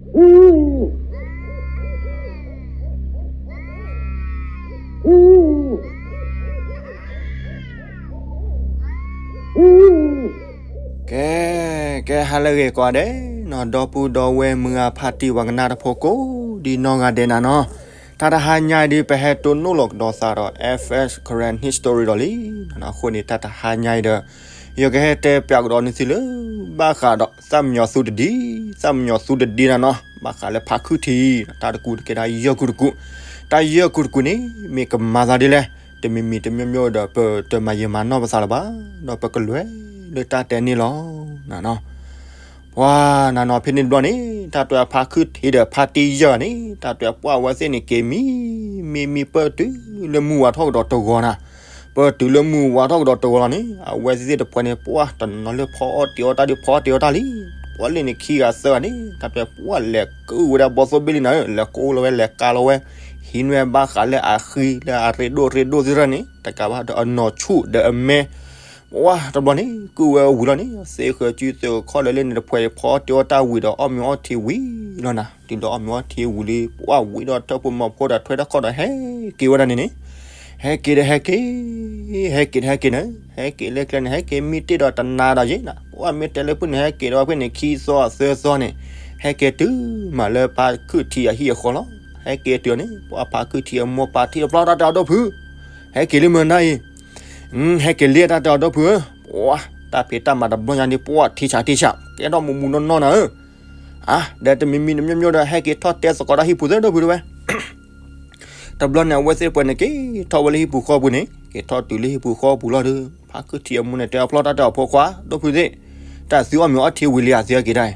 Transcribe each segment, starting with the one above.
ကဲ, ကဲဟါလၢအဂ့ၤကိးဂၤဒဲးနီၤ, ဒီပုၢ်ဒီဝဲၢ်မုၢ်ဂၤဖါတံၢ်ဝၤကနၣ်တၢ်ဖိကိးဒံနီၢ်ဂၤဒဲးနၤနီၤ, တၢ်တဟါညါအံၤဒုး ပဟဲတိၢ်နီၣ်လီၤကဒီးသးဒီး F S Karen History ဒီးလံ, အဃိန့ၣ် တၢ်တဟါညါအံၤဒီး ယကဟဲတဲပၠးကဒီးန့ၢ်သုလၢ ဘၣ်ဃးဒီး သၣ်မံညီၤသူတဒံ, သၣ်မံညီၤသူတဒံနၤနီၤ, ဘၣ်ဃးလၢဖါခုၣ်ထံး, တၢ်တကူၣ်တကဲဒၣ်ယဲၢ်ကူၣ်တကူၣ်, တၢ်ယဲၢ်ကူၣ်တကူၣ်န့ၣ် မ့ၢ်ကမၤသးဒ်လဲၣ်, တမံၤမံၤတမံၤမံၤဒီး ပတမၤယံာ်မၤနီၢ်ပသးလၢၤဘၣ်, ဒီးပကလဲၤလၢတၢ်တဲန့ၣ်လီၤ. နၤနီၤ, ပှၤနၤနီၤ ဖဲန့ၣ်တဘျီန့ၣ် တၢ်တဲဖါခုၣ်ထံးဒီးဖါတံၢ်ယဲၢ်န့ၣ် တၢ်တဲပှၢ်ဝဲသ့ၣ်န့ၣ် က့ၤမံ, မံမံပၢၢ်တုၤလၢမုၢ်ဝါထီၣ်ကဒီးတဂီၤနၤ, ပၢၢ်တုၤလၢမုၢ်ဝါထီၣ်ကဒီးတဂီၤလီၤန့ၣ် အဝဲသ့ၣ်တဖှဲန့ၣ် ပှၤတနီၤလၢဖီအီၣ်တ့ၤအီၣ်တၢ်ဒုး ဖီအီၣ်တ့ၤအီၣ်တၢ်လံ, ပှၤလၢန့ၣ်ခံဂၤသၢဂၤန့ၣ် တၢ်တဲပှၤလဲၤကုၢ်ဝဲဒၣ်ဘီသိၣ်ဘ့ၣ်လံနၤဧၢ, လဲၤကိးလီၤဝဲ လဲၤကၤလီၤဝဲ, ဟံးန့ၢ်ဘၣ်ဃးလၢအဃံလၢအရ့ဒိၣ်ရ့ဒိၣ်သ့ၣ်တဖၣ်န့ၣ် တကးဘၣ်ဒီးအနီၢ်ဆူၣ်ဒီးအမဲ ပှၤတဘျီန့ၣ် ကုၢ်ဝဲဝံၤလီၤန့ၣ် သ့ဃၢၤစုသ့ၣ်ခီၣ်လၢလၢန့ၣ်တဖှဲးဖီအီၣ်တ့ၤအီၣ်တၢ်ဝံၤဒီးအီၣ်မ့ၤအီထံဝံၤလီၤနၤ, တုၤလၢအီၣ်မ့ၤအီထံဝံၤလံ ပှၤဝံၤဒီးထၢၣ်ဖိမီၤဖိဒီးထွဲတၢ်ခီၣ်ဒီးဟဲက့ၤဝဲဒၣ်န့ၣ်န့ၣ်, ဟဲက့ၤဒီးဟဲက့ၤ, ဟဲက့ၤဒီးဟဲက့ၤန့ၣ်, ဟဲက့ၤလၢကျဲန့ၣ် ဟဲက့ၤမံတ့ၢ်ဒီးတနၤဒီးယဲၢ်နၤ, ပှၤမ့ၢ်တဲလၢဖုၣ်န့ၣ် ဟဲက့ၤဒီးဖဲန့ၣ် ခံသီသၢသီန့ၣ်, ဟဲက့ၤတုၤမးလၢဖါခုၣ်ထံးအဟံၣ်အဃီလီၤ, ဟဲက့ၤတုၤန့ၣ် ပှၤဖါခုၣ်ထံးအမိၢ်ပာ်ထံၣ်အဖျီတၢ်တဲအီၤဒီပုၢ်ဖု ဟဲက့ၤလံမ့ၢ်နၤအံၤ ဟဲက့ၤလံတၢ်တဲအီၤဒီပုၢ်ဧၢ, ပှၤတၢ်ဖံးတၢ်မၤတဘျီညါန့ၣ် ပှၤထံဆးထံဆး ကဲထီၣ်မူးမူးနီၢ်နီၢ်နၤဧၢ, အါ ဒီးတမံၤမံၤတမံၤမံၤဒီး ဟဲက့ၤထီၣ်တဲသကိးတၢ်ဟံၣ်ပူၤသ့ၣ်ဒီပုၢ်တဝဲ, တဘျီန့ၣ် အဝဲသ့ၣ်တဖှဲးန့ၣ် က့ၤထီၣ်ဝဲလၢဟံၣ်ပူၤဃီပူၤန့ၣ် က့ၤထီၣ်တုၤလၢဟံၣ်ပူၤဃီပူၤလီၤဒီး ဖါခုၣ်ထံးအမိၢ်န့ၣ် တဲအဖျီတၢ်တဲအီၤဖိခွါ ဒီပုၢ်ဖုသ့ၣ်, တၢ်သုအီၣ်မ့ၤအီထံဝံၤလံဧါ သုဟဲက့ၤဒၣ်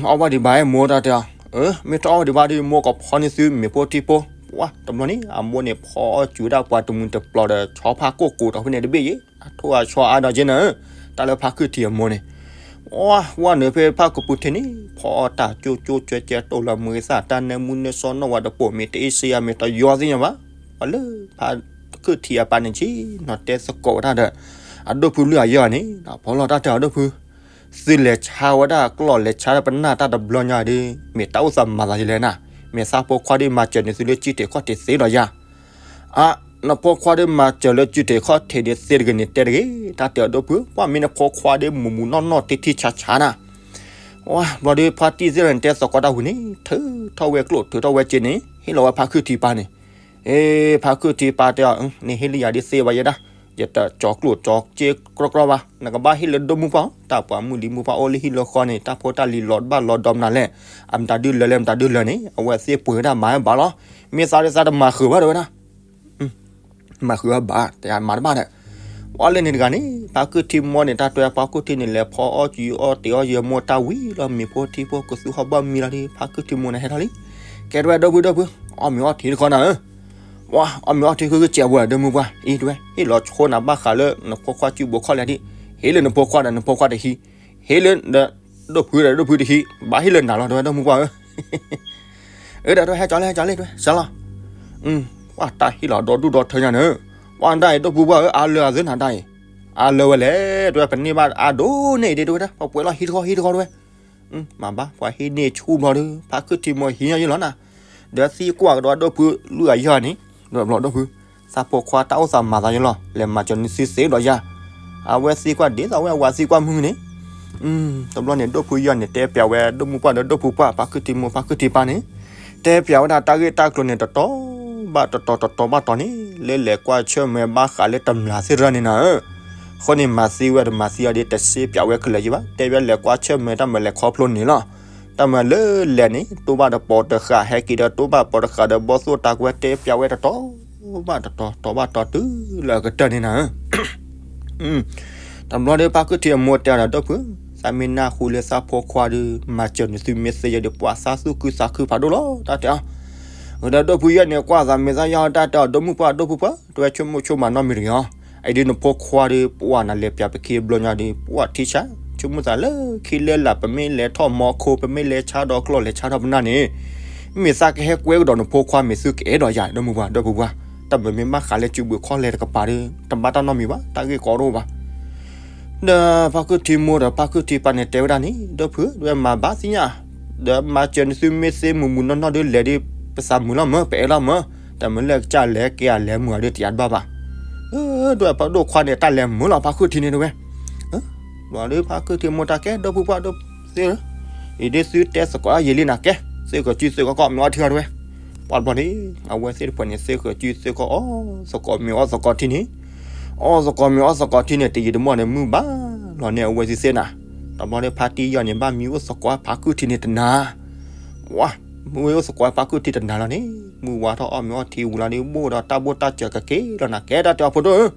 အံၤ အီၣ်ဘၣ်ဒံးဘၣ်မိၢ်တၢ်တဲအီၤ, မ့ၢ်တအီၣ်ဘၣ်ဒံးဘၣ်ဒီး မိၢ်ကဖီန့ၢ်သုမ့ၤဖိထံဖိ, ပှၤတဘျီန့ၣ် အမိၢ်န့ၣ်ဖီအီၣ်စူၤဝဲဒၣ်ပှၤတမုာ်တပျီၤဒီး ဆီဖါကိၢ်ကိၤဒီးဖဲန့ၣ်တဘ့ၣ်ယဲၢ် အထိၣ်အဆီအါဒီးက့နၤဧၢ, တၢ်လၢဖါခုၣ်ထံးအမိၢ်န့ၣ်, ပှၤဝဲနုာ်ဖဲဖါကပူၤထံးန့ၣ် ဖီအီၣ်တၢ်ကၠိကၠိကၠဲကၠဲ တိၢ်လီၤမုၢ်သၣ် တၢ်နၢမူနၢဆှီနီၣ်ဝဲတပိာ် မ့ၢ်တအ့ၣ်စ့ယၤမ့ၢ်တယီသ့ၣ်ညါဘၣ်, ပှၤလၢဖါခုၣ်ထံးအပၢ်န့ၣ်ဆ့ၣ်နီၤတဲသကိးဝဲဒၣ်ဒီး အဒီပုၢ်လွံၢ်အယဲၢ်န့ၣ် ဖီလီၤတၢ်တဲအီၤဒီပုၢ် သုလဲၤဆါဝဲဒၣ်ကျီၢ်လဲၤဆါပနၢ်တၢ်တဘျီညါဒီး မ့ၢ်တၢ်အိၣ်သးမၤသးယလဲၣ်နၤ, မ့ၢ်သးဖိခွါဒီးမၤစၢၤန့ၢ်သုလၢစုၣ်ထံးခီၣ်ထံးသ့ဒီးယၤ, အါ, နဖိခွါဒီးမၤစၢၤလၢစုၣ်ထံးခီၣ်ထံးဒ်သ့တဂ့ၤန့ၣ်တဲတဂ့ၤ, တၢ်တဲအီၤဒီပုၢ် ပှၤမ့ၢ်နဖိခွါဒီးမူးမူးနီၢ်နီၢ်ထံထံဆးဆးနၤ, ဝါ ဘျီဒီးဖါတံၢ်သ့ၣ်န့ၣ် တဲသကိးတၢ်ဝံၤန့ၣ် ထုးထီၣ်ဝဲကျိၣ်ထုးထီၣ်ဝဲစ့န့ၣ် ဟ့ၣ်လီၤဝဲဖါခုၣ်ထံးပၢ်န့ၣ်, အ့ ဖါခုၣ်ထံးပၢ်တဲအီၤ နဟ့ၣ်လံယၤဒ်သ့ဝဲယဲဒၣ်, ယတကၠီကျိၣ်ကၠီစ့ကြီကြီဘၣ်, နကဘၣ်ဟ့ၣ်လၢဒိၣ်မုၢ်ပှၢ်, တၢ်ပှၤမုၢ်လံၤမုၢ်ပှၢ်အိၣ်လၢဟံၣ်လၢဃီန့ၣ် တၢ်ဖိတၢ်လံၤလီၤတဘၣ်လီၤဒီမနုၤလဲၣ်, အမတၤဒုလၢလဲၣ် မတၤဒုလၢန့ၣ် အဝဲသ့ၣ်ပှ့ၤဝဲဒၣ်မၤဝဲဘၣ်လီၤ, မ့ၢ်သးဒ်သးတမၤဃုာ်ဘၣ်တဲဝဲဒၣ် မၤဃုာ်အဘၣ် တမၤတဘၣ်ဒီး, ပှၤလၢန့ၣ်တဂၤန့ၣ် ဖါခုၣ်ထံးမိၢ်န့ၣ် တၢ်တဲဖါခုၣ်ထံးန့ၣ် လဲၤဖီအီၣ်စူၤအီၣ်တ့ၤအီၣ်ယဲၢ်မိၢ်တၢ်ဝံၤလီၤ မ့ၤဖိထံဖိကသူဟီၣ်ဘၣ်မံလီၤဒီး ဖါခုၣ်ထံးမိၢ်န့ၣ်ဟဲထီၣ်လံ, ကဲတဝဲဒီပုၢ်ဒီပုၢ်, အီၣ်မ့ၤအီထံတခီနၤဧၢ, ပှၤအီၣ်မ့ၤအီထံဃုကစဲးဝဲဒီမုၢ်ပှၢ် အံၤတဝဲ ဟ့ၣ်လီၤဆိနၤဘၣ်ဃးလၢနဖိခွါစုဘိးခီၣ်လဲၣ်ဒံး, ဟ့ၣ်လၢနဖိခွါဒီးနဖိခွါတဟံး, ဟ့ၣ်လၢ ဒိၣ်ဖုဒီးဒိၣ်ဖုတဟံး, ဘၣ်ဟ့ၣ်လၢနၤလီၤ တဝဲဒီမုၢ်ပှၢ်ဧၢ, အၢ ဒီးတဝဲဟဲကၠီလံ ဟဲကၠီလံ တဝဲ စၢလီၤ, ပှၤတၢ်ဟ့ၣ်လီၤဒီဒူၣ်ဒီထၢညါန့ၣ်, ပှၤဒၣ်အံၤဒိၣ်ဖုပှၢ်ဧၢ အါလၢအသ့နၤဒၣ်အံၤ, အါလၢဝဲလဲၣ် တဝဲ ပန့ၢ်ဘၣ်အါဒိၣ်န့ၢ်အံၤဒ်တဝဲဒၣ် ပှၤပှဲၤလီၤဟံးတခီဟံးတခီတဝဲ မၤဘၣ် ပှၤဟ့ၣ်န့ၢ်ဆူၣ်ဘျီဒီး ဖါခုၣ်ထံးမိၢ်ဟံးညါယဲလီၤနၤ, ဒီးသံကွၢ်ကဒီးဒိၣ်ဖုလွံၢ်အယီၢ်န့ၣ် ဒီးဘျီဒိၣ်ဖု, သးဖိခွါတၢ်အိၣ်သးမၤသးယဲလီၤ လဲၤမၤစၢၤနုၤသံသ့ဒီးယၤ, အဝဲသံကွၢ်ဒ်သိးဝဲအဝၤသံကွၢ်မုၢ်န့ၣ်, တဘျီန့ၣ် ဒိၣ်ဖုယီၢ်န့ၣ် တဲပျးဝဲဒိၣ်မုၢ်ပှၢ်ဒီးဒိၣ်ဖုပှၢ် ဖါခုၣ်ထံးမိၢ်ဖါခုၣ်ထံးပၢ်န့ၣ်, တဲပျးဝဲဒၣ်တၢ်ဂ့ၢ်တၢ်ကျိၤန့ၣ် တတီၤဘၣ်တတီၤ တတီၤဘၣ်တီၤန့ၣ် လၢလဲၤကွၢ်ဆၢၣ်မဲာ်ဘၣ်ဃးလၢတမျာ်သ့ၣ်တဖၣ်န့ၣ်နၤဧၢ အဃိန့ၣ် မၤသံဝဲတမၤသံအီၤဒီး တစ့ပၠးဝဲကလၢာ်ယံၤဘၣ် တဲဝဲလဲၤကွၢ်ဆၢၣ်မဲာ်တၢ်မၤလဲၤခီဖျိန့ၣ်လီၤ. တၢ်မၤလၢလဲၤန့ၣ် တိၢ်ဘၣ်တပိာ်တဃာ် ဟဲက့ၤဒီးတိၢ်ဘၣ်ပိာ်တဃာ်ဒီး ဘီၣ်သိၣ်တၢ်ကွဲတဲပၠးဝဲတတီၤဘၣ်တတီၤ တီၤဘၣ်တီၤတုၤလၢအကတၢၢ်န့ၣ်နၤဧၢ တဘျီဒီး ဖါခုၣ်ထံးအမိၢ်တဲဒီးဒိၣ်ဖု, သးမ့ၢ်နၢ်ဟူလၢသးဖိခွါဒီး မၤစၢၤနုၤသုမ့ၢ်သ့ယဲဒီး ပှၤသးသူၣ်ခုသးခုဖးဒိၣ်လီၤ တၢ်တဲအီၤ. ဒီးဒိၣ်ဖုယဲၢ်န့ၣ် ကွၢ်သးမ့ၢ်သးယီၢ်တၢ်တဲအီၤ ဒိၣ်မုၢ်ပှၢ်ဒိၣ်ဖုပှၢ် တဝဲဆိကမိၣ်ဆိကမးနီတမံၤတဂ့ၤအီၤ. အံၤဒ်နဖိခွါဒီး ပှၤနလဲၤပၠးပခ့ဘျီညါဒီး ပှၤထံဆး ဆိကမိၣ်သးလၢခံလၢလာ် ပမ့ၢ်လဲၤထီၣ်မီခိ ပမ့ၢ်လဲၤဆါဒီးကျီၢ်လဲၤဆါဒီးပနၢ်န့ၣ် မ့ၢ်သးကဟဲကွဲကဒီးနဖိခွါ မ့ၢ်သုကအဲၣ်ဒိးယၤ ဒိၣ်မုၢ်ပှၢ်ဒိၣ်ဖုပှၢ်. တၢ်မၤမ့ၢ်ဘၣ်ဃးလၢစုဘုးခီၣ်လဲၤတကပၤဒီး တဘၣ်တၢ်နီတမံၤဘၣ် တၢ်ဂ့ၢ်ကီတအိၣ်ဘၣ်. ဒီးဖါခုၣ်ထံးမိၢ်ဒီးဖါခုၣ်ထံးပၢ်န့ၣ်တဲဝဲဒၣ်န့ၣ် ဒိၣ်ဖု ဒွဲမၤဘၣ်သ့ၣ်ညါ ဒီးမၤစၢၤန့ၢ်သုမ့ၢ်သ့မုာ်မုာ်နီၢ်နီၢ်ဒီး လဲၤဒီး ပသးမုာ်လီၤမၢ် ပအဲၣ်လီၤမၢ်, တၢ်မုာ်လၢကစၢ်လဲၤက့ၤအလဲၤမုာ်အီၤဒီး တယၤတဘၣ်ဘၣ်. ဒွဲၣ်ဖးဒိၣ်ခွါန့ၣ် တၢ်လဲၤမုာ်လီၤဖါခုၣ်ထံန့ၣ်တဝဲ, ဘျီဒီးဖါခုၣ်ထံမိၢ်တၢ်ကဲ ဒီပုၢ်ပှၢ်ဒိၣ်သ့ဧၢ, အံၤဒ်သုတဲသကိးယံာ်လံနၤကဲ, သ့ၣ်ဃုာ်စုသ့ၣ်ကီးကီးမ့ၢ်အီထံအီတဝဲ, ပှၤတဘျီန့ၣ် အဝဲသ့ၣ်တဖၣ်န့ၣ် သ့ၣ်ဃုာ်စုသ့ၣ်ကီးအီၣ်သကိးမ့ၢ်အီၣ်သကိးထံန့ၣ် အီၣ်သကိးမ့ၢ်အီၣ်သကိးထံန့ၣ် တယံာ်တမီၢ်န့ၣ် မုၢ်ဘၣ်လီၤန့ၣ် အဝဲသ့ၣ်သ့ၣ်နၤ, တဘျီဒီးဖါတံၢ်ယီၢ်န့ၣ် ဘၣ်မံအိၣ်သကိးဖါခုၣ်ထံန့ၣ်တနၤ, ဝါ, မ့ၢ်အိၣ်သကိးဖါခုၣ်ထံတနၤလီၤန့ၣ် မုၢ်ဝါထီၣ်အီၣ်မ့ၢ်အီၣ်ထံဝံၤလီၤဒီး ဘိၣ်ဒီးတၢ်ဘိၣ်တၢ်စၢၤကက့ၤလီၤနၤ ကဲတၢ်တဲအီၤဖိဒိၣ်ဧၢ,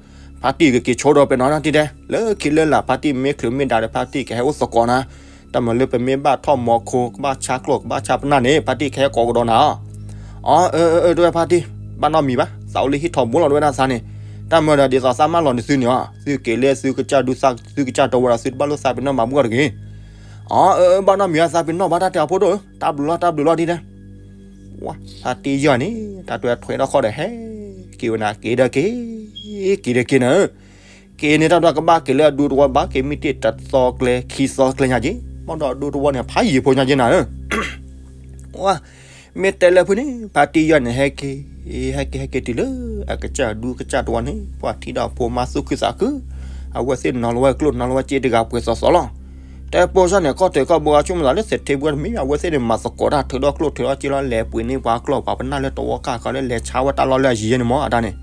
ဖါတံၢ်ကက့ၤဆိဒီးပဲနီၤတၢ်တဲ, လၢခံလၢလာ် ဖါတံၢ်မ့ၢ်ချုးမ့ၢ်ဒါဒီး ဖါတံၢ်ကဟဲအိၣ်သကိးနၤ, တၢ်မၤလၢပမ့ၢ်ဘၣ်ထီၣ်မီၤခိ ကဘၣ်ဆါကျိၣ် ကဘၣ်ဆါပနၢ်န့ၣ် ဖါတံၢ်ကဟဲကိးကဒီးနၤအီၤ, အီ, အၢ အၢ တဝဲဖါတံၢ်, ဘၣ်နီတမံၤဘၣ် သးအိၣ်လၢဟံၣ်ထီဘိလီၤတဝဲဒၣ်သးန့ၣ်, တၢ်မၤဒီးဒ်သိးသးမၢလီၤန့ၢ်သုန့ၣ်အီၤ သုက့ၤလၢသုကစၢ်ဒူသၣ် သုကစၢ်တဝီဒီး သုတဘၣ်လိၣ်သးပ့ၤနီၣ်မၤဘူၣ်အီၤတဂ့ၤ, အီ, အၢ အၢ ဘၣ်နီတမံၤဘၣ် သးပ့ၤနီၣ်ဘၣ်တၢ်တဲအီၤဖိဒိၣ်ဧၢ, တၢ်ဘျုးလီၤ တၢ်ဘျုးလီၤဒ်လဲၣ် ဝါ, ဖါတံၢ်ယီၢ်န့ၣ် တၢ်တွဲထွဲထီၣ်ဃီဒီးဟဲက့ၤဝဲနၤ က့ၤဒီးက့ၤ, က့ၤဒီးက့ၤနၤ, က့ၤန့ၣ် တၢ်တွဲကဘၣ်က့ၤလၢအဒူသဝီ ဘၣ်က့ၤမ့ၢ်တ့ၢ်တသီကျဲ ခံသီကျဲညါက့ၤ, ဘၣ်ဒီးအဒူသဝီန့ၣ် ဖးယံၤဖိညါက့ၤနၤဧၢ, ဝါ, မ့ၢ်တဲလၢဖုန့ၣ် ဖါတံၢ်ယီၢ်န့ၣ် ဟဲက့ၤ, ဟဲက့ၤ ဟဲက့ၤတုၤလၢ အကစၢ်ဒူကစၢ်တဝီန့ၣ် ပှၤထံၣ်ဒီးဖိမါသူၣ်ခုသးခု, အဝဲသ့ၣ်နီၤလီၤဝဲကျိၣ်နီၤလီၤဝဲစ့တဂၤပှဲၤစီစီလီၤ, တဲပိာ်စၢ်န့ၣ် ကီၢ်တၢၢ်ကီၢ်ဘိဂၤဆိကမိၣ်သးလၢ စဲးထဲဘှဲတမ့ၢ် အဝဲသ့ၣ်န့ၣ် မၤသကိးတၢ်ထုးထီၣ်ကျိၣ်ထုးထီၣ်စ့လီၤ လဲၤပှ့ၤန့ၢ်ပှၤကျီၢ်ပှၤပနၢ်လၢတဝီကၢ်ဃီလၢလဲၤဆါဝဲတၢ်လီၢ်လၢအယံၤယဲန့ၣ်မ့ၢ်အတၢ်န့ၣ်,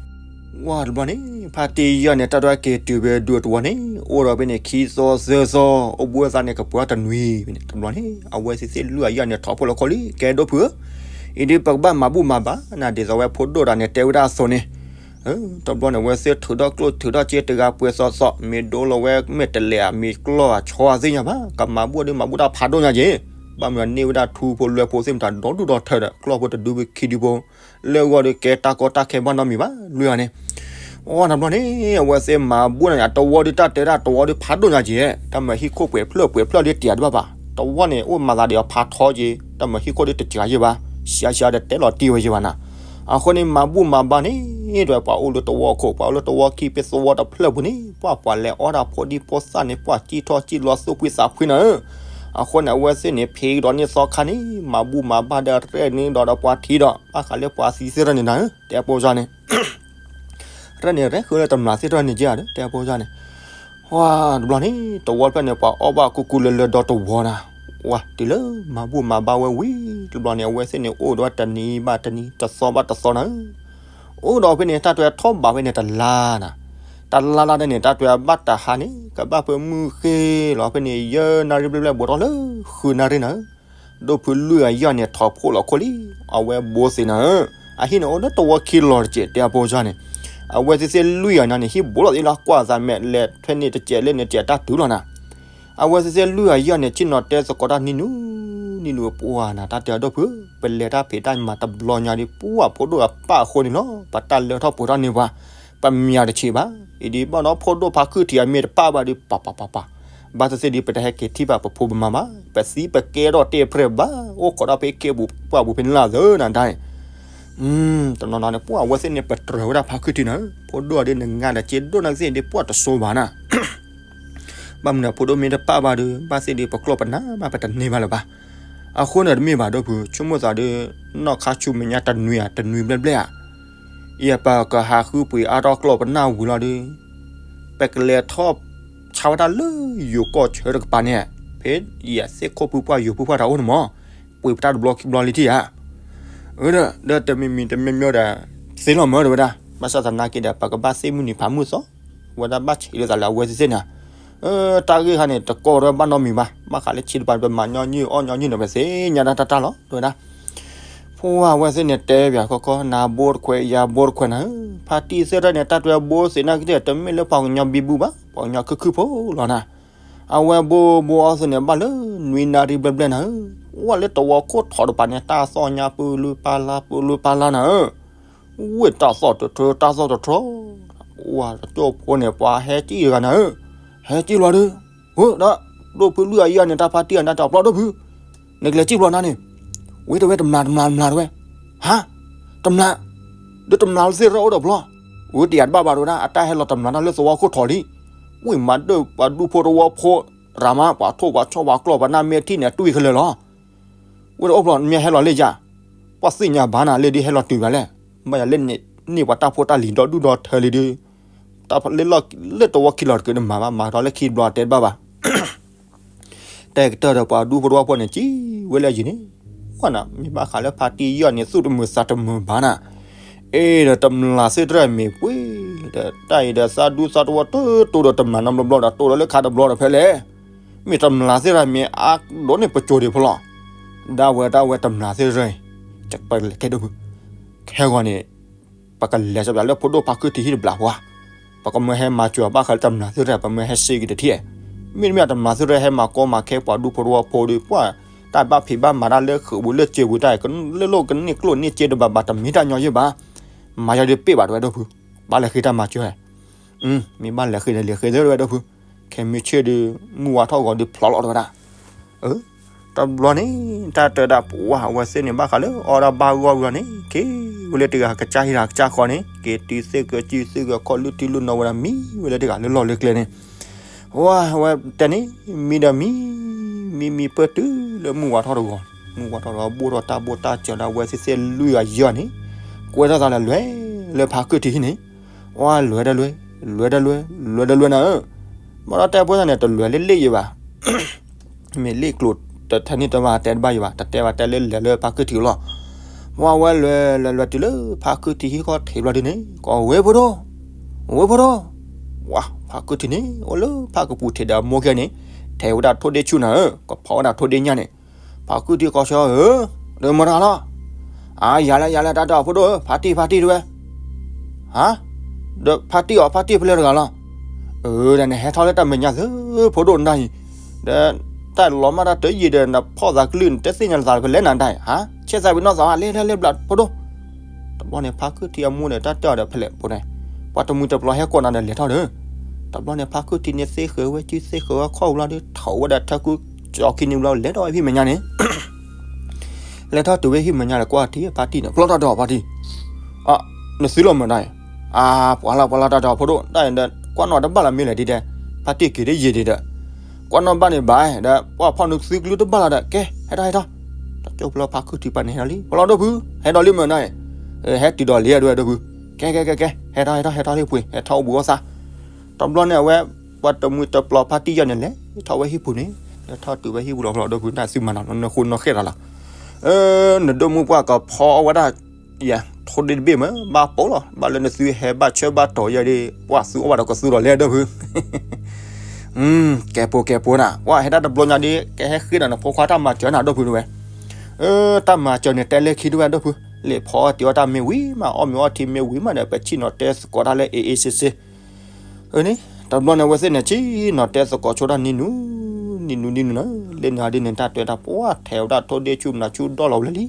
ဝါတဘျီန့ၣ် ဖါတံၢ်ယီၢ်န့ၣ် တၢ်တွဲက့ၤတုၤဖဲဒူတဝီန့ၣ် အိၣ်ဒီးဖဲန့ၣ် ခံသီသၢသီ အိၣ်ဘှံးအသးန့ၣ် ကပှဲၤအီၤတနွံဖဲန့ၣ် တဘျီန့ၣ် အဝဲသ့ၣ်သ့ၣ်လွံၢ်အယီၢ်န့ၣ် ထီၣ်ဖှိၣ်လီၤခိၣ်လံ ကဲဒိၣ်ဖုဧၢ, အံၤဒ်ပကဘၣ်မၤဘူၣ်မၤဘါနၤ ဒ်သိးဝဲဖိဒိၣ်တၢ်န့ၣ် တဲဝဲဒၣ်အသိးန့ၣ် တဘျီန့ၣ် အဝဲသ့ၣ်ထုးထီၣ်ကျိၣ်ထုးထီၣ်စ့တဂၤပှဲၤစီစီ မ့ၢ်ဒိလီၤဝဲ မ့ၢ်တလဲၤဧါ မ့ၢ်ကျီၢ်ဧါ ဆီဧါသ့ၣ်ညါဘၣ် ကမၤဘူၣ်ဒီးမၤဘူၣ်တၢ်ဖးဒိၣ်ညါက့ၤ, ဘၣ်မနုၤန့ၢ်ဝဲဒၣ်ထူဖိလွဲဖိသ့ၣ်မတၤဒီဒူၣ်ဒီထၢဒီး ကျီၢ်ဖိတဒုခံဒုဖိ လၢအဂီၢ်ဒီးကဲတၢ်ကီတၢ်ခဲဘၣ်နီတမံၤဘၣ် လွံၢ်ဂၤန့ၣ်, အိၣ်တဘျီန့ၣ် အဝဲသ့ၣ်မၤဘူၣ်န့ၣ် အတဝီဒီးတၢ်တဲဒၣ်တဝီဒီးဖးဒိၣ်ညါက့ၤ, တၢ်မၤဟံၣ်ခိၣ်ပှဲၤဖျၢၣ်ပှဲၤဖျၢၣ်ဒီးတယၤဒံးဘၣ်ဘၣ်, တဝီန့ၣ် အိၣ်မၤသးဒ်အီၤဖးထီက့ၤ, တၢ်မၤဟံၣ်ခိၣ်ဒီးတစှၤယဲၢ်ဘၣ်, စှၤစှၤဒီးတဲလီၤတံၢ်ဝဲယဲၢ်ဘၣ်နၤ, အဃိန့ၣ် မၤဘူၣ်မၤဘါန့ၣ် ဒီးပှၤအိၣ်လၢတဝီခိၣ် ပှၤအိၣ်လၢတဝီခံဖဲသဝီတဖျၢၣ်ပူၤန့ၣ် ပှၤပှၤလဲၤအီၣ်တၢ်ဖိဒံဖိသၣ်န့ၣ် ပှၤစံၣ်ထီၣ်စံၣ်လီၤသူၣ်ဖှံသးဖှံနၤဧၢ, အဃိန့ၣ် အဝဲသ့ၣ်န့ၣ် ဖံးကဒီးန့ၢ်သီခါန့ၣ် မၤဘူၣ်မၤဘါဒီးရဲၣ်န့ၢ်ဒီးဒီးပှၤထံဒီး ဘၣ်ဃးလၢပှၤသံသ့ၣ်ထီၣ်န့ၣ်နၤဧၢ တဲပိာ်စၢ်န့ၣ် ရဲၣ်န့ၣ် ရဲၣ်ဃုလၢတမျၢ်သ့ၣ်ထီၣ်န့ၣ်က့ၤဧါဒီး တဲပိာ်စၢ်န့ၣ်, ဝါတဘျီန့ၣ် တဝီဖျၢၣ်န့ၣ် ပှၤအီၣ်ဘၣ်ကူကူလၢလၢဒီတဝီနၤ, ဝါတုၤလၢမၤဘူၣ်မၤဘါဝဲဝံၤ တဘျီန့ၣ် အဝဲသ့ၣ်န့ၣ် အိၣ်ဒီးဝဲတနံၤဘၣ်တနံၤ တသီဘၣ်တသီနၤဧၢ, အိၣ်ဒီးဖဲန့ၣ် တၢ်တွဲထီၣ်ဘးဖဲန့ၣ်တလါနၤ, တလါလါဒ်န့ၣ် တၢ်တွဲဘၣ်တဟါန့ၣ် ကဘၣ်ဖဲမုၢ်ဃ့လီၤဖဲန့ၣ် ယဲၢ်နၣ်ရံၣ်ဘျဲၣ်ဘျဲၣ် ဘူးထီၣ်လၢဃုနၣ်ရံၣ်နၤဧၢ ဒိၣ်ဖုလွံၢ်ဂၤယီၢ်န့ၣ် ထီၣ်ဖှိၣ်လီၤခိၣ်လံ, အဝဲဘိသ့နၤဧၢ, အဟံၣ်န့ၣ်အိၣ်လၢတဝီခံလီၤတကဲး တဲအပိာ်စၢ်န့ၣ်, အဝဲသ့ၣ်သ့ၣ်လွံၢ်ဂၤန့ၣ် ဟံၣ်ဘူးလီၤသ့လီၤ ကွၢ်သးမဲာ်လဲၤထွဲန့ၣ်တကဲးလဲၣ်န့ၣ်တကဲးတၢ်တုၤလီၤနၤ, အဝဲသ့ၣ်သ့ၣ်လွံၢ်ဂၤယီၢ်န့ၣ် ဆ့ၣ်နီၤတဲသကိးတၢ်နံၤနုၤနံၤနုၤ ပှၤနၤ တၢ်တဲအဒိၣ်ဖု, ပလဲၤတၢ်ဖံးတၢ်မၤတဘျီညါဒီး ပှၤဖိဒိၣ်အပၣ်အဃိန့ၣ်လီၤ ပတၢ်လၢထီၣ်ပှဲၤထီၣ်န့ၢ်ပှၤ, ပမၤတဆံးဘၣ်, အံၤဒ်ဘၣ်ဒီးဖိဒိၣ်ဖါခုၣ်ထံးအမ့ၢ်တပၣ်ဘၣ်ဒီး ပၢ်ပၢ်ပၢ်ပၢ်, ဘၣ်သ့ၣ်သ့ၣ်ဒီး ပတဟဲက့ၤထံၣ်ဘၣ်ပဖိပမါဘၣ်, ပသံပကဲထီၣ်တ့ၢ်ပြဲၢ်ဘၣ်, အိၣ်ခိးဒီးဖဲကဲပူၤပှၢ်ပူၤဖဲန့ၣ်လၢအသၢနၤဒၣ်, တနီၤနီၤန့ၣ် ပှၤအဝဲသ့ၣ်န့ၣ် ပတြၢၤဝဲဒၣ်ဖါခုၣ်ထံးနၤ, ဖိဒိၣ်ဒီးနငါဒီးက့ဒိၣ်နၤသ့ၣ်ဒီး ပှၤတစိဘၣ်နၤ ဘၣ်မနုၤဖိဒိၣ်မ့ၢ်တပၣ်ဘၣ်ဒီး ဘၣ်သ့ၣ်ဒီးပကျီၢ်ပနၢ်မး ပတန့ၢ်ဘၣ်လၢၤဘၣ်. အဃိန့ၣ်တမ့ၢ်ဘၣ်ဒိၣ်ဖု ဆိကမိၣ်သးဒီး နီၢ်ခါဆူမဲာ်ညါတနွံဧါ တနွံဘျဲၣ်ဘျဲၣ်ဧါ, ယပကဟးဃုပှ့ၤအါထီၣ်ကျီၢ်ပနၢ်ဝံၤလီၤဒီး ပကလဲၤထီၣ်ဆါဝဲဒၣ်လၢယိၤကီၢ်ဆၢတကပၤန့ၣ်, ဖဲယသ့ၣ်ခိၣ်ဖုပှၢ်ယိၤဖုပှၢ်တၢ်အိၣ်န့ၣ်မး ပှ့ၤပတၢ်တဘျီခံဘျီလံထံၣ်ဧါ. ဒီးတမံၤမံၤတမံၤမံၤဒီး သ့လီၤမၢဒီးဝဲဒၣ် ဘၣ်ဆၣ်သနာ်က့ဒီး ပကဘၣ်သ့ၣ်မုၢ်နံၤဖးမုၢ်သီ ဝဲဒၣ်ဘၣ်ဆံးလၢသးလၢအဝဲသ့ၣ်သ့ၣ်န့ၣ်, တၢ်ဂ့ၢ်ခါန့ၣ် တကီဝဲဘၣ်နီတမံၤဘၣ်, ဘၣ်ဃးလၢဆံးတပၤ ပမၤညီနုၢ်အီၣ်ညီနုၢ်န့ၣ် ပသ့ၣ်ညါတၢ်တၢ်လီၤ တဲဝဲဒၣ်. ဖိဝဲသ့ၣ်န့ၣ် တဲပၠးခီခီ နၤဘိတခွဲး ယၤဘိတခွဲးနၤဧၢ, ဖါတံၢ်သ့ၣ်တဖၣ်န့ၣ် တၢ်တွဲဘိသ့ၣ်နာ်က့ တမ့ၢ်လၢပှၤကညီဘံဘူဘၣ်, ပှၤကညီခုၣ်ခုၣ်ဖိလီၤနၤ. အဝဲဘိဘိအီၣ်သ့ၣ်န့ၣ် ဘၣ်လၢနွံနၣ်ရံၣ်ဘျဲၣ်ဘျဲၣ်နၤဧၢ, ဝဲလၢတဝီခိၣ်ထီၣ်တပၤန့ၣ် တၢ်သီၣ်ညါပူၤလုပာ်လၢ်ပူၤလုပာ်လၢ်နၤဧၢ ဝ့ၢ်တၢ်သီၣ်တထြၢ တၢ်သီၣ်တထြၢ, ဝဲတကၠိၢ်ဖိန့ၣ် ပှၤဟဲကံၣ်တဂၤနၤဧၢ, ဟဲကံၣ်လီၤဒီး, ဝဲဒီး, ဒိၣ်ဖုလွံၢ်အယီၢ်န့ၣ် တၢ်ဖါတံၢ်အနၢ်တၢ်ပျီဒိၣ်ဖု, နကလဲၤကံၣ်ဘျီနၤန့ၣ်, ဝဲတဝဲတမျၢ်တမျၢ်တမျၢ်တဝဲ, ဟါ, တမျၢ်, ဒီးတမျၢ်သ့ၣ်ရၢအိၣ်ဒီးဘျီ, ဝဲတယၤတဘၣ်ဘၣ်တဝဲဒၣ် အတၢ်ဟဲလီၤတမျၢ်တၢ်လၢသဝီခိၣ်ထီၣ်လံ, ဝ့ၢ်မၤဒၢၣ်ပှၤဒူဖိတဝီဖိ, ရၤမး ပှၤထိၣ်ပှၤဆီၣ်ပှၤကျီၢ်ပှၤနၢ်မ့ၢ်ထံၣ်န့ၣ် အတွံၢ်ခဲလၢာ်လီၤ. ဝဲတအိၣ်ဖျီ နမ့ၢ်ဟဲလီၤလၢယၤ, ပှၤသ့ၣ်ညါဘၣ်နၤလၢဒ်ဟဲလီၤတုၤဘၣ်လဲၣ်, ဘၣ်ယၤလၢန့ၣ်ပှၤတၢ်ဖိတၢ်လံၤဒီဒူၣ်ဒီထၢလံဒီး တၢ်လၢလီၢ်လၢတဝီခံလီၤတက့ၢ်နမၤဘၣ် မၤထီၣ်လၢခံတဘျီတဲတဘၣ်ဘၣ် တဲကတၢၢ်ဒီးပှၤဒူဖိတဝီဖိန့ၣ် ကံဝဲလၢယံၤန့ၣ်, ဝဲနၤ မ့ၢ်ဘၣ်ဃးလၢဖါတံၢ်ယီၢ်န့ၣ် သူၣ်တမုာ်သးတမုာ်ဘၣ်နၤ, အ့ဒီးတမျးသ့ၣ်တဖၣ်မ့ၢ်ပှ့ၤ, ဒီးတၢ်အံၤဒီးသးဒူသးတဝီတိတိဒီးတမျးနီတဘျီဘျီဒီး တိဒီးလၢခါတဘျီဒီးဖဲလဲၣ်, မ့ၢ်တမျးသ့ၣ်တဖၣ်မ့ၢ်အါဒိၣ်န့ၣ်ပစိၤဒံးဖိလီၤ, ဒၣ်ဝဲဒၣ်ဝဲတမျးသ့ၣ်တဖၣ်, ပလဲၤကဲဒိၣ်ဖု, ခဲဂီၤန့ၣ် ပကလဲၤစၢၤဘၣ်လၢဖိဒိၣ်ဖါခုထံဟံၣ်တဘျီပှၤ, ပကမၢဟဲမၤစၢၤဘၣ်ဃးလၢတမျးသ့ၣ်တဖၣ် ပမၢဟဲစ့က့ၤတထံၣ်, မ့တမ့ၢ်တမျးသ့ၣ်တဖၣ်ဟဲမၤကီမၤခဲပှၤဒူဖိတဝီဖိဒီး ပှၤတၢ်ဘၣ်ဖံးဘၣ်မၤတၢ်လၢဃုာ်ဝံၤလၢစ့ဝံၤတၢ် လၢလိၣ်ကန့ၢ်ကျိၣ်န့ၢ်စ့တဘၣ်ဘၣ်တမံၤတၢ်ညီယဲၢ်ဘၣ်, မၤယီၤဒုးပ့ၢ်ဘၣ်တဝဲဒိၣ်ဖု, ဘၣ်လဲၤဃ့တၢ်မၤစၢၤ, မ့ၢ်ဘၣ်လဲၤဃ့ဒီးလဲၤဃ့သ့တဝဲဒိၣ်ဖု, ခဲမုၢ်ဆ့ၣ်ဒုး မုၢ်ဝါထီၣ်ဂီၤဒုးဖျိးလီၤတဝဲဒၣ် တဘျီန့ၣ် တၢ်တဲဒၣ်ပှၤအဝဲသ့ၣ်န့ၣ် ဘၣ်ဃးလၢအီၣ်ဒၣ်ဘၣ်ဂီၢ်ဘျီန့ၣ် က့ၤဝဲလၢတဂၤကစၢ်ဟံၣ်တဂၤကစၢ်ဃီန့ၣ် က့ၤတုၤသ့ၣ်ကၢစုသ့ၣ်ကၢခီၣ်လုၢ်ထံလုၢ်နီၤဝဲဒၣ်မံဝဲလၢတဂၤလၢလီၢ်လၢကျဲန့ၣ်, ဝဲဝဲတဲန့ၣ် မံဒီးမံ, မံမံပၢၢ်တုၤလၢမုၢ်ဝါထီၣ်တဂီၤ, မုၢ်ဝါထီၣ်တဂီၤ ဘိၣ်ထီၣ်တၢ်ဘိၣ်တၢ်စၢၤဒၣ်ဝဲသ့ၣ်သ့ၣ်လွံၢ်ဂၤယဲၢ်ဂၤန့ၣ်, ကွဲထီၣ်သးလၢလွဲလၢဖါခုထံဟံၣ်န့ၣ်, ဝဲလွဲဒီးလွဲ, လွဲဒီးလွဲ, လွဲဒီးလွဲနၤဧၢ, ဘၣ်ဒီးတဲဖိသၣ်န့ၣ် တလွဲလၢလ့ၣ်ယဲၢ်ဘၣ် မ့ၢ်လ့ၣ်ကျိၤတထၢန့ၢ်တဘၣ်တဲတဘၣ်ယဲၢ်ဘၣ် တတဲဘၣ်တဲလၢလဲၤလၢဖါခုထံလီၤ, ဝဲဝဲလွဲလွဲလွဲတုၤလၢဖါခုထံဟံၣ်ခီၣ်ထံးဘျီဒုန့ၣ် ကီဝဲဖိဒိၣ်, ဝဲဖိဒိၣ်, ဝဲဖါခုထံန့ၣ် အိၣ်လၢဖါကပူၤထံးဒီးအမိၢ်ကဲန့ၣ်, ထဲးဝဲဒၣ်ထိၣ်ဒ့ဆူၣ်နၤဧၢ, ကဖီဝဲဒၣ်ထိၣ်ဒ့ညၣ်န့ၣ်, ဖါခုထံကီၢ်ဆၢဧၢ, ဒီးမတၤလီၤ အါ ယၤလဲၣ် ယၤလဲၣ် တၢ်တဲအီၤဖိဒိၣ်ဧၢ ဖါတံၢ် ဖါတံၢ်တဝဲ, ဟါ, ဒီးဖါတံၢ်အီၤ ဖါတံၢ်ဖဲလဲၣ်တဂၤလီၤ, အၢ ဒီးနဟဲထီၣ်လၢတၢ်မဲာ်ညါသု ဖိဒိၣ်နတၢ်အံၤ, ဒီးတၢ်လီၤမၢ်တၢ်တယံာ်ဒီး နဖီၣ်သးကလုၢ် နတသ့ၣ်ညါနသးဖဲလဲၣ်နတၢ်အံၤ ဟါ, ဆဲးသးဝံၤနီၢ်သးဟါ လဲၤလဲၤလဲၤဘျးဖိဒိၣ် တဘျီန့ၣ် ဖါခုထံအမိၢ်န့ၣ် တၢ်တဲအီၤဒီးဖဲလဲၣ်ဖိန့ၣ်, ပှၤတမှံၤတပျီၤဟဲကိးနၤဒီးလဲၤထီၣ်ဒီး, တဘျီန့ၣ် ဖါခုထံန့ၣ် သ့ဃဲၤဝဲစုသ့ဃဲၤဝဲခီၣ်ဝံၤလီၤဒီး ထီၣ်ဝဲဒၣ်ထၢကူ ကၠီခံနံၤဘျီ လဲၤထီၣ်ဝဲဟံၣ်မဲာ်ညါန့ၣ် လဲၤထီၣ်တုၤဝဲဟံၣ်မဲာ်ညါဒီး ကွၢ်ထံၣ်ဖါတံၢ်န့ၣ် ပျီထီၣ်ဒီးဖါတံၢ်, အ နသုလီၤမုာ်နၤအံၤ, အါ ပှၤလီၤ ပှၤလီၤ တၢ်တဲအီၤဖိဒိၣ် တၢ်အံၤဒီး ကွၢ်နီၣ်တဘၣ်လီၤမ့ၢ်လဲၣ်ဒ်ဒီး, ဖါတံၢ်က့ၤဒ်ယံာ်ဒံးဒီး, ကွၢ်နီၣ်ဘၣ်န့ၣ်ဘၣ်ဒီး ပှၤဖီၣ်နုာ်သုကလုၢ်တဘၣ်လီၤဒီး ကဲ ဟဲထီၣ်ဟဲထီၣ်, တၢ်ကၠိဖျီဖါခုထံပှၤန့ၣ် ဟဲဒီးလံ ပှၤလီၤဒိၣ်ဖု ဟဲဒီးလံမုာ်နၤအံၤ, ဟဲတုၤဒီးလံဒိၣ်ဝဲဒိၣ်ဖု, ကဲကဲကဲကဲ ဟဲထီၣ်ဟဲထီၣ် ဟဲထီၣ်လံပှ့ၤ ဟဲထီၣ်အိၣ်ဘှံးအိၣ်သါ တဘျီန့ၣ် အဝဲ ပှၤတမှံၤတပျီၤဖါတံၢ်ယီၢ်န့ၣ် လဲၤထီၣ်ဝဲဟံၣ်ပူၤန့ၣ်, လဲၤထီၣ်တုၤဝဲဟံၣ်ပူၤလီၤ ဖီလီၤဒိၣ်ဖု တၢ်သုမၤနီၤ နဃိနီၢ်ဃဲၣ်တၢ်လီၤ. နဒိၣ်မုၢ်ပှၢ်ကဖီအီၣ်ဝဲဒၣ် ယၤ ထိၣ်ဒ့တဘ့ၣ်မ့ၢ် ဘၣ်ပိာ်လီၤ ဘၣ်လၢနသုဟဲဘၣ်ဆၢဘၣ်တီၤယဲၢ်ဒ့ၣ် ပှၤသုအီၣ်ဘၣ်ဒီးကသူဒီးလဲၤဒိၣ်ဖု ကဲပိာ်ကဲပိာ်နၤ ပှၤဟဲဒၣ်တဘျီညါဒ့ၣ် ကဟဲဃ့ဒီးနဖိခွါတၢ်မၤစၢၤနၤဒိၣ်ဖုတဝဲ, တၢ်မၤစၢၤန့ၣ်တဲလၢခံတဝဲဒိၣ်ဖု, လံာ်ဖီအီၣ်တံၤအီၣ်တၢ်မ့ၢ်ဝံၤမး အီၣ်မ့ၤအီထံမ့ၢ်ဝံၤမးဒီး ပဆ့ၣ်နီၤတဲသကိးတၢ်လၢ အ့ၣ်အ့ၣ်စ့စ့ အန့ၣ် တဘျီန့ၣ် အဝဲသ့ၣ်န့ၣ်ဆ့ၣ်နီၤတဲသကိးဆိတၢ်နံၤနူၤ နံၤနူၤနံၤနူၤန့ၣ် လၢန့ၣ်ဒ်န့ၣ် တၢ်တဲတၢ်ပှၢ်ထဲးဝဲဒၣ်ထိၣ်ဒ့ဆူၣ်မနၤဆူၣ်ဒီၣ်လီၤဝဲလၢလံ.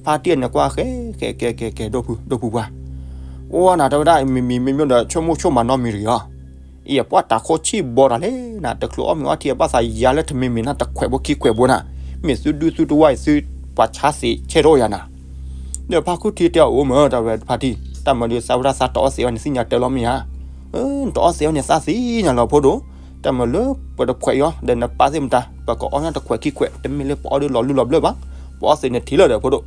ဖါတံၢ်န့ၣ်ကွၢ်ဃဲ ကဲကဲကဲကဲ ဒိၣ်ဖု ဒိၣ်ဖုပှၢ်, အိၣ်နၤတဲဝဲဒၣ် မံၤမံၤမံၤမံၤဒီး ဆိကမိၣ်ဆိကမးနီတမံၤတဂ့ၤအီၤ, အံၤပှၢ်တၢ်ခိၣ်ဆံၣ်ဘီတၢ်လဲၣ်နၤ တချုးအီၣ်မ့ၤအီထံအဘၣ်သးယါလၢတမံၤမံၤနၤ တခွဲးဘိခံခွဲးဘိနၤ, မ့ၢ်သုဒူသုတဝါအံၤသု ပှၤဆါသ့းဆဲးတအိၣ်ယၤနၤ ဒီးဖါခုထံတဲအီၤ အိၣ်မ့ၢ်တၢ်ဝဲဖါတံၢ် တၢ်မၤဒုးသးဝဲဒၣ်သးတအီၣ်သ့းအီၤန့ၣ် သ့ၣ်ညါတဲလီၤမ့ၢ်ဧါ, တအီၣ်သ့းအီၤန့ၣ် သးသ့ၣ်ညါလီၤဖိဒိၣ်, တၢ်မၤလၢပတခွဲးအီၤ ဒီးနပၢ်သ့ၣ်မတၤ ပကအီၣ်ညါတခွဲးခံခွဲး တမ့ၢ်လၢပအီၣ်ဒုးလီၤလုၢ်လီၤဘျၢၣ်ဘၣ်, ပအီၣ်သ့းန့ၣ်ထံၣ်လၢာ်ဒီးဖိဒိၣ်,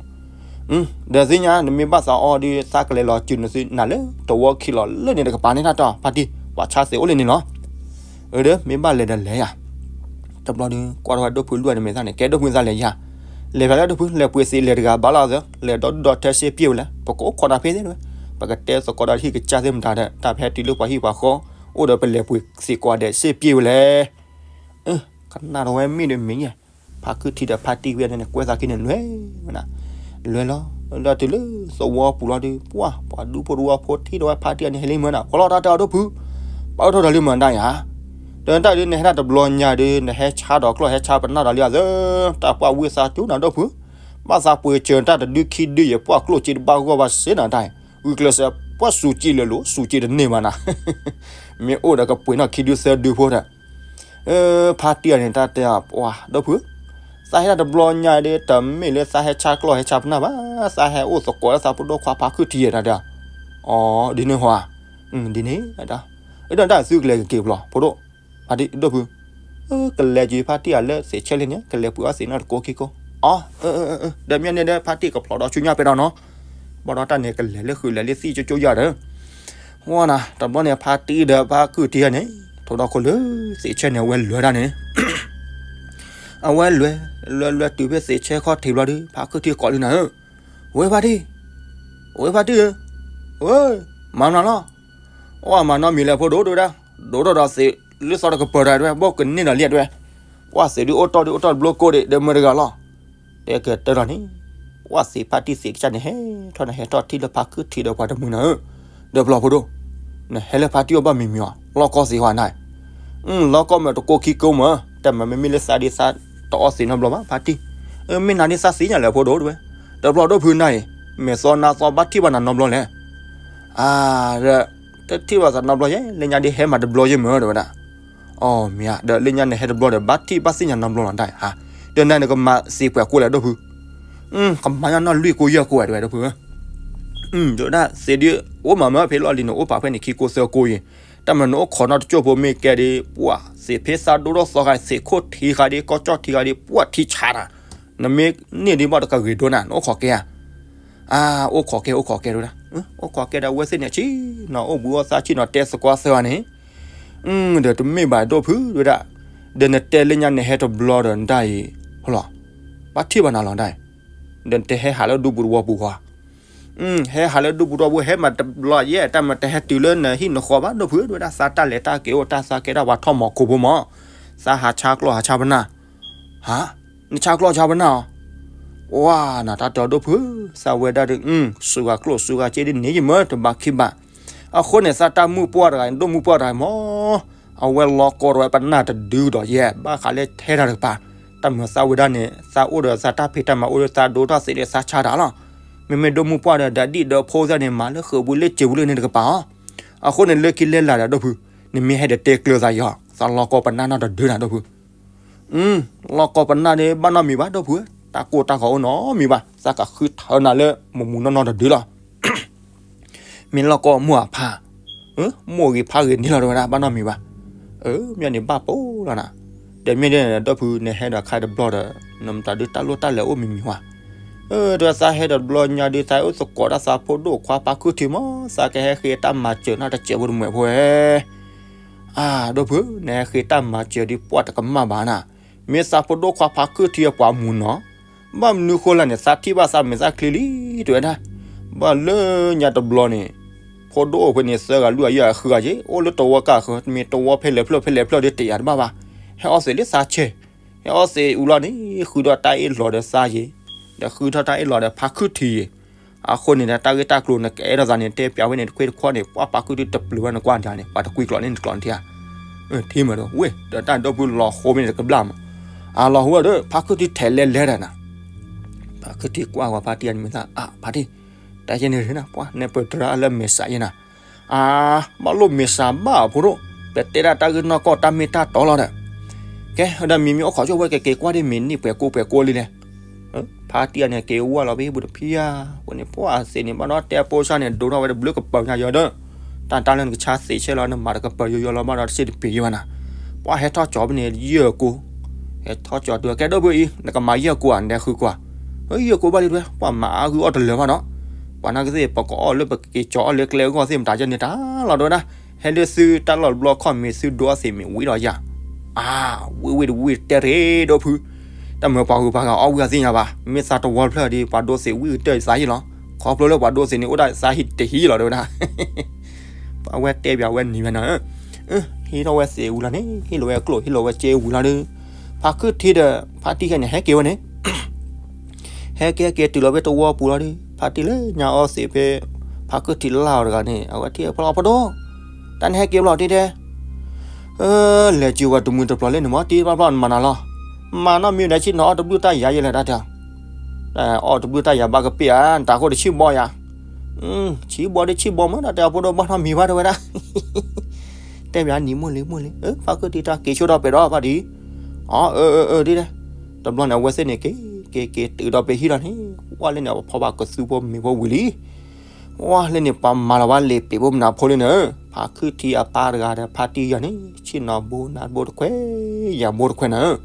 ဒီးသ့ၣ်ညါ နမ့ၢ်ဘၣ်သးအီၣ်ဒုး သးကလဲၤလီၤစုနသုနၤလၢတဝီခံလီၤလၢန့ၣ်တကပၤန့ၣ် တၢ်တီၢ်ဖါတံၢ် ပှၤဆါသ့းအိၣ်လၢန့ၣ်လီၤ အဒီး မ့ၢ်ဘၣ်လဲၤဒီးလဲၤယၤ, တဘျီဒုး ကွၢ်ထီၣ်ဝဲဒိၣ်ဖုလွံၢ်န့ၣ် မ့ၢ်သးန့ၣ် ကဲဒိၣ်ဖုသးလဲၤယၤ, လဲၤဖဲလဲၣ်ဒိၣ်ဖု လဲၤပှ့ၤသ့းလဲၤတဂၤဘၣ်လီၤသၢ လဲၤဒီဒူၣ်ဒီထၢစ့ပျ့ၢ်ဝဲလဲၣ် ပကအိၣ်ခိးတၢ်ဖဲသ့ၣ်ဝဲ, ပကတဲသကိးဒီးဟံၣ်ကစၢ်သ့ၣ်မတၤဒီး တၢ်ဖဲတုၤလၢပှၤဟံၣ်ပှၤဃီ အိၣ်ဒီးပလဲၤပှ့ၤသ့းကိးဂၤဒဲးစ့ပျ့ၢ်ဝဲလဲၣ် ကနၣ်ဒီးဝဲမ့ၢ်ဒီးမ့ၢ်ယဲၢ်, ဖါခုထံဒီးဖါတံၢ်ဝဲန့ၣ် ကွဲသးခံန့ၣ်လွဲၢ်ဝဲနၤ, လွဲၢ်လီၤ, ဒီးတုၤလၢသဝီပူၤလီၤဒုး ပှၢ် ပှၤဒူဖိတဝီဖိထံၣ်ဒီးဝဲဖါတံၢ်အန့ၣ်ဟဲလံမ့ၢ်နၤ ဖီလီၤတၢ်တဲအီၤဒိၣ်ဖု, ပာ်အၢထီၣ်ဒီးလံမ့ၢ်နၤယၤ, ဒီးတၢ်ဒုးနဟဲဒၣ်တဘျီညါဒုး နဟဲဆါဒီးကျီၢ်ဟဲဆါပနၢ်ဒီးလံအသၢ, တၢ်ပှၢ်ဝံသးစူၤနၤဒိၣ်ဖု, ဘၣ်သးပှ့ၤစၢၤတၢ်တဒုခံဒုယဲၢ် ပှၢ်ကျိၣ်စ့တဘၣ်ဂီၢ်ဘၣ်စ့နၤတၢ်, ဂုာ်ကျဲးစၢး ပှၢ်စူၤစ့လၢာ်လိၤ စူၤစ့တန့ၢ်ဘၣ်နၤ မ့ၢ်အိၣ်ဒီးကပှ့ၤနီၣ်ခံဒုသၢဒုဖိဒီး, ဖါတံၢ်အန့ၣ်တၢ်တဲအီၤ ပှၢ်ဒိၣ်ဖု, သးဟဲဒၣ်တဘျီညါဒီး တမ့ၢ်လၢသးဟဲဆါကျီၢ်ဟဲဆါပနၢ်ဘၣ်, သးဟဲအိၣ်သကိးလၢသးဖိဒိၣ်ခွါဖါခုထံယဲၢ်နၤဒီး, အိ ဒ်န့ၣ်ဟီဧါ, ဒ်န့ၣ်, အဒီးတၢ်သုကလဲၤကက့ၤပျီ ဖိဒိၣ်, ဖါတံၢ်ဒိၣ်ဖု, ကလဲၤက့ၤဖါတံၢ်အလၢသ့းဆဲးလံန့ၣ် ကလဲၤပှ့ၤအီၣ်သ့းနီၢ်တကိးခံကိး အီၤ, ဒီးမ့ၢ်န့ၣ်ဒီး ဖါတံၢ်ကဖျိးဒီးဆူညါပဲဒီးနီၤ, ဘၣ်ဒီးတၢ်န့ၣ်ကလဲၤလၢဃုာ်လဲၤလၢသံၣ်ကၠိကၠိယၤဒီး, ဝဲနၤ တဘျီန့ၣ် ဖါတံၢ်ဒီးဖါခုၣ်ထံးန့ၣ် ထိဒီခိၣ်လၢသ့ၣ်ဆၢန့ၣ် အဝဲလဲၤဒၣ်န့ၣ် အဝဲလဲၤ, လဲၤလဲၤတုၤဖဲသ့ၣ်ဆၢခီၣ်ထံးဘျီဒီး ဖါခုၣ်ထံးကိးလံနၤဧၢ, ဝဲဖါတံၢ်, ဝဲဖါတံၢ်ဧၢ, ဝဲ, မၤမနုၤလီၤ, အိၣ်မၤနီတမံၤလဲၣ်ဖိဒိၣ်တဲဝဲဒၣ်, ဒိၣ်ထီၣ်ဒီးသ့ၣ်လၢသီတကပၤတၢ်တဲဝဲ ဘီၣ်ကန့ၢ်ဒီးလံတဲဝဲ, ပှၢ်သ့ၣ်ဒုးအိၣ်တီၢ်ဒုးအိၣ်တီၢ်တဘျီကိးဒံး ဒီးမုၢ်တဂၤလီၤ တဲကတၢၢ်လီၤန့ၣ်, ပှၢ်သ့ၣ်ဖါတံၢ်သ့ၣ်ကစၢ်န့ၣ် ဟဲထီၣ်နဟဲထီၣ်ထံၣ်လၢဖါခုၣ်ထံးဒီးပှၤတမုာ်နၤဧၢ, ဒီးပျီဖိဒိၣ်, နဟဲလၢဖါတံၢ်အအိၣ်ဘၣ်မံၤမံၤအီၤ လီၢ်ကီသ့ၣ်ဝဲနၤ, လီၢ်ကီမ့ၢ်တကိးခံကိးမး တၢ်မၤမ့မ့ၢ်လၢသးဒ်သးတအီသံးနီတဘျီဘၣ်ဖါတံၢ်, မ့ၢ်နၤဒ်သးသ့ၣ်ညါလဲၣ်ဖိဒိၣ်တဲဝဲ, ဒီးပျီဒိၣ်ဖုနၤအံၤ, မဲာ်သီနါသီဘၣ်ထံၣ်ဘၣ်နၤနီတဘျီလဲၣ်, အါ, ဒီး, တထံၣ်ဘၣ်သးနီတဘျီယဲ လၢညါဒ်ဟဲမးတဘျီယဲမးတဲဝဲဒၣ် အီၤမ့ၢ်ဧါ ဒီးလၢညါနဟဲတဘျီဒီး ဘၣ်ထံၣ်ဘၣ်သ့ၣ်ညါနီတဘျီလီၤဒၣ်ဧါ, ဒီးနၤနကမၤသ့ၣ်ပှဲၤကိးလဲၣ်ဒိၣ်ဖု, ကမၤညါနီၢ်လွံၢ်ကိးယဲၢ်ကိးဝဲတဲဝဲဒိၣ်ဖု, ဒီးဒၣ်သ့ၣ်ဒုး, အိၣ်မးမ့ၢ်ဖဲလီၢ်လံၤန့ၣ် အိၣ်ပာ်ဖဲန့ၣ်ခံကိးသၢကိးယဲၢ်, တၢ်မၤနအိၣ်ခိးနီတကၠိၢ်ဖိမ့ၢ်ကဲဒ် ပှၢ်သ့ၣ်ဖ့သးဒိၣ်ထီၣ်သီဃာ် သ့ၣ်ခိၣ်ထံဃာ်ဒ် ကီၢ်ကၠီၣ်ထံဃာ်ဒ် ပှၢ်ထံဆါနၤ, နမ့ၢ်န့ၢ်ဒ်ဘၣ်တကဂ့ၤဒိၣ်နၤ နအိၣ်ခိးကဲဧါ အါ, အိၣ်ခိးကဲ အိၣ်ခိးကဲတဲဝဲဒၣ်, အိၣ်ခိးကဲဒီးအဝဲသ့ၣ်န့ၣ် ဆ့ၣ်နီၤအိၣ်ဘှံးအိၣ်သါဆ့ၣ်နီၤတဲသကိးသၢဂၤန့ၣ်, ဒီးတမ့ၢ်ဘၣ်ဒိၣ်ဖုတဲဝဲဒၣ်, ဒီးနတဲလၢညါနဟဲတဘျီဒီးနတၢ်အံၤ, ဟလီၤ, ဘၣ်ထံၣ်ဘၣ်နၤလီၤဒၣ်အံၤ, ဒီးနတဟဲဟးလၢဒူပူၤတဝီပူၤဃီ ဟဲဟးလၢဒူပူၤတဝီပူၤ ဟဲမးတဘျီယဲၢ် တၢ်မၤတဟဲတုၤလၢနဟံၣ်နဃီဘၣ်ဒိၣ်ဖုတဲဝဲဒၣ် သးတၢ်လဲၤတၢ်က့ၤအိၣ်တၢ်သးကဲတၢ်ပှၤထီၣ်မီၤခိၣ်ဖိမး, သးဟးဆါကျိၣ်ဟးဆါပနၢ်, ဟါ, နဆါကျိၣ်ဆါပနၢ်အီၤ, ဝါနၤတၢ်တဒိၣ်ဖု, သးဝဲဒၣ်ဒီး, စူဂၤကျိၣ်စူဂၤစ့ဒ်န့ၣ်ယမၢတဘၣ်ခံဘၣ်, အဃိန့ၣ် သးတၢ်မုၣ်ပှၢ်တဂၤ ဒိၣ်မုၣ်ပှၢ်တဂၤမး အဝဲလီၤကီတဝဲပနၢ်တဒုဒီးယဲၢ် ဘၣ်ဃးလၢထဲတၢ်တကပၤ, တၢ်မၤသးဝဲဒၣ်န့ၣ် သးအိၣ်ဒီးသးတၢ်ဖံးတၢ်မၤအိၣ်ဒီးသးဒိၣ်ထီၣ်သ့ဒီးသးဆါတၢ်လီၤ, မ့မ့ၢ်ဒိၣ်မုၣ်ပှၢ်ဒီး ဒၣ်ဒံၣ်ဒီးဖိသၣ်န့ၣ် မၤလၢဃုာ်ပူၤလၢစံာ်ပူၤလၢန့ၣ်တကပၤအီၤ, အဃိန့ၣ်လၢခံလဲၤလၢ်ဒီးဒိၣ်ဖု, နမ့ၢ်ဟဲဒီးတဲကျၢၤသးယီၤ သးလီၤကီပနၢ်နီတဒုနၤဒိၣ်ဖု လီၤကီပနၢ်န့ၣ် ဘၣ်နီတမံၤဘၣ်ဒိၣ်ဖု, တၢ်ကိၢ်တၢ်ဂီၤအိၣ်နီတမံၤဘၣ်, သးကဃုထၢနၤလၢမူးမူးနီၢ်နီၢ်တဒုလီၤ, မ့ၢ်လီၤကီမိၢ်အဖါ, မိၢ်ဂ့ၤဖါဂ့ၤန့ၣ်လီၤတဲဝဲဒၣ် ဘၣ်နီတမံၤဘၣ်, မ့ၢ်န့ၣ်ဘၣ်ပိလီၤနၤ, ဒီးမ့ၢ်ဒ်န့ၣ်ဒိၣ်ဖု နဟဲဒီးခါတဘျီဒီး နမတၤဒုးတၢ်လိၣ်တၢ်လဲၤအိၣ်မံၤမံၤဝဲ, ဒီးသးဟဲဒီးတဘျီညါဒုး သးအိၣ်သကိးတၢ်သးဖိဒိၣ်ခွါဖါခုၣ်ထံမး သးကဟဲဃ့တၢ်မၤစၢၤနီတစဲးဖိတမုာ်ဖိဧၢ အါ, ဒိၣ်ဖု, နဟဲဃ့တၢ်မၤစၢၤဒ်ပှၢ်တကမၣ်ဘၣ်နၤ, မ့ၢ်သးဖိဒိၣ်ခွါဖါခုၣ်ထံအပှၤမုၢ်နီၤ, ဘၣ်မနုၤဃိလဲၣ်န့ၣ် သးထံၣ်ဘၣ်သးမဲာ်သၣ်ချံလံ တဲဝဲဒၣ်, ဘၣ်လၢညါတဘျီန့ၣ်, ဖိဒိၣ်အိၣ်ဖဲန့ၣ် သၢဂၤလွံၢ်ဂၤယဲၢ်ဂၤဃုဂၤက့ၤ အိၣ်လၢတဝီကၢ်ဃၢၤ မ့ၢ်တဝီဖဲလဲၣ်ဖျၢၣ်ဖဲလဲၣ်ဖျၢၣ်ဒ်တယာ်တဘၣ်ဘၣ်, ဟဲအီသံးလၢသးဆဲး, ဟဲအီသံးအူလီၤန့ၣ် ဃုဒီးတၢ်အ့ၣ်လီၤဒီးသးယဲၢ်, ဒီးဃုထီၣ်တၢ်အ့ၣ်လီၤဒီးဖါခုၣ်ထံယဲၢ် အဃိန့ၣ်ဒီး တၢ်ဂ့ၢ်တၢ်ကျိၤနကအဲၣ်ဒိးသးန့ၣ် တဲပၠးဝဲန့ၣ် တခွ့တခွီန့ၣ် ပှၤဖါခုၣ်ထံတပျုၤဝဲနကွၢ်ဒၣ်န့ၣ် ပှၤတကွံကျိးန့ၣ်နကျိးန့ၣ်ထံဧါ, ထံမ့ၢ်ဒီး ဝ့ၢ် ဒီးတၢ်ဒိၣ်ဖုလီၤဃိမ့ၢ်န့ၣ်တကဘျၣ်မး, အလီၤဟူဒီး ဖါခုၣ်ထံထဲးလဲၤလဲၤဒီးနၤ, ဖါခုၣ်ထံကွၢ်ဝဲဖါတံၢ်အန့ၣ်မ့ၢ်သး အါ ဖါတံၢ်, တၢ်ယဲန့ၣ်ရ့နၤ ပှၤ နဲပၢၢ်တရၢလၢမဲာ်ဆှးယဲနၤ အါ, ဘၣ်လိၣ်မ့ၢ်စှၤဘၣ်အဖိဒိၣ်, ပတဲဒၣ်တၢ်ဂ့ၢ်နီၢ်ကီၢ်တၢ်မ့ၢ်တၢ်တီလီၤဒီး, ကဲ ဒီးမံၤမ့ၢ်အိၣ်ခိးဆိၣ်ဝဲကက့ၤကွၢ်ဒ်မ့ၢ်နံၣ်ပှဲၤကိးပှဲၤကိးလံလဲၣ်, ဖါတံၢ်အန့ၣ်က့ၤဝဲလီၤဖဲဟံၣ်ပူၤတဖံးဧါ, အဃိန့ၣ် ပှၤသ့ၣ်န့ၣ် ဘၣ်ဒီးတဲပိစၢ်န့ၣ် ဒိးထီၣ်ဝဲတဘျုးကပၤညါယီၤဒီး, တၢ်တၢ်လၢနကဆါသ့ၣ်ဆဲလီၤ နမၤတကပၤယိယိလီၤ ဘၣ်ဒီးတစ့ၣ်တပ့ၤယိဘၣ်နၤ, ပှၤဟဲထီၣ်ကၠီၤဖဲန့ၣ် ယဲၢ်ကိး ဟဲထီၣ်ကၠီၤတုၤ ကဲဒိၣ်ဖုအံၤ နကမၤယဲၢ်ကိးဧါ နဒဲဃုကိးဧါ, ယဲၢ်ကိးဘၣ်လံတဲဝဲ ပှၤမၤအါဂုၢ်အီၣ်တလၢာ်ဘၣ်ဒီး, ပှၤနာ်ကသ့ၣ် ပကအီၣ်လၢပကက့ၤကၠီၤအီၣ်လၢကျဲအဂီၢ်သ့ၣ်မတၤယဲန့ၣ်တၢ်လီၤတဲဝဲဒၣ်, ဟဲလၢသုတၢ်လီၢ်တဘျီခီၣ်မ့ၢ်သုဒိအီၣ်သ့ၣ်မ့ၢ်ဝံၤဒီးယၤ, အါ, ဝံၣ်ဝံၣ်တဝံၣ်တဲရ့ဒိၣ်ဖု, တၢ်မၢပှၤဂုၤပှၤဂၤအီၣ်ဝံၣ်အသ့ၣ်ညါဘၣ်, မ့ၢ်သးတဝီတဖျၢၣ်ဒီး ပှၤဒိသ့ၣ်ဝံၣ်ကတၢၢ်သးဟံၣ်လီၤ, ခီဖျိလၢပှၤဒိသ့ၣ်န့ၣ် အိၣ်ဒၣ်သးဟံၣ်တဟံၣ်လီၤတဲဝဲဒၣ် ပှၤဝဲတဲပၠးဝဲနံၤဝဲနၤ, ဟ့ၣ်ထီၣ်ဝဲသ့ၣ်ဝံၤလီၤန့ၣ် ဟ့ၣ်လီၤဝဲကျိၣ် ဟ့ၣ်လီၤဝဲစ့ဝံၤလီၤဒီး, ဖါခုၣ်ထံဒီး ဖါတံၢ်ခဲန့ၣ် ဟဲက့ၤဝဲန့ၣ်, ဟဲက့ၤက့ၤတုၤလီၤဖဲတဝီပူၤလီၤဒီး ဖါတံၢ်လၢညါအီသံးဖဲ ဖါခုၣ်ထံလၢအီၤတဂၤန့ၣ် အဝဲထံၣ်ဖဲလီၤဖိဒိၣ်, တၢ်န့ၣ်ဟဲက့ၤဘျီတံၢ်တဲ လဲၤစံးဝဲတမုာ်တပျီၤလၢန့ၣ်မ့ၢ်တံၢ်တဘျီဘျီနမၤနၤလီၤ, မၤနီတမံၤဒီးဆံၣ်နီၤအီၣ်တဘျုးတၢ်ယၤယဲလဲၣ်တၢ်တဲ, အီၣ်တဘျုးတၢ်ယၤဘၣ်ကပ့ၢ်ဧါ နတၢ်ဃိတဆံၣ်ဘီယၤ, ဆံၣ်ဘီဒီးဆံၣ်ဘီမ့ၢ်တၢ်တဲအဖိဒိၣ်ဘၣ်နီတမံၤဘၣ်တဲဝဲဒၣ်, တဲပၠးနံၤမိၢ်လံမိၢ်လံ, ဖါခုၣ်ထံတၢ်က့ၤဆိဒီးပဲာ်ဒီးဖါတံၢ်, အီၤအၢအၢအၢဒ်လဲၣ်, တဘျီန့ၣ် အဝဲသ့ၣ်န့ၣ်က့ၤ က့ၤက့ၤတုၤဒီးဖဲဟံၣ်လီၤန့ၣ်, ဝဲလၢန့ၣ် အဝဲဖီဘၣ်ကသူဖိမ့ၤဖိဝံၤလံ ဝဲလၢန့ၣ် ပှၤမၤလီၤဘၣ်လံာ်ပ့ၤဖိမနုၤဖိလံန့ၣ်, ဖါခုၣ်ထံအပၢ်တဂၤဒီးဖါတံၢ်ယၤန့ၣ် ဆ့ၣ်နီၤဘိနါဘိတခွဲး ယၤဘိတခွဲးန့ၣ်,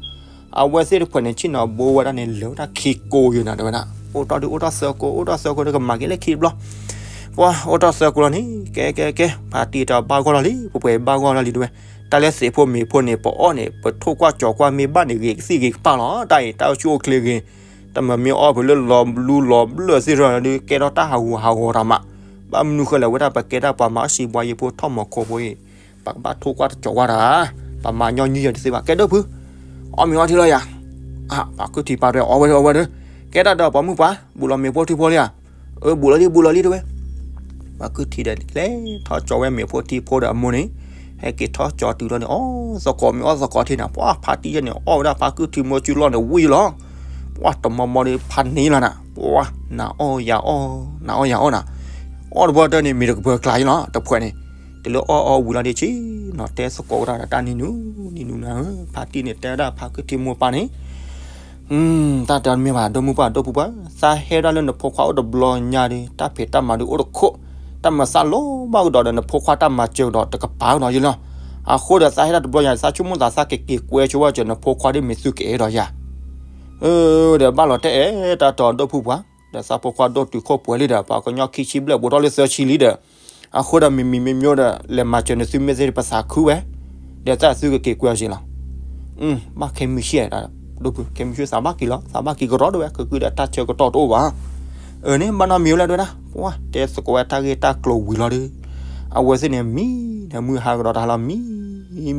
အဝဲသ့ၣ်တဖၣ်န့ၣ် ဆ့ၣ်နီၤဘိဝဲဒၣ်န့ၣ် လဲၤဝဲဒၣ်ခံကိးယဲၢ်နၤ တဲဝဲဒၣ်, အိၣ်ထီၣ်ဒုးအိၣ်ထီၣ်သၢကိး အိၣ်ထီၣ်သၢကိးဒီး ကမၤက့ၤလၢခံတဘျီ, ပှၤအိၣ်ထီၣ်သၢကိးလီၤန့ၣ် ကဲကဲကဲ ဖါတံၢ်တဘၣ်ဂီၢ်လီၤလံ ပှဲၤပှဲၤဘၣ်ဂီၢ်လီၤလံ တဲဝဲ, တၢ်လၢသ့ၣ်ဖိမ့ၣ်ဖိန့ၣ် ပအီၣ်န့ၣ် ပထိၣ်ကွၢ်ကၠီၤကွၢ်မ့ၢ်ဘၣ်န့ၣ် ဂ့ၤကသံၣ်ဂ့ၤကပၢ်လီၤ တၢ်အံၤ တၢ်အိၣ်ဆူၣ်အိၣ်ချ့ဂ့ၤ, တမ့ၢ်မ့ၢ်အီၣ်ဖုးလၢလီၤဘျုးလီၤဘျၢၣ်သ့ၣ်တဖၣ်ဒီး ကဲထီၣ်တၢ်ဟးဂူာ်ဟးဂီၤတၢ်မး, ဘၣ်မနုၤဃိလဲၣ် ဝဲဒၣ်ပကဲဒၣ်ပှၤမၤအီၣ်စံးဘှါယံၤဖိထီၣ်မီၤခိဖိအံၤ, ပကဘၣ်ထိၣ်ကွၢ်တကၠီၤကွၢ်တၢ်, ပမၤညီနုၢ်ယၤတသ့ဘၣ် ကဲဒိၣ်ဖု, အီၣ်မ့ၤအီထံလီၤယၤ, ဖါခုၣ်ထံးပာ်တဝဲ အီဝဲဒၣ်အီဝဲဒၣ်, ကဲတၢ်ဒီးပှၤမုၣ်ပှၢ် ဘူးလီၤမ့ၣ်ဖိထံဖိလံဧါ, အၢ ဘူးလီၤလံ ဘူးလီၤလံ တဲဝဲ, ဖါခုၣ်ထံးဒီး လဲၤထီၣ်ကၠီဝဲမ့ၣ်ဖိထံဖိဒီးအမိၢ်န့ၣ်, ဟဲက့ၤထီၣ်ကၠီတုၤလီၤန့ၣ် အီၣ်သကိးမ့ၤအီၣ်သကိးထံန့ၣ် ပှၤဖါတံၢ်ယဲၢ်န့ၣ် အီၣ်ဝဲဒၣ်ဖါခုၣ်ထံးမိၢ်စုလီၢ်န့ၣ်ဝံၤလီၤ, ပှၤတမီမီဒီးဖးန့ၢ်လီၤနၤ, ပှၤ နၤအီၣ်ယၤအီၣ် နၤအီၣ်ယၤအီၣ်နၤ, အီၣ်တဘျီတၢ်န့ၣ် မ့ၢ်တကပၢၤကျါအံၤလီၤ တဖှဲးန့ၣ်, တုၤလၢအီၣ်အီဝံၤလီၤဒီး ဆ့ၣ်နီၤတဲသကိးဝဲဒၣ်ဒီးတၢ်နံၤနူၤ နံၤနူၤနၤဧၢ, ဖါတံၢ်န့ၣ်တဲဝဲဒၣ်ဖါခုၣ်ထံးမိၢ်ပၢ်န့ၣ် တၢ်တဲအီၤတမ့ၢ်ဘၣ် ဒိၣ်မုၢ်ပှၢ် ဒိၣ်ဖုပှၢ်, သးဟဲဒၣ်လၢနဖိခွါအိၣ်တဘျီညါဒီး တၢ်ဖံးတၢ်မၤဒုးအိၣ်တခိၣ်, တၢ်မၤသးလီၤဘၣ်ကဒီးဒီးနဖိခွါတၢ်မၤစၢၤကဒီးတကပၤကဒီးယလီၤ, အဃိဒီးသးဟဲဒၣ်တဘျီညါ သးဆိကမိၣ်သးသးကက့ၤကွဲဆိဝဲစၢၤနဖိခွါဒ်မ့ၢ်သုကအဲၣ်ဒိးယၤ, ဒီးဘၣ်လီၤတဲအဲၣ်တၢ်တီၤဒိၣ်ဖုပှၢ်, ဒီးသးဖိခွါဒိၣ်တုၤခိၣ်ပှဲၤလံဒီး ပှၤကညီခံဆံဘျဲၣ်ဘူးထီၣ်လၢသၢဆံလံဒီး, အဃိဒီးမံၤမံၤမ့ၢ်မ့ၢ်ဒီး လဲၤမၤစၢၤနသုမ့ၢ်သ့ၣ်ပသးခုဝဲ, ဒီးသးသုကက့ၤကွဲအီၤစ့ၢ်လီၤ ဘၣ်ခဲမုၢ်ဆ့ၣ်, ဒိၣ်ဖု ခဲမုၢ်ဆ့ၣ်သးဘၣ်က့ၤလီၤ သးဘၣ်က့ၤကရီတဝဲ ကကုဒီးတၢ်ဆၢကတီၢ်တအိၣ်ဘၣ်, အန့ၣ် ဘၣ်နီတမံၤဝဲလၢဒဝဲဒၣ် ပှၤတဲသကိးဝဲတၢ်ဂ့ၢ်တၢ်ကျိၤဝံၤလီၤဒီး, အဝဲသ့ၣ်န့ၣ် မံဒီးမုၢ်ဟါကဒီးတဟါလီၤ မံ,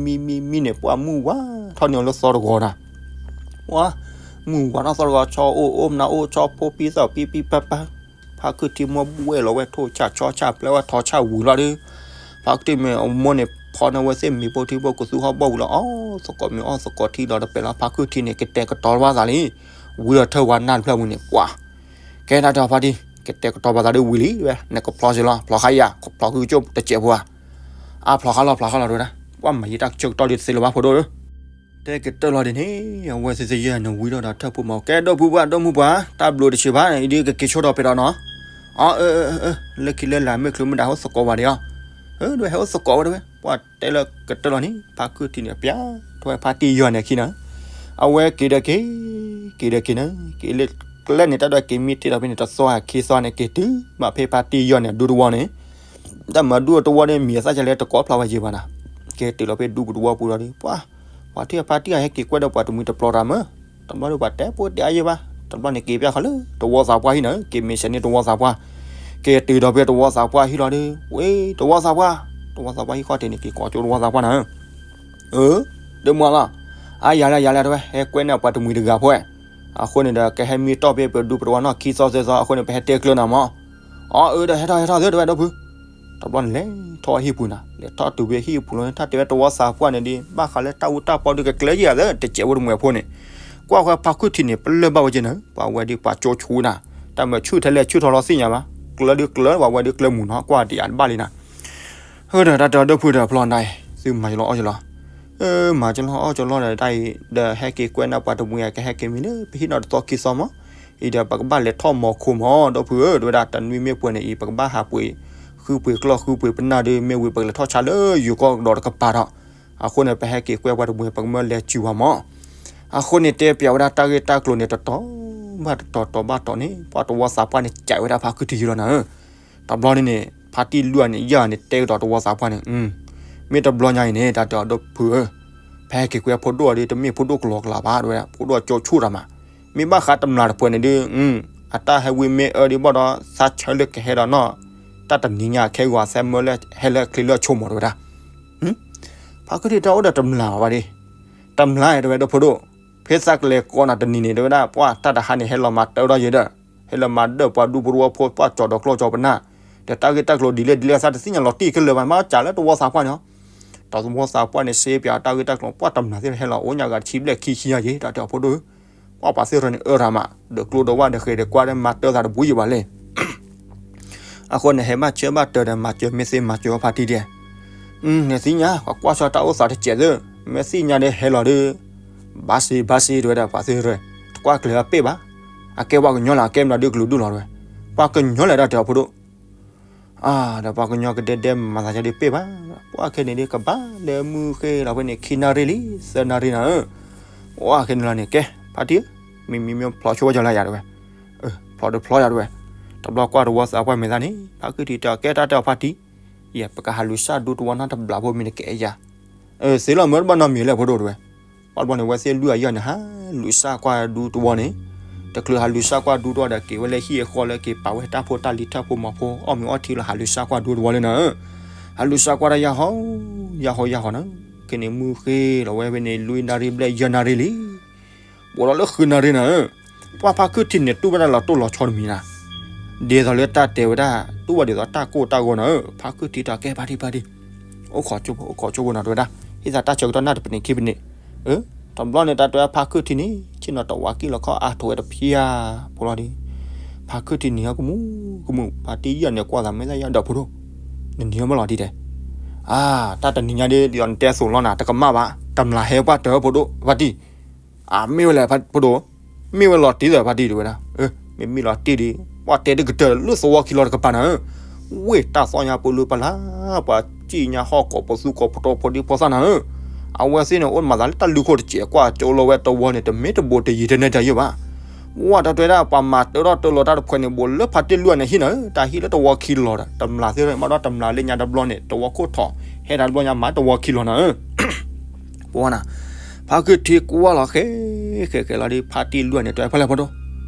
မံမံမံန့ၣ် ပှၤမုၢ်ဝါထီၣ်န့ၢ်အီၤလၢသီတဂီၤနၤ, ပှၤ, မုၢ်ဝါထီၣ်သီတဂီၤ ဆီအိၣ်အိၣ်မနၤအိၣ် ဆီဖိပံသီၣ်ပံပံပၢ်ပၢ် ဖါခုၣ်ထံမိၢ်ဘှဲၣ်လီၤဝဲထိၣ်ဆၣ်ဆီဆၣ်ပျဲဝဲထီဆၣ်ဝံၤလီၤဒီး, ဖါခုၣ်ထံမ့ၢ်အမိၢ်န့ၣ် ဖီန့ၢ်ဝဲသ့ၣ်မ့ၤဖိထံဖိကသူဟီၣ်ဘီၣ်ဝံၤလီၤ အီၣ်သကိးမ့ၤအီၣ်သကိးထံဒီးတပဲာ်လီၤ ဖါခုၣ်ထံန့ၣ် ကတဲာ်ကတီၤဘၣ်သးလံ, ဝံၤဒီးထၢဝါနၢ်တဖျၢၣ်ဝံၤန့ၣ် ပှၤ, ကဲဒၣ်တၢ်ဖါတံၢ် ကတဲာ်ကတီၤဘၣ်သးဒီးဝံၤလံဝဲ နကဖျီစ့ၢ်လီၤ ဖျီဃါယၤ ဖျီဃုကၠိၣ်တစဲးဖိဧါ, အဖျီဃါလီၤဖျီဃါလီၤတဝဲဒၣ် ပှၤမၤယံာ်တၢ်ဆၢကတီၢ်ဒ်တသ့လၢၤဘၣ်ဖိဒိၣ်ဧၢ တဲကတၢၢ်လီၤဒ်န့ၣ် အဝဲသ့ၣ်သ့ၣ်ယဲၢ်န့ၣ်ဝံၤဒီးဒီးထၢၣ်ဖိမး ကဲဒိၣ်ဖုပှၢ် ဒိၣ်မုၢ်ပှၢ် တၢ်ဘျုးတဆံးဘၣ် အံၤဒ်ကက့ၤဆိထီၣ်ဖဲဒီးနီၤ, အၢ လၢခံလၢလာ်မ့ၢ်ချုးမ့ၢ်ဒၣ်ဟဲအိၣ်သကိးဝဲဒၣ်အီၤ, အၢ ဒဝဲဟဲအိၣ်သကိးဝဲဒၣ်ဝဲ ပှၤတဲလၢကတၢၢ်လီၤန့ၣ် ဖါခုၣ်ထံန့ၣ် ပျဲထွဲဖါတံၢ်ယီၤန့ၣ်ခံနၤ, အဝဲက့ၤဒီးက့ၤ, က့ၤဒီးက့ၤနၤ က့ၤလၢကျဲန့ၣ် တၢ်ဒွဲက့ၤမံတ့ၢ်ဒီးဖဲန့ၣ် တသီခံသီန့ၣ် က့ၤတုၤဘၣ်ဖဲဖါတံၢ်ယီၤန့ၣ် ဒူတဝီန့ၣ် တၢ်မၤဒူတဝီန့ၣ် မံၤအသၣ်ကလဲတကိးဖျါဝဲယံၤဘၣ်နၤ, က့ၤတုၤလီၤဖဲဒူပူၤတဝီပူၤဒီး ပှၤ, ပှၤထံၣ်ဖါတံၢ်အဟဲက့ၤကွဲဒီးပှၤတမှံၤတပျီၤတၢ်မၢ်, တဘျီဒီးပှၤတဲပိာ်တဲအါယံၤဘၣ်, တဘျီန့ၣ်က့ၤပျၢ်ဃီလၢတဝီသးပှၢ်ဟံၣ်နၤ, က့ၤမ့ၢ်ဆဲးန့ၢ်တဝီသးပှၢ်, က့ၤတုၤဒီးဖဲတဝီသးပှၢ်ဟံၣ်လီၤဒီး ဝဲ, တဝီသးပှၢ်, တဝီသးပှၢ်ဟံၣ်ဃီတ့ၢ်န့ၣ် က့ၤကိးကၠိတဝီသးပှၢ်နၤ အၢ, ဒ်မါလီၤ, အါယၤလၢယၤလၢတဝဲ ဟဲကွဲန့ၢ်ပှၤတမှံၤတဂၤဖိ, အဃိန့ၣ်ဒီး ကဟဲမံတီၢ်ဖဲပဒူပတဝီနီၢ်ခံသီသၢသီ အဃိန့ၣ် ပဟဲတဲကျၢနၤမး, အီ အၢ ဒီးဟဲထီၣ်ဟဲထီၣ်သၢတဝဲဒိၣ်ဖု, တဘျီန့ၣ်လဲၤထီၣ်ဟံၣ်ပူၤနၤ, လဲၤထီၣ်တုၤဖဲဟံၣ်ပူၤလီၤန့ၣ် တၢ်တဲဝဲတဝီသးပှၢ်န့ၣ်ဒီး ဘၣ်ဃးလၢတၢ်အူတၢ်ပီဒုးကကျဲယံၤဧါသၢ တစဲးဖိတမှံၤဖိန့ၣ်, ကွၢ်ဃီဖါခုၣ်ထံန့ၣ် ပလၢၢ်ဘၣ်ဝဲက့ၤနၤ, ပှၤဝဲဒုးပှၤကၠိဆူနၤ, တၢ်မၤဆူၣ်ထဲလဲၣ်ဆူၣ်ထီလီၤသ့ၣ်ညါဘၣ်, ကျၢဒုးကျၢ ပှၤဝဲဒုးကျၢမုာ်နီၤ ကွၢ်ဒံးအါတဘၣ်လံနၤ ဟၢဒီးတၢ်တဲအီၤဒိၣ်ဖုဒီးဖျီနၤအံၤ သုမၤကလီအီၣ်ကလီ, မၤကလီအီၣ်ကလီဒီးတၢ်အံၤ ဒီးဟဲက့ၤကွဲန့ၢ်ပှၤတမှံၤ ကဟဲက့ၤမံလၢပဟံၣ်နီၢ်တသီခံသီမး, အံၤဒီးပကဘၣ်လဲၤထီၣ်မီၤခိမး ဒိၣ်ဖုဧၢ တဝဲဒၣ်တနွံမ့ၢ်ပှဲၤန့ၣ်အံၤ ပကဘၣ်ဟးပှ့ၤ ဃုပှ့ၤကျီၢ်ဃုပှ့ၤပနၢ်ဒီး မ့ၢ်ဝံၤပကလဲၤထီၣ်ဆါလၢယိၤကီၢ်ကဒီးတကပၤဒီး, အဃိန့ၣ် ပဟဲက့ၤကွဲပှၤတမှံၤ ပကမၢလဲၤစုၤဝဲမး အဃိန့ၣ် တဲပျးဝဲဒၣ်တၢ်ဂ့ၢ်တၢ်ကျိၤန့ၣ် တတီၤဘၣ်တတီၤ တီၤဘၣ်တီၤန့ၣ် ပှၤတဝီသးပှၢ်န့ၣ် ကးဝဲဒၣ်ဖါခုၣ်ထံယံၤလီၤနၤဧၢ, တဘျီန့ၣ်န့ၣ် ဖါတံၢ်လွံၢ်န့ၣ် ယဲၢ်န့ၣ် တဲကဒီးတဝီသးပှၢ်န့ၣ်, မ့ၢ်တဘျီညါအံၤန့ၣ် တၢ်တဲအီၤဒိၣ်ဖုဧၢ, ဖဲဟဲက့ၤကွဲဖိဒိၣ်အီၤဒီး တမ့ၢ်ဖိဒိၣ်ကလီကလီဘၣ် တဝဲဒၣ် ဖိဒိၣ်ကၠိဆူၣ်တၢ်မး, မ့ၢ်ဘၣ်ဃးတမျာ်တပှဲၤန့ၣ်ဒီး အတၢ်ဟဲဝံမ့ၢ်အၢဒံးဘၣ်ဒီး သးဆၢလၢကဟဲဒီးနီၢ် တၢ်တနံၤညါခဲဂီၤ သဲမၢလၢဟဲလၢအချ့လၢအဆိကမိၣ်တဝဲဒၣ် ဖါခုၣ်ထံတၢ်အိၣ်ဒီးတမျာ်ဘၣ်ဒံး, တမျာ်တဝဲဒိၣ်ဖုဒိၣ်, ဖဲသးကလဲၤကိးနၤတနံၤန့ၣ် တဝဲဒၣ် ပှၤတၢ်တဟါန့ၣ် ဟဲလီၤမၤတၢထီၣ်ယဲဒီး, ဟဲလီၤမၤဒၢၣ်ပှၤဒူဖိတဝီဖိ ပှၤကၠီၤဒီးကျီၢ်ကၠီၤပနၢ်, ဒီးတၢ်ဂ့ၢ်တၢ်ကျိၤဒ်လဲၣ်ဒ်လဲၣ် သးတသ့ၣ်ညါလီၤတံၢ်ခဲလၢာ်ဘၣ် မ့ၢ်ကးလၢတဝီသးပှၢ်န့ၣ်လီၤ, တဝီသးပှၢ်န့ၣ် စ့ပၠးတၢ်ဂ့ၢ်တၢ်ကျိၤ ပှၤတမျာ်သ့ၣ်ဟဲလီၤ အိၣ်ညါဂၤတဆံဘျဲၣ်ခံဆံညါယဲ တၢ်တဲအီၤဖိဒိၣ်ဧၢ, ပှၤပှၤသ့ၣ်ရၢန့ၣ် အၢရၤမး ဒီးကျိဒီးဝၣ်ဒီးဃဲၤဒီးကွၢ်ဒီးမၤတၢသးတဘူးယံၤဘၣ်လဲၣ် အဃိန့ၣ် ဟဲဘၣ်ဆၢဘၣ်တၢဒီး မၤစၢၤမ့ၢ်သ့မၤစၢၤအီၤဖါတံၢ်ဒဲး, နသ့ၣ်ညါ ပှၤကွၢ်ဆီတၢ်အိၣ်သးတစဲးသၢ, မ့ၢ်သ့ၣ်ညါဒီးဟဲလီၤဒီး, ဘၣ်စ့ဘၣ်စ့တဝဲဒၣ် ပှၤသ့ၣ်ရၢ, တကွၢ်ကျဲၤအပ့ၢ်ဘၣ်, အကဲပှၤကညီလၢအကဲမနုၤဒုးကလူးဒုးလီၤတဝဲ, ပှၤကညီလဲၣ်တၢ်တဲအီၤဖိဒိၣ် အါ ဒီးပှၤကညီကဒဲဒဲမၤသးယါဒုးပ့ၢ်ဘၣ်, ပှၤခဲန့ၣ်ဒုးကဘၣ်လၢမုၢ်ဃ့လီၤဖဲန့ၣ် ခံနၣ်ရံၣ်လံ သၢနၣ်ရံၣ်နၤဧၢ, ပ ဝဲခဲန့ၣ်လီၤန့ၣ် ကဲ ဖါတံၢ်ဧၢ, မ့မ့ၢ်မ့ၢ်ဖျိးဆိဝဲကၠီၤလၢယၤတဲဝဲ, ဖျိးတဖျိးယၤတဲဝဲ, တဘျီကွၢ်တဝီသးပှၢ်မဲာ်သၣ်န့ၣ် ဖါခုၣ်ထံတဲအီၤ ကဲတၢ်တဲအီၤဖါတံၢ်, ယဲ ပကဟးလူၤစၢ်ဒူတဝီနီတဘျီဖိမ့ၢ်တကဲယၤ, သ့လီၤမ့ၢ်တဘၣ်နီတမံၤလဲၣ်ဖိဒိၣ်တဲဝဲ, ဘၣ်တဘျီန့ၣ် ဝဲသ့ၣ်လွံၢ်အယီၢ်န့ၣ် ဟးလူၤစၢ်ကွၢ်ဒူတဝီန့ၣ်, တချုးဟးလူၤစၢ်ကွၢ်ဒူတဝီဒီးက့ၤဝဲလၢဟံၣ်အဃီလၢက့ၤပာ်ဝဲတၢ်ဖိတၢ်လံၤထၢၣ်ဖိမီၤဖိ အီၣ်မ့ၤအီထံလီၤ ဟးလူၤစၢ်ကွၢ်ဒူတဝီလၢနၤဧၢ, ဟးလူၤစၢ်ကွၢ်တၢ်ယၢ်ဟီ, ယၢ်ဟီယၢ်ဟီနၤ, ခဲန့ၣ်မုၢ်ဃ့လီၤဝဲဖဲန့ၣ် လွံၢ်နၣ်ရံၣ်ဘျဲၣ်ယဲၢ်နၣ်ရံၣ်လံ ဘူးဒီးလၢဃုနၣ်ရံၣ်နၤဧၢ, ပှၢ်ဖါခုၣ်ထံန့ၣ် တူၢ်ဘၣ်တၢ်လီၤတိၢ်လီၤဆီတမံၤနၤ, ဒ်သိးလၢတၢ်တဲဝဲဒၣ် တူၢ်ဘၣ်ဒ်သိးတၢ်ကိၢ်တၢ်ဂီၤနၤဧၢ, ဖါခုၣ်ထံတဲကဲဖါတံၢ်ဖါတံၢ်, အိၣ်ခိးကၠိဖိ အိၣ်ခိးကၠိဖိနၤတဲဝဲဒၣ်, ဟ့ၣ်သးတၢ်ဆၢကတီၢ်နၢ်တပနံးခံပနံး, တဘျီန့ၣ် တၢ်တဲဝဲဖါခုၣ်ထံန့ၣ် ဆ့ၣ်နီၤတဝးကံၢ်လီၤခီၣ်အါထိးဝဲတဖျၢၣ်ဖိလီၤဒီး, ဖါခုၣ်ထံန့ၣ်ဟီကမူၣ်ကမူၣ် ဖါတံၢ်ယီၢ်န့ၣ်ကွၢ်သးမဲာ်သၣ်ယီၢ်ဒီးဖိဒိၣ်, နနံၤမ့ၢ်လီၤတံၢ်တဲ အါ, တၢ်တနံၤညါဒ်သိးနတဲသိးလီၤနၤ တကမၣ်ဘၣ်, တမျးဟဲပှၢ်တၢၢ်ဖိဒိၣ် ဖါတံၢ်, အမ့ၢ်ဝဲလဲၣ်ဖိဒိၣ်, မ့ၢ်ဝဲလီၤတံၢ်ဒီးဖါတံၢ်တဲဝဲဒၣ်, မ့မ့ၢ်လီၤတံၢ်ဒီး ပှၢ်တဲတကတၢၢ်လၢသဝီခံလီၤတကပၤနၤဧၢ, ဝ့ၢ်တၢ်သီၣ်ညါပလူပလၢ်, ပှၤစံၣ်ညါဟီၣ်ကိးပသူကိးပတီၤဖိဒံဖိသၣ်နၤဧၢ, အဝဲသ့ၣ်န့ၣ် အိၣ်မၤသးလၢတၢ်လူၤခိၣ်တစဲး ကွၢ်ကၠိလီၤဝဲတဝီန့ၣ် တမ့ၢ်တဘူးတယံၤတန့ၢ်တယုၢ်ဘၣ် ဝဲတၢ်တဲဒၣ် ပှၤမၤတၢထီၣ်တၢလီၤတၢ်တဖှဲးန့ၣ် ဘူးလၢဖါတံၢ်လွံၢ်န့ၣ်ဟံၣ်နၤဧၢ, တၢ်ဟံၣ်လၢတဝီခံလီၤဒီး တမျးသ့ၣ်ဘၣ်ဒီး တမျးလၢညါတဘျီန့ၣ် တဝီခိၣ်ထီၣ် ဟဲတၢ်တဘျီညါမၤတဝီခံလီၤနၤဧၢ, ပဝဲနၤ, ဖါခုၣ်ထံကွၢ်လီၤဃဲ ဃဲဃဲလီၤဒီး ဖါတံၢ်လွံၢ်န့ၣ် တဲဖဲလဲၣ်ဖိဒိၣ်,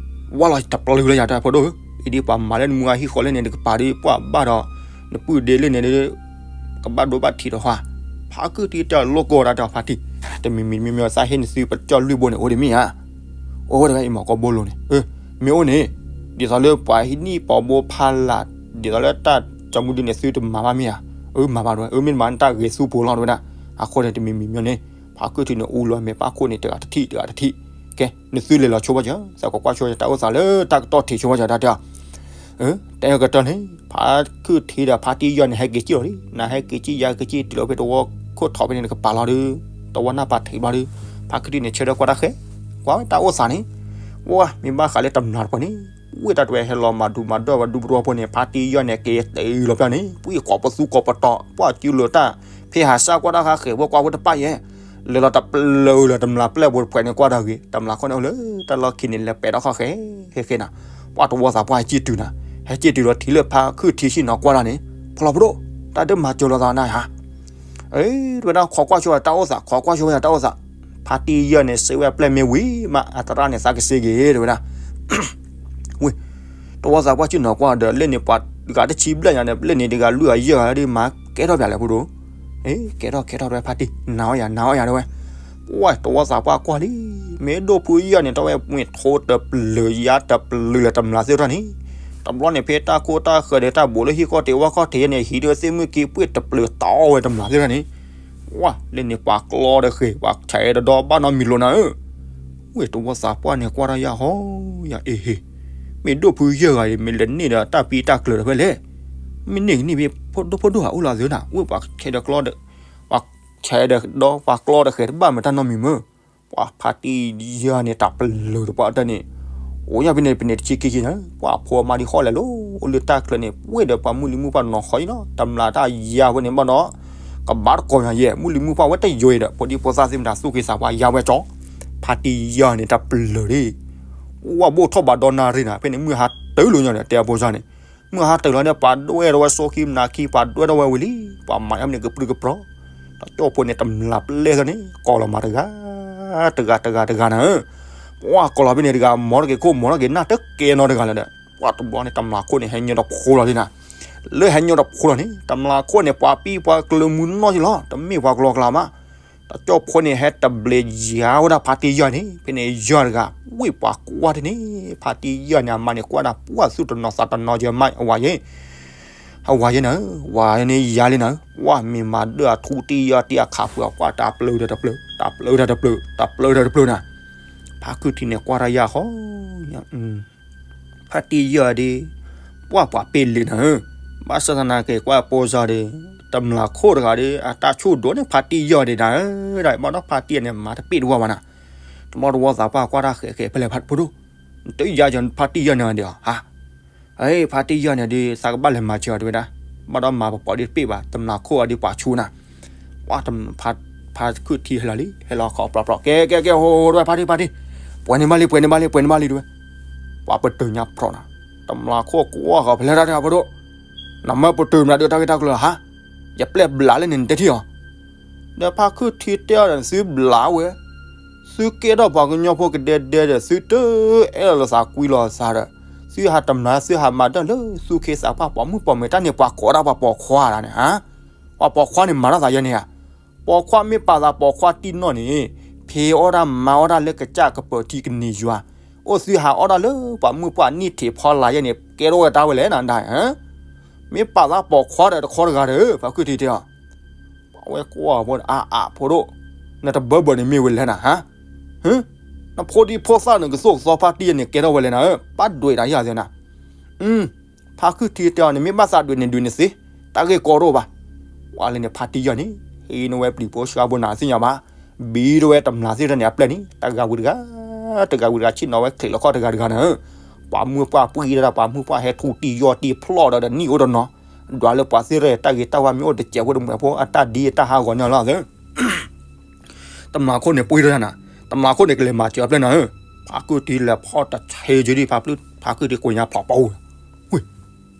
ဝါလီၤတပျုၤလၢယၤတဲဖိဒိၣ်ဧၢ, အံၤဒ်ပှၤမၤလၢနမုၢ်ဂၤဟံၣ်ဃီလၢန့ၣ် နကပၤဒီး ပှၢ်ဘၣ်ဒီး နပုၢ်ဒ့လၢန့ၣ်ဒီး ကဘၣ်ဒိဘၣ်ထံးဒီးဟါ, ဖါခုၣ်ထံတဲအီၤလိၣ်ကိးဒၣ်တဲအီၤဖါတံၢ်, တမံၤမံၤတမံၤမံၤ သးဟ့ၣ်နသုပကၠီၣ်လွံၢ်ဘိန့ၣ် အိၣ်ဒ်မ့ၢ်ဧါ, အိၣ်ဝဲတဂၤအံၤမၤကီဘိလိၤန့ၣ်, မ့ၢ်အိၣ်န့ၣ်, ဒ်သိးလၢပှၤဟံးနံၣ်ပှၤဘိဖးလာ်, ဒ်သိးလၢတၢ်ကၠီမုၢ်ဒုန့ၣ် သုတမၤဘၣ်မ့ၢ်ဧါ, အၢ မၤဘၣ်တဝဲ, အၢ မ့ၢ်တမၤန့ၣ်တၢ်ဂ့ၤသူပူၤလီၤတဝဲဒၣ်, အဃိန့ၣ်တမံၤမံၤမံၤန့ၣ်, ဖါခုၣ်ထံန့ၣ် အူလီၤမဲာ်ပၢ်ခိၣ်န့ၣ် တဂၤတထံၣ် တဂၤတထံၣ်, ကဲ နသုလဲၤလီၤဆိဘၣ်စၢၤ, သးကကွၢ်ဆိဘၣ်စၢၤ တၢ်အိၣ်သးလၢတၢ်ကတီၢ်ထံးဆိဘၣ်စၢၤ တၢ်တဲအီၤ တဲကတီၢ်န့ၣ် ဖါခုၣ်ထံဒီးဖါတံၢ်ယီၢ်န့ၣ် ဟဲက့ၤစံၣ်လီၤလံ, နဟဲက့ၤစံၣ်ယၤက့ၤစံၣ်တုၤလီၤဖဲတဝီခိၣ်ထီၣ်ဖဲန့ၣ် နကပၤလီၤဒီး, တဝီနၢ်ပၤထံးဘျီဒီး, ဖါခုၣ်ထံန့ၣ် ဆၢထၢၣ်ကွၢ်တၢ်ဃဲ, ကွၢ်ဝဲတၢ်အိၣ်သးန့ၣ်, ပှၢ် မ့ၢ်ဘၣ်ဃးလၢတမျးတပှၤန့ၣ်, ဝ့ၢ်တၢ်တဝဲဟဲလီၤမၤဒူးမၤဒိၣ်ဝဲဒူပတီၢ်ဖိန့ၣ် ဖါတံၢ်ယီၢ်န့ၣ် က့ၤတုၤလီၤဖဲန့ၣ် ပှၢ်ကိးပသူကိးပတီၤ, ပှၢ်စုလိာ်တၢ်, ဖဲဟးစၢ်ကွၢ်တၢ်ဃါဃဲၤဝဲကွၢ်ဝဲတပၣ်ယဲၢ် လဲၤလီၤတပျုၤလၢတမျးပျဲၢ်ဘိတဖှဲးန့ၣ် ကွၢ်တၢ်ဂ့ၤ, တမျးခိၣ်န့ၣ်အိၣ်လၢတၢ်လီၢ်ခံန့ၣ် လဲၤပဲာ်ထီၣ်ခီၣ်ဃဲ, ဃဲဃဲနၤ, ပှၢ်တဝီသးပှၢ်ဟဲက့ၤတုၤနၤ, ဟဲက့ၤတုၤလီၤထံးလၢဖါခုၣ်ထံဆ့ၣ်နီၤကွၢ်တၢ်န့ၣ်, ဖီလီၤဖိဒိၣ်, တၢ်ဒုးမၤစၢၤလိာ်သးနၤဧါ, တဝဲဒၣ်ခိးကွၢ်ဆိဝဲတၢ်အိၣ်သး, ခိးကွၢ်ဆိဝဲတၢ်အိၣ်သး, ဖါတံၢ်ယီၢ်န့ၣ် စံးဝဲအပျဲၢ်မ့ၢ်ဝံၤမး အသရၣ်န့ၣ်သးကစ့ၢ်က့ၤ တဝဲဒၣ် ဝ့ၢ်, တဝီသးပှၢ်ဆ့ၣ်နီၤကွၢ်ဒီး လၢန့ၣ်ပှၤတဂၤတဆံဘျဲၣ်ညါဒီး လၢန့ၣ်တဂၤလွံၢ်အယဲၢ်ဂၤဒီး မၤကဲထီၣ်ပၠးလဲၣ်ဖိဒိၣ်, ကဲထီၣ်ကဲထီၣ်တဝဲဖါတံၢ် နာ်အီၤယၤ နာ်အီၤယၤတဝဲ, ပှၢ် တဝီသးပှၢ်ကွၢ်လံ, မ့ၢ်ဒိၣ်ဖုယီၢ်န့ၣ် တဝဲမ့ၢ်ထိတပျုၤယါတပျုၤလၢတမျးသ့ၣ်ထီၣ်န့ၣ်, တဘျီန့ၣ်ဖဲတၢ်ခိတၢ်ဃၢၤဒီးတၢ်ဘူးလၢဟံၣ်ဃီတ့ၢ်ဝၣ်ခီၣ်ထံးယဲၢ်န့ၣ် ဟံးဒီးသ့ၣ်မုၢ်က့ပှ့ၢ်တပျုၤတီဝဲတမျးသ့ၣ်ထီၣ်န့ၣ်, ပှၢ် လၢန့ၣ်ပှၤကျီဒီးဃဲၤ ပှၤဆဲးဒီးဒီဘၣ်နီတမံၤလိာ်နၤဧၢ, ဝ့ၢ် တဝီသးပှၢ်န့ၣ်ကွၢ်တၢ်ယၢ်ဟီယၤအ့ဟ့ၣ်, မ့ၢ်ဒိၣ်ဖုယဲၢ်ဂၤအံၤ မ့ၢ်လဲၤန့ၢ်ဒီးတၢ်ပံတၢ်ကျၢၤဒီးဖဲလဲၣ်, မ့ၢ်န့ၢ်ကန့ၢ်ဖဲ ဖိဒိၣ်ဖိဒိၣ်ဧါအိၣ်လီၤသ့နၤ, ဝ့ၢ် ပှၤဆဲးဒီးကျီဒီး, ပှၤဆဲးဒီးဒီပှၤကျီဒီးဃဲၤတဘၣ်မ့ၢ်တၢ်နီတမံၤမ့ၢ်, ပှၢ် ဖါတံၢ်ယီၢ်န့ၣ် တၢ်ပျုၤတပှၢ်တၢၢ်န့ၣ်, အိၣ်ယၤဖဲန့ၣ် ပန့ၣ်တဆံခံဆံနၤ, ပှၢ် အဖိအမါဒ်ဟီၣ်လဲၤလိၤ အိၣ်လၢတၢ်ချၢန့ၣ် ပှ့ၢ်ဒီးပှၤမုၢ်လံၤမုၢ်ပှၢ်နီၤဃီအံၤလီၤ, တမျးတၢ်ယါဝဲန့ၣ်ဘၣ်ဒီး, ကဘၣ်တကိးညါယဲၢ် မုၢ်လံၤမုၢ်ပှၢ်ဝဲတယိအံၤဒီး ဖိဒံဖိသၣ်သ့ၣ်မတၤသူၣ်က့သးပှၢ်ယါဝဲကၠီ, ဖါတံၢ်ယီၢ်န့ၣ် တၢ်ပျုၤဒၣ် ဝဲဘိၣ်ထီၣ်ဘးဒီနၣ်ရံၣ်နၤ ဖဲန့ၣ်မုၢ်ဟါတၢၢ်လီၤညါဒီး တဲအဖိစၢ်န့ၣ်, မုၢ်ဟါတၢၢ်လီၤဒီး ပှၤဒွဲၣ်ထီၣ်ဝဲစိခံမနၤခံ ပှၤဒွဲၣ်ထီၣ်ဝဲဝံၤလံ, ပှၤမၤအီၤမ့ၢ်န့ၣ်ကပြုၢ်ကပြီၤ, တၢ်ကၠီၣ်ဖိန့ၣ် တမျးပျဲၢ်သ့ၣ်န့ၣ် ကိးလီၤမၤတဂၤ, တဂၤတဂၤတဂၤနၤဧၢ, ပှၢ် ကိးလီၤဖဲန့ၣ်တဂၤ မ်ထီၣ်က့ၤခိၣ် မ်ထီၣ်က့ၤနၢ်တကဲနီတဂၤလၢၤဒီး ပှၢ် တဘျီန့ၣ် တမျးခိၣ်န့ၣ် ဟဲညီတဖိလီၤဒ်နၤ, လၢဟဲညီတဖိလီၤန့ၣ် တမျးခိၣ်န့ၣ် ပှၤပံပှၤကျၢၤမုၢ်နီၢ်ယလီၤ တမ့ၢ်ပှၤကျီကျါဘၣ် တၢ်ကၠီၣ်ဖိန့ၣ် ဟဲတဘျဲးယါဝဲဒၣ်ဖါတံၢ်ယီၢ်န့ၣ် ဖဲန့ၣ်ယီၢ်တဂၤ, ဝ့ၢ် ပှၤကွၢ်တန့ၣ် ဖါတံၢ်ယီၢ်န့ၣ် အမါန့ၣ်ကွၢ်ဒၣ် ပှၢ် သူၣ်တနီၤသးတနီၤယမါ အဝၤယဲ, အဝၤယဲနၤ, ဝၤန့ၣ်ယါလံနၤ, ဝၤ မ့ၢ်မၤဒၢအထူတံၢ်ယီၢ်တံၢ်အခးပှၤကွၢ် တၢ်ပျုၤဒီးတပျုၤ, တၢ်ပျုၤဒီးတပျုၤ, တၢ်ပျုၤဒီးတပျုၤနၤ, ဖါခုၣ်ထံန့ၣ်ကွၢ်တၢ်ယၢ်ဟီ ဖါတံၢ်ယီၢ်ဒၣ်, ပှၢ် ပှၤပ့ၢ်လံနၤဧၢ, ဘၣ်ဆၣ်သနာ်က့ ကွၢ်ဖိစၢ်ဒီး, တမျးခိၣ်တဂၤဒီး အတၢ်ဆိၣ်ဒိၣ်န့ၢ်ဖါတံၢ်ယီၢ်ဒၣ်နၤဧၢ, ဒီးဘၣ်ဒီးဖါတံၢ်န့ၣ် မၤတပ့ၢ်တဝီဘၣ်နၤ, တဘျီတဝီသးပှၢ်ကွၢ်တၢ်ဃဲးဃဲးဖဲလဲၣ်ဖိဒိၣ်, နတယါယီၤဖါတံၢ်ယီၢ်န့ၣ်ဒၣ်ဧါ, ဖါတံၢ်ယီၢ်န့ၣ်ဒီး သးကဘၣ်လဲၤမၤစၢၤအီၤတဝဲဒၣ်, ဘၣ်ဒီးမၤပပီၤဒ်တပ့ၢ်ဘၣ် တမျးခိၣ်အီၤဒ်ပှၤဆူနၤ, ပှၢ် ဖါ ဖါခုၣ်ထံဟဲလီၤလံ ဟဲလီၤခီၣ်ပြီပြီ ကဲ ကဲ ကဲ ဟိ ဟိ တဝဲဖါတံၢ် ဖါတံၢ်, ပှဲၤန့ၢ်ဘၣ်လံ ပှဲၤန့ၢ်ဘၣ်လံ ပှဲၤန့ၢ်ဘၣ်လံ တဝဲ, ပှၤပတုာ်ညါပြီၤနၤ, တမျးခိၣ်ကွၢ်ဃီၤဖဲလဲၣ်တၢ်တဲအဖိဒိၣ်, နမ့ၢ်ပတုာ်မနုၤဒုးတၢ်ဂ့ၢ်တၢ်ကျိၤဟါ, ယပျဲၢ်ဘျးလၢန့ၣ်နတဲထံၣ်အီၤ, ဒီးဖါခုၣ်ထံတဲအီၤဒီး သုဘျးဝဲ, သုကဲထီၣ်ပှၤကညီဖိကဒဲဒဲဒီး သုတအဲၣ်လီၤသးကွံလီၤသးဒီး, သုဟးတမျး သုဟးမၤတၢ်လၢသူၣ်က့သးပှၢ် ပိာ်မုၣ်ပိာ်မၢၤတၢ်န့ၣ် ပှၤကိးဒၣ်ပှၤပိာ်ခွါဒၣ်န့ၣ်ဧါ, ပှၤပိာ်ခွါန့ၣ်မၤတၢ်သးယဲန့ၣ်ဧါ, ပိာ်ခွါမ့ၢ်ပာ်သးပိာ်ခွါတံၢ်နီၢ်န့ၣ်, ဖံးအီၣ်တၢ်မၤအီၣ်တၢ်လၢကစၢ်ကပၢၤထံကန့ၢ်ယွၤ, အိၣ်သုဟးအီၣ်တၢ်လၢပှၤမုၣ်ပှၢ်နံၣ်ထံးဖီလာ်ယဲန့ၣ် ကဲထီၣ်ဝဲတၢ်ဝဲလဲၣ်နဒၣ်, မ့ၢ်ပာ်သးပိာ်ခွါဒီးတခီတဂၤဒီး ဖါခုၣ်ထံတဲအီၤ, အဝဲကွၢ်ဖိအါအါဖိဒိၣ်, နတဘၢဘၢန့ၣ်မ့ၢ်ဝဲလဲၣ်နဧါ, နဖိဒံဖိသၣ်နကသိၣ်ကသီဖါတံၢ်ယဲန့ၣ် ကဲထီၣ်ဝဲလဲၣ်နဧၢ, ဘၣ်ဒွဲးတၢ်ယၤသ့နၤ ဖါခုၣ်ထံတဲအီၤန့ၣ် မ့ၢ်ဘၣ်သးဒွဲးန့ၣ်ဒွဲးန့ၣ်သ့, တၢ်ဂ့ၢ်ကီတအိၣ်ဘၣ်, ပှၤလၢန့ၣ်ဖါတံၢ်ယဲန့ၣ်, ဟံးနဝဲပျံၤဖိစှၤဘိနၤသ့ၣ်ညါဘၣ်, ဘံဒဝဲတမျးသ့ၣ်တၢ်န့ၣ်အပျဲၢ်န့ၣ် တဂၤဝံၤတဂၤ, တဂၤဝံၤတဂၤဆ့ၣ်နီၤဝဲချံးလီၤခီၣ်တဂၤတဂၤနဧၢ, ပှၤမုၣ်ပှၢ်ပှံၢ်တၢ် ပှၤမုၣ်ပှၢ်ဟဲထူတံၢ်ယီၢ်တံၢ်ဖျီၣ်ဒီး နံၣ်အိၣ်တနီၤ, ဒွးလၢပှၤသ့ၣ်တၢ်ဂ့ၤတၢ်ဝါမ့ၢ်အိၣ်တစဲးဖိတမှဲးဖိ အတၢ်ဒ်အတၢ်ဟးဂီၤန့ၣ်လီၤသ့ တမျးခိၣ်န့ၣ်ပှံၢ်ထီၣ်နၤ, တမျးခိၣ်န့ၣ်ကလဲၤမၤစၢၤအပျဲၢ်နၤဧၢ, ဖါခုၣ်ထံလဲၤဖီၣ်တဆဲးကၢဒံး ဖါခုၣ်ထံကိးညါဖျိးပူၤ, ဝ့ၢ်,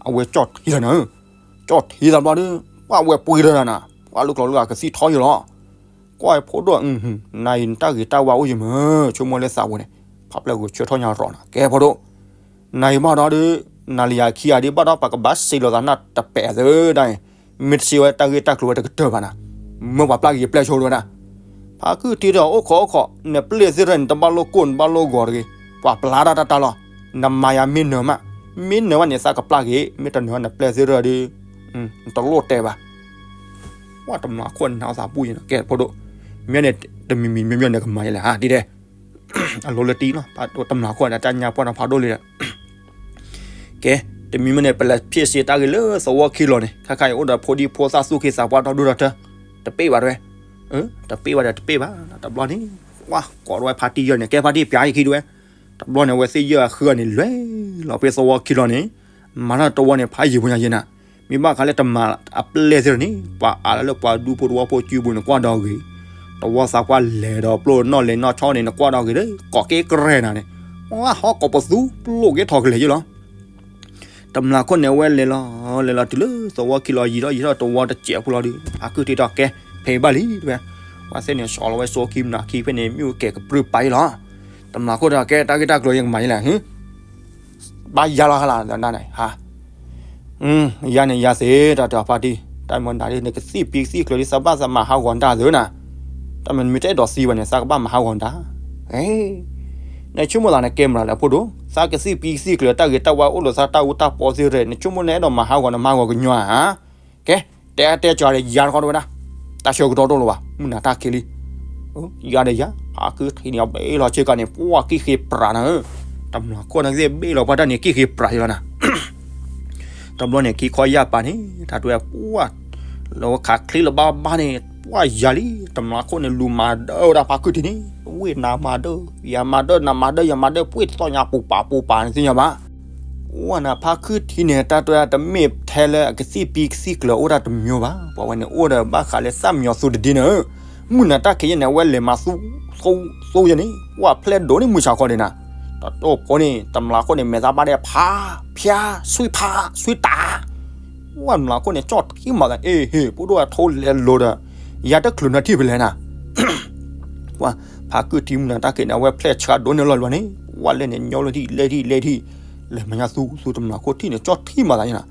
အဝဲကၠီၣ်ထံလီၤနၤဧၢ, ကၠီၣ်ထံသးဘျီဒီး, ပှၤဝဲပှံၢ်ထီၣ်နၤ, ပှၤလူၢ်ကျိၤလူၢ်အကသံၣ်ထီယိာ်လီၤ, ကွၢ်ဖိဒိၣ်, နၤအံၤနတၢ်ဂ့ၤတၢ်ဝါအိၣ်ယမၢ, ဆိကမိၣ်လၢသးဝဲန့ၣ်, ဖးပျဲၢ်ဂိၤဆၢထီၣ်ညါရီၤနၤ, ကဲဖိဒိၣ် နၤအံၤမ့ၢ်ဒီးဒုး, နၤလၢယၤခံဂၤဒုး ဘၣ်ဒီးပှၤကဘၣ်စံးလိာ်သးနၢ်တပဲာ်သၢဒၣ်အံၤ, မ့ၢ်တစံးဝဲတၢ်ဂ့ၢ်တၢ်ကျိၤဝဲတကတၢၢ်ဘၣ်နၤ, မ့ၢ်ပှၤပျၢ်က့ၤယပျဲၢ်ဆိဒဝဲဒၣ်, ဖါခုၣ်ထံဒီးအိၣ်ခိးအိၣ်ခိး နပျဲၢ်သ့ၣ်တဖၣ်န့ၣ် တဘၣ်လိၣ်ကိၢ်နဘၣ်လိၣ်ဂီၤတဂ့ၤ, ပှၤပျၢ်တၢ်တၢ်တၢ်လီၤ, နမၤယၤမ့ၢ်နၢၤမး, မ့ၢ်နၢၤဘၣ်န့ၣ် သးကပျၢ်က့ၤ, မ့ၢ်တနၢၤဘၣ်နပျဲၢ်သ့ၣ်တဖၣ်ဒီး, နတလိၣ်တဲဘၣ် ပှၤတမျးခိၣ်န့ၣ်နးအသးပူၤယဲန့ၣ် ကဲဖိဒိၣ်, မ့ၢ်န့ၣ်, တမံၤမံၤမ့ၢ်မ့ၢ်န့ၣ်ကမၤယဲလဲၣ်ဟါ ဒ်တဲ, အလိၤလၢတံၢ်လီၤ, တမျးခိၣ်န့ၣ် တၢ်ညါပှၢ်နီၤဖးဒိၣ်လံဒီး, ကဲ, တမံၤမ့ၢ်န့ၣ် ပလဲၤဖျဲၣ်စ့တၢ်ဂ့ၢ်လၢသဝီခံလီၤန့ၣ် ခဲခါအံၤအိၣ်ဒီးဖိဒံဖိသၣ်သူၣ်က့သးပှၢ်ဒီဒူၣ်ဒီထၢ, တပ့ၢ်ဘၣ်တဝဲ, တပ့ၢ်ဘၣ်ဒီးတပ့ၢ်ဘၣ်, တဘျီန့ၣ်, ဝါ, ကိးထီၣ်ဝဲဖါတံၢ်ယဲန့ၣ် ကဲဖါတံၢ်ပျၢ်ယခံဒဝဲ, တဘျီန့ၣ် အဝဲသ့ၣ်ယဲၢ်ဃုဂၤန့ၣ် လဲၤလီၤဖဲသဝီခံလီၤန့ၣ်, မၤတၢ်တဝီန့ၣ် ဖးယံာ်ဖိညါယဲနၤ, မ့ၢ်ဘၣ်ဃးလၢတမျးအပျဲၢ်သ့ၣ်တဖၣ်န့ၣ် ပှၤအးလၢပှၤဒူဖိတဝီဖိစုပူၤန့ၣ် နကွၢ်ဒီးဂ့ၤ, တဝီသးပှၢ်လဲၤဒီးပျိၢ်နီၣ်လဲၤနီၣ်ဆီန့ၣ် နကွၢ်ဒီးဂ့ၤလၢ ကိးက့ၤကရဲနၤန့ၣ်, ဝါ, ဟီၣ်ကိးပသူပျိၢ်က့ၤထီၣ်ကလဲာ်ယဲလီၤ တမျးခိၣ်န့ၣ် အဝဲလဲၤလီၤ, လဲၤလီၤတုၤလၢသဝီခံလီၤ ယံာ်ထီၣ်ယံာ်ထီၣ်တဝီတစဲးဖိလီၤဒီး ဖါခုၣ်ထံတဲအီၤ ကဲ, ဖဲအံၤဘၣ်လံတဝဲ, ပှၤသ့ၣ်န့ၣ် ဆီလီၤဝဲစိခံမနၤခံဖဲန့ၣ် မ့ၣ်အူကဲၤကပြုၢ်ပာ်အံၤလီၤ, တမျးခိၣ်တဲအီၤ ကဲ တၢ်ဂ့ၢ်တၢ်ကျိၤယဲကမၤယဲလဲၣ်, ဘၣ်ယၤလီၤဟါလၢနၤန့ၣ်, ယၤန့ၣ်ယၤသ့ တၢ်တဲအီၤဖါတံၢ်, တၢ်မၤနၤဒ်န့ၣ် ကသံၣ်ပံကသံၣ်ကျၢၤဒ် သးဘၣ်သးမၤဟးဂီၤနတၢ်သ့နၤ, တၢ်မ့ၢ်နမ့ၢ်တအဲၣ်ဒိးသံဘၣ်န့ၣ် သးကဘၣ်မၤဟးဂီၤနတၢ်, နဆိကမိၣ်သးန့ၣ်ကဲမနုၤလဲၣ်ဖိဒိၣ်, သးကသံၣ်ပံကသံၣ်ကျၢၤ တၢ်ဂ့ၤတၢ်ဝါအိၣ်လိာ်သးတၢ်အူတၢ်ပီသ့ၣ်တဖၣ် နဆိကမိၣ်နအဲၣ်ဒိးမၤဟးဂီၤနမၤဟးဂီၤကညီဧါ ကဲ, တဲတဲကီးဒီးယၤတခီတဝဲဒၣ်, တၢ်ဆၢကတီၢ်တအိၣ်လၢၤဘၣ် မုၢ်နၤတၢ်ခံးလံ, ယၤဒီးယၤ, ဖါခုၣ်ထံန့ၣ် ဘ့ၣ်လီၤဆ့ကၤန့ၣ် ပှၢ်ကံၣ်ဃ့ပြးနၤဧၢ, တမျးခိၣ်န့ၣ်ကသ့ၣ်ဘ့ၣ်လီၤပှၢ်တၢ်န့ၣ် ကံၣ်ဃ့ပြးယလီၤနၤ တဘျီန့ၣ် ခံခီယၢ်ပာ်န့ၣ် တၢ်တဲပှၢ်, လၢဝဲခးချ့လၢဘၣ်ဘၣ်န့ၣ် ပှၢ်ယၤလံ, တမျးခိၣ်န့ၣ် လူၤမၤဒၢဝဲဒၣ်ဖါခုၣ်ထံန့ၣ်, ဝ့ၢ်နၤမၤဒၢ, ယၤမၤဒၢ, နၤမၤဒၢ, ယၤမၤဒၢ, ပှ့ၤတသီၣ်ညါပူၤပာ်ပူၤပာ်န့ၣ်သ့ၣ်ညါဘၣ် ဝဲနၤဖါခုၣ်ထံန့ၣ် တၢ်တဲတမ့ၢ်ထဲလၢအကသံၣ်ပံကသံၣ်ကျၢၤအိၣ်တၢ်တမံၤဘၣ်, ပှၤဝဲန့ၣ်အိၣ်ဒီးဘၣ်ဃးလၢသၣ်မံယီၤသူတဒ့န့ၣ်, မုၢ်နၤတၢ်ခံးယဲန့ၣ် အဝဲလဲၤမၤသူ, သူ, သူယဲန့ၣ် ပှၢ်ဖျဲၣ်ဒိၣ်န့ၣ်မုၢ်ဆါခီဒ့နၤ, တၢ်တိၢ်ဖိန့ၣ် တမျးခိၣ်န့ၣ် မဲာ်သၣ်ဘၣ်ဒဲးဖး, ဖျါ, ဆွံဖး, ဆွံတး ဝဲမျးခိၣ်န့ၣ် ကၠီၣ်ထံမးသး အ့ၣ်ဟ့ၣ် ဖိဒိၣ်အထိလဲၤလိၤဒီး ယၤတချုးနၢ်ထံၣ်ဖဲလဲၣ်နၤ, ဝဲဖါခုၣ်ထံမုၢ်နၤတၢ်ခံးန့ၣ် အဝဲဖျဲၣ်ဆှးဒိၣ်န့ၢ်လီၤလီၤန့ၣ် ဝဲလဲၤန့ၣ် ညီလၢထံၣ်လဲၤထံၣ်လဲၤထံၣ် လဲၤမၤညါသူသူတမျးခိၣ်ထံၣ်န့ၣ် ကၠီၣ်ထံမးသးယဲနၤ,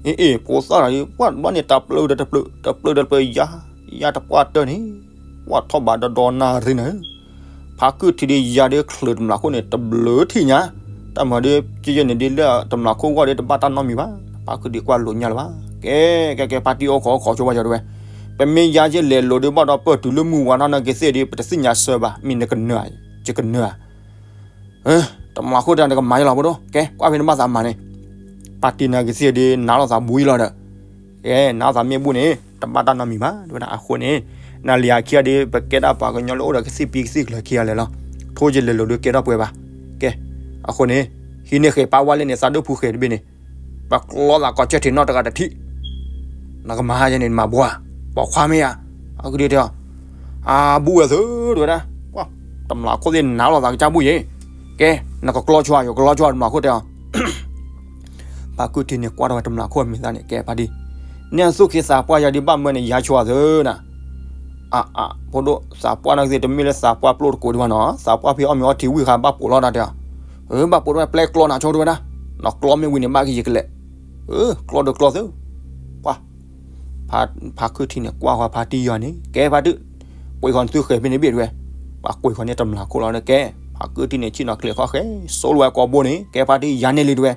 အ့ၣ်အ့ၣ် ဖိသၣ်တဂၤ ဝဲဘျီန့ၣ် တၢ်ပျၢၤဒီးတပျၢၤ တပျၢၤဒီးတပျၢၤ ယၤ, ယၤတပှၢ်တၢၢ်န့ၣ် ဝဲထီၣ်ဘးဒီဒီနၣ်ရံၣ်နၤ ဖါခုၣ်ထံဒ်ယၤဒ်ချုးတမျးခိၣ်န့ၣ် တဘျုးထံၣ်ညါ, တၢ်မၤဒ်ကယဲၢ်န့ၣ်ဒ်လၢတမျးခိၣ်ဂီၢ်ဒ်တဘၣ်တၢ်နီတမံၤဘၣ်, ဖါခုၣ်ထံကွၢ်လိာ်ညါလၢၤဘၣ်, ကဲ, ကဲ ကဲ ဖါတံၢ်အိၣ်ခိးအိၣ်ခိးဆိဝဲယၤတဝဲ, ပမ့ၢ်ယၤယဲလဲၤလိၤဒ်ဘၣ်ဒီးပၢၢ်တုၤလၢမုၢ်ဝါထီၣ်နကသ့ၣ်ဒ် ပတသ့ၣ်ညါစၢၤဘၣ်, မ့ၢ်နကနၢၤ, ယကနၢၤ တမျးခိၣ်တၢ်နကမၤယလီၤဖိဒိၣ်, ကဲ ကွၢ်ဖဲနဘၣ်သးမၤန့ၣ်, ဖါတံၢ်နၤကသ့ၣ်ဒ် နၤလိာ်သးဘူးယလီၤဒီး, ကဲ နၤလိာ်သးမ့ၢ်ဘူးန့ၣ် တဘၣ်တၢ်နီတမံၤဘၣ်, တဲဝဲဒၣ်အဃိန့ၣ်, နၤလၢယၤခံဂၤဒ် ပကဲဒၣ်ပှၤကညီလၢအိၣ်ဒီးကသံၣ်ပံကသံၣ်ကျၢၤခံဂၤလဲၣ်လီၤ, ထိယလဲၤလိၤဒ်ကဲထီၣ်ပှဲၤဘၣ်, ကဲ, အဃိန့ၣ်, ဟံးန့ၢ်ဃဲၤပာ်ဝါလဲၣ်န့ၣ် သးဒိၣ်ဖူဃဲၤတဘ့ၣ်န့ၣ်, ပကျီသးကီးကၢၢ်ထံးနီတဂၤတထံၣ် နကမၤဟါယဲန့ၣ် နမၤဘှါ, ပိာ်ခွါမ့ၢ်ဧါ, အဂ့ၢ်ဒ်တဲအီၤ, အဘူးဝဲသု တဲဝဲဒၣ်. တမျၢ်ခိၣ်သ့ၣ်နၤလီၤသးကစၢ်ဘူၣ်ယဲ, ကဲ, နကကျီဆိဧါ ယကကျီဆိဧါ တမျၢ်ခိၣ်တဲအီၤ. ဖါခုၣ်ထံန့ၣ်ကွၢ်ထီၣ်ဝဲတမျၢ်ခိၣ်အမဲာ်သၣ်န့ၣ် ကဲဖါတံၢ်, နဲသူၣ်က့သးပှၢ်ယၤဒ်ဘၣ်မၢန့ၣ် ယၤဆိဧါသုနၤ. အါအါ ဖိဒိၣ် သးပှၢ်နီၢ်ကသ့ၣ်တမ့ၢ်လၢသးပှၢ်ပျိၢ်တကိးဒံးဘၣ်နီၤ, သးပှၢ်ဖဲအီၣ်မ့ၤအီထံဝံၣ်ဃါဘၣ်ပိာ်လီၤတၢ်တဲအီၤ. ဘၣ်ပိာ်တဝဲပျဲကျီနၤဆိတဲဝဲဒၣ်, နကျီမ့ၢ်ဝံၤန့ၣ် ဘၣ်ကယံာ်ကလဲာ်, ကျီဒီးကျီသု, ပှၤ ဖါခုၣ်ထံန့ၣ်ကွၢ်ဃီဖါတံၢ်ယီၤန့ၣ် ကဲဖါတံၢ်, ကွံာ်ဃီနသုဃဲၤဖဲန့ၣ်ဘ့ၣ်တဲဝဲ, ပှၤကွံာ်ဃီန့ၣ်တမျၢ်ခိၣ်လီၤန့ၣ် ကဲ, ဖါခုၣ်ထံန့ၣ်ဆ့ၣ်နီၤကျဲၤဃီဃဲၤ စိလီၤဝဲကိာ်ဘိန့ၣ် ကဲဖါတံၢ်ယၤန့ၣ်လံတဲဝဲ.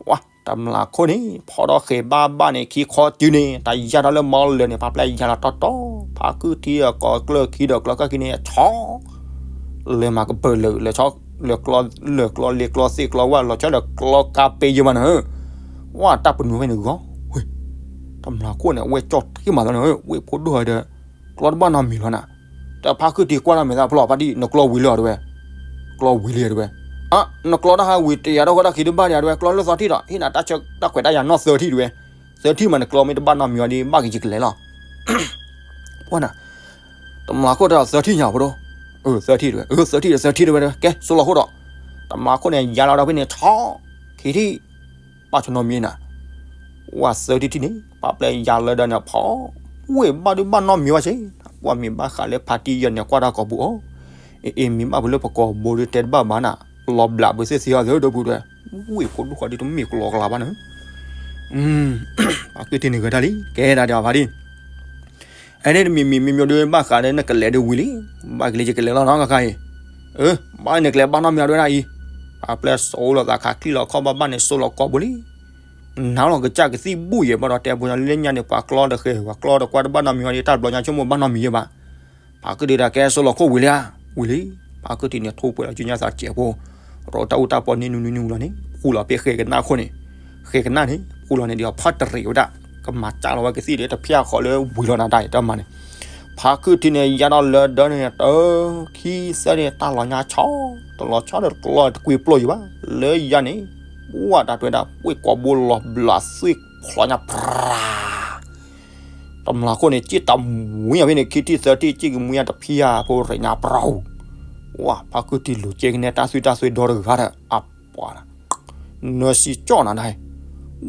ဝါ တမျၢ်ခိၣ်န့ၣ် ဖီထီၣ်ဃဲၤဘၣ်ဘၣ်န့ၣ် ခံခီတုၤန့ၣ် တၢ်ယါထီၣ်လၢမီလၢာ်န့ၣ် ဖါပျဲယါလီၤတီတီ, ဖါခုၣ်ထံအကိာ်ကျၢၢ်ခံဒီးကျီကၢၢ်ခံန့ၣ် ဆီ လဲၤမၤကပၢၢ်လၢာ် လၢာ်ကျီလ့ကျီသ့ၣ်ကျီဝၣ် လီၤဆီဒီးကျီကါပ့ယဲမးန့ၣ်, ဝါ တၢ်ပနူၤဖဲန့ၣ်ဂီၤ, တမျၢ်ခိၣ်န့ၣ် အဝဲကၠီၣ်ထံမးလီၤန့ၣ် ဝ့ၢ်ဖိဒိၣ်ဒီး ကျီတဘၣ်နီတမံၤလီၤနၤ, တဖါခုၣ်ထံကွၢ်ထီၣ်မဲာ်သၣ်ဖျိဖါတံၢ် နကျီဝံၤလံဧါတဲဝဲ, ကျီဝံၤလံဧါတဲဝဲ, နကျီတၢ်ဟးဝံၤတယၤတၢ်ဃီတၢ်ခံတဘၣ်ဒံးဧါတဲဝဲ ကျီလၢသီထံၣ်ဒီး ဟ့ၣ်နၤတၢ်ဆၢတၢ်ခွဲးတၢ်ယာ်နီၢ်သၢထံၣ်တဲဝဲ, သၢထံၣ်မးနကျီမ့ၢ်တဘၣ်နီတမံၤအီၤဒီး ဘၣ်ကယံာ်ကလဲာ်လီၤ. ပှၤနၤ, တမျၢ်ခိၣ်တဲအီၤသၢထံၣ်ညါဖိဒိၣ်, သၢထံၣ်တဲဝဲ, သၢထံၣ်ဒီးသၢထံၣ်တဲဝဲ, ကဲ စိလီၤခိၣ်ဒီး, တမျၢ်ခိၣ်န့ၣ် ယါလီၤဒီးဖဲန့ၣ် ဆီ ခံထံၣ် ဘၣ်ဆိနီတမံၤနၤ, ဝဲသၢထံၣ်ထံၣ်န့ၣ် ပှၤပျဲယါလၢာ်ဒီးန့ၣ်ဖီ, ဝ့ၢ်ဘၣ်ဒုးဘၣ်နီတမံၤဘၣ်စ့ၢ်, ပှၤမ့ၢ်ဘၣ်ဃးလၢဖါတံၢ်ယီၤန့ၣ်ကွၢ်တၢ်ကိာ်ပူၤအီၤ, အ့အ့ မ့ၢ်ဘၣ်ပှၤလၢပကိာ်ဘိဒုးတဲတဘၣ်ဘၣ်နၤ, လီၤဘျးပသ့ၣ်သ့အီၤသၢဒိပူၤတဲဝဲ, ဝ့ၢ်ဖိဒိၣ်ဃီဒုးတမ့ၢ်ကျီကလးဘၣ်န့ၣ် ဖါခုၣ်ထံန့ၣ်ဂဲၤတၢ်လံ ကဲဒၣ်တဲအီၤဖါတံၢ်, အဲန့ၣ်တမံၤမံၤမ့ၢ်မ့ၢ်ဒုးဘၣ်ဃးလၢနကလဲၤဒုးဝံၤလံ, ဘၣ်ကလံၤကလဲၤလီၤနီတခါအံၤ, ဘၣ်န့ၣ်ကလဲၤဘၣ်နီတမံၤအီၤတဲဝဲဒၣ်အံၤ, ပှၤပျဲစိလီၤသးခးချံလီၤခီၣ်ဘၣ်ဘၣ်န့ၣ် စိလီၤကိာ်ပူၤလံ နၤလီၤကစၢ်ကသံၣ်ဘူၣ်ယဲၢ်ဘၣ်ဒီးတဲပှၤညီလၢညါန့ၣ် ပှၤကျီတဃဲၤ ပှၤကျီတကွၢ်တဘၣ်နီတမံၤအီၤဒီး တၢ်တဘျီညါဆိကမိၣ်ဘၣ်နီတမံၤယဲၢ်ဘၣ်. ဖါခုၣ်ထံတၢ်ကဲစိလီၤခိၣ်ဝံၤလံဧါ, ဝံၤလံ. ဖါခုၣ်ထံန့ၣ် ထိၣ်ပှဲၤလီၤစုညါသးစဲးဖိ, ရီတၢ်အူတၢ်ပီန့ၢ်နူနူနူလီၤန့ၣ် ဃူလီၤဖဲဃဲၤကနၣ်ခိၣ်န့ၣ်, ဃဲၤကနၣ်န့ၣ် ဃူလီၤန့ၣ်ဒီးဖီၣ်တရံးဝဲဒၣ်, ကမၤစၢ်လီၤဝဲကသံၣ်ဒီးတဖျၢၣ်ဃီလၢဝံၤလီၤနၤတၢ်အံၤတၢ်မၤန့ၣ်, ဖါခုၣ်ထံန့ၣ် ယါဒီးလၢဒၢန့ၣ် တၢ ခံသၢန့ၣ် တၢ်လီၤညါဆီ, တလီၤဆီဒီးတလီၤတကွံပျိယံၤဘၣ်, လၢယါန့ၣ်, ဝၣ်တၢ်တွဲဒၣ် ဝ့ၢ်ကိာ်ဘိလီၤဘျးသွံၣ်ဖျိညါပြၤ တမျၢ်ခိၣ်န့ၣ် စံၣ်တၢ်မူညါဖဲန့ၣ် ခံထံၣ်သၢထံၣ် စံၣ်ကမူညါတဖံးဧါ ဖိရ့ၣ်ညါပြၤ, ဝၣ် ဖါခုၣ်ထံလူၤကဲကနဲတၢ်သွံၣ်တၢ်သွဲဒီတဂၤဒီး အပှၤ နၢၤစံကၠီၣ်နၤဒၣ်,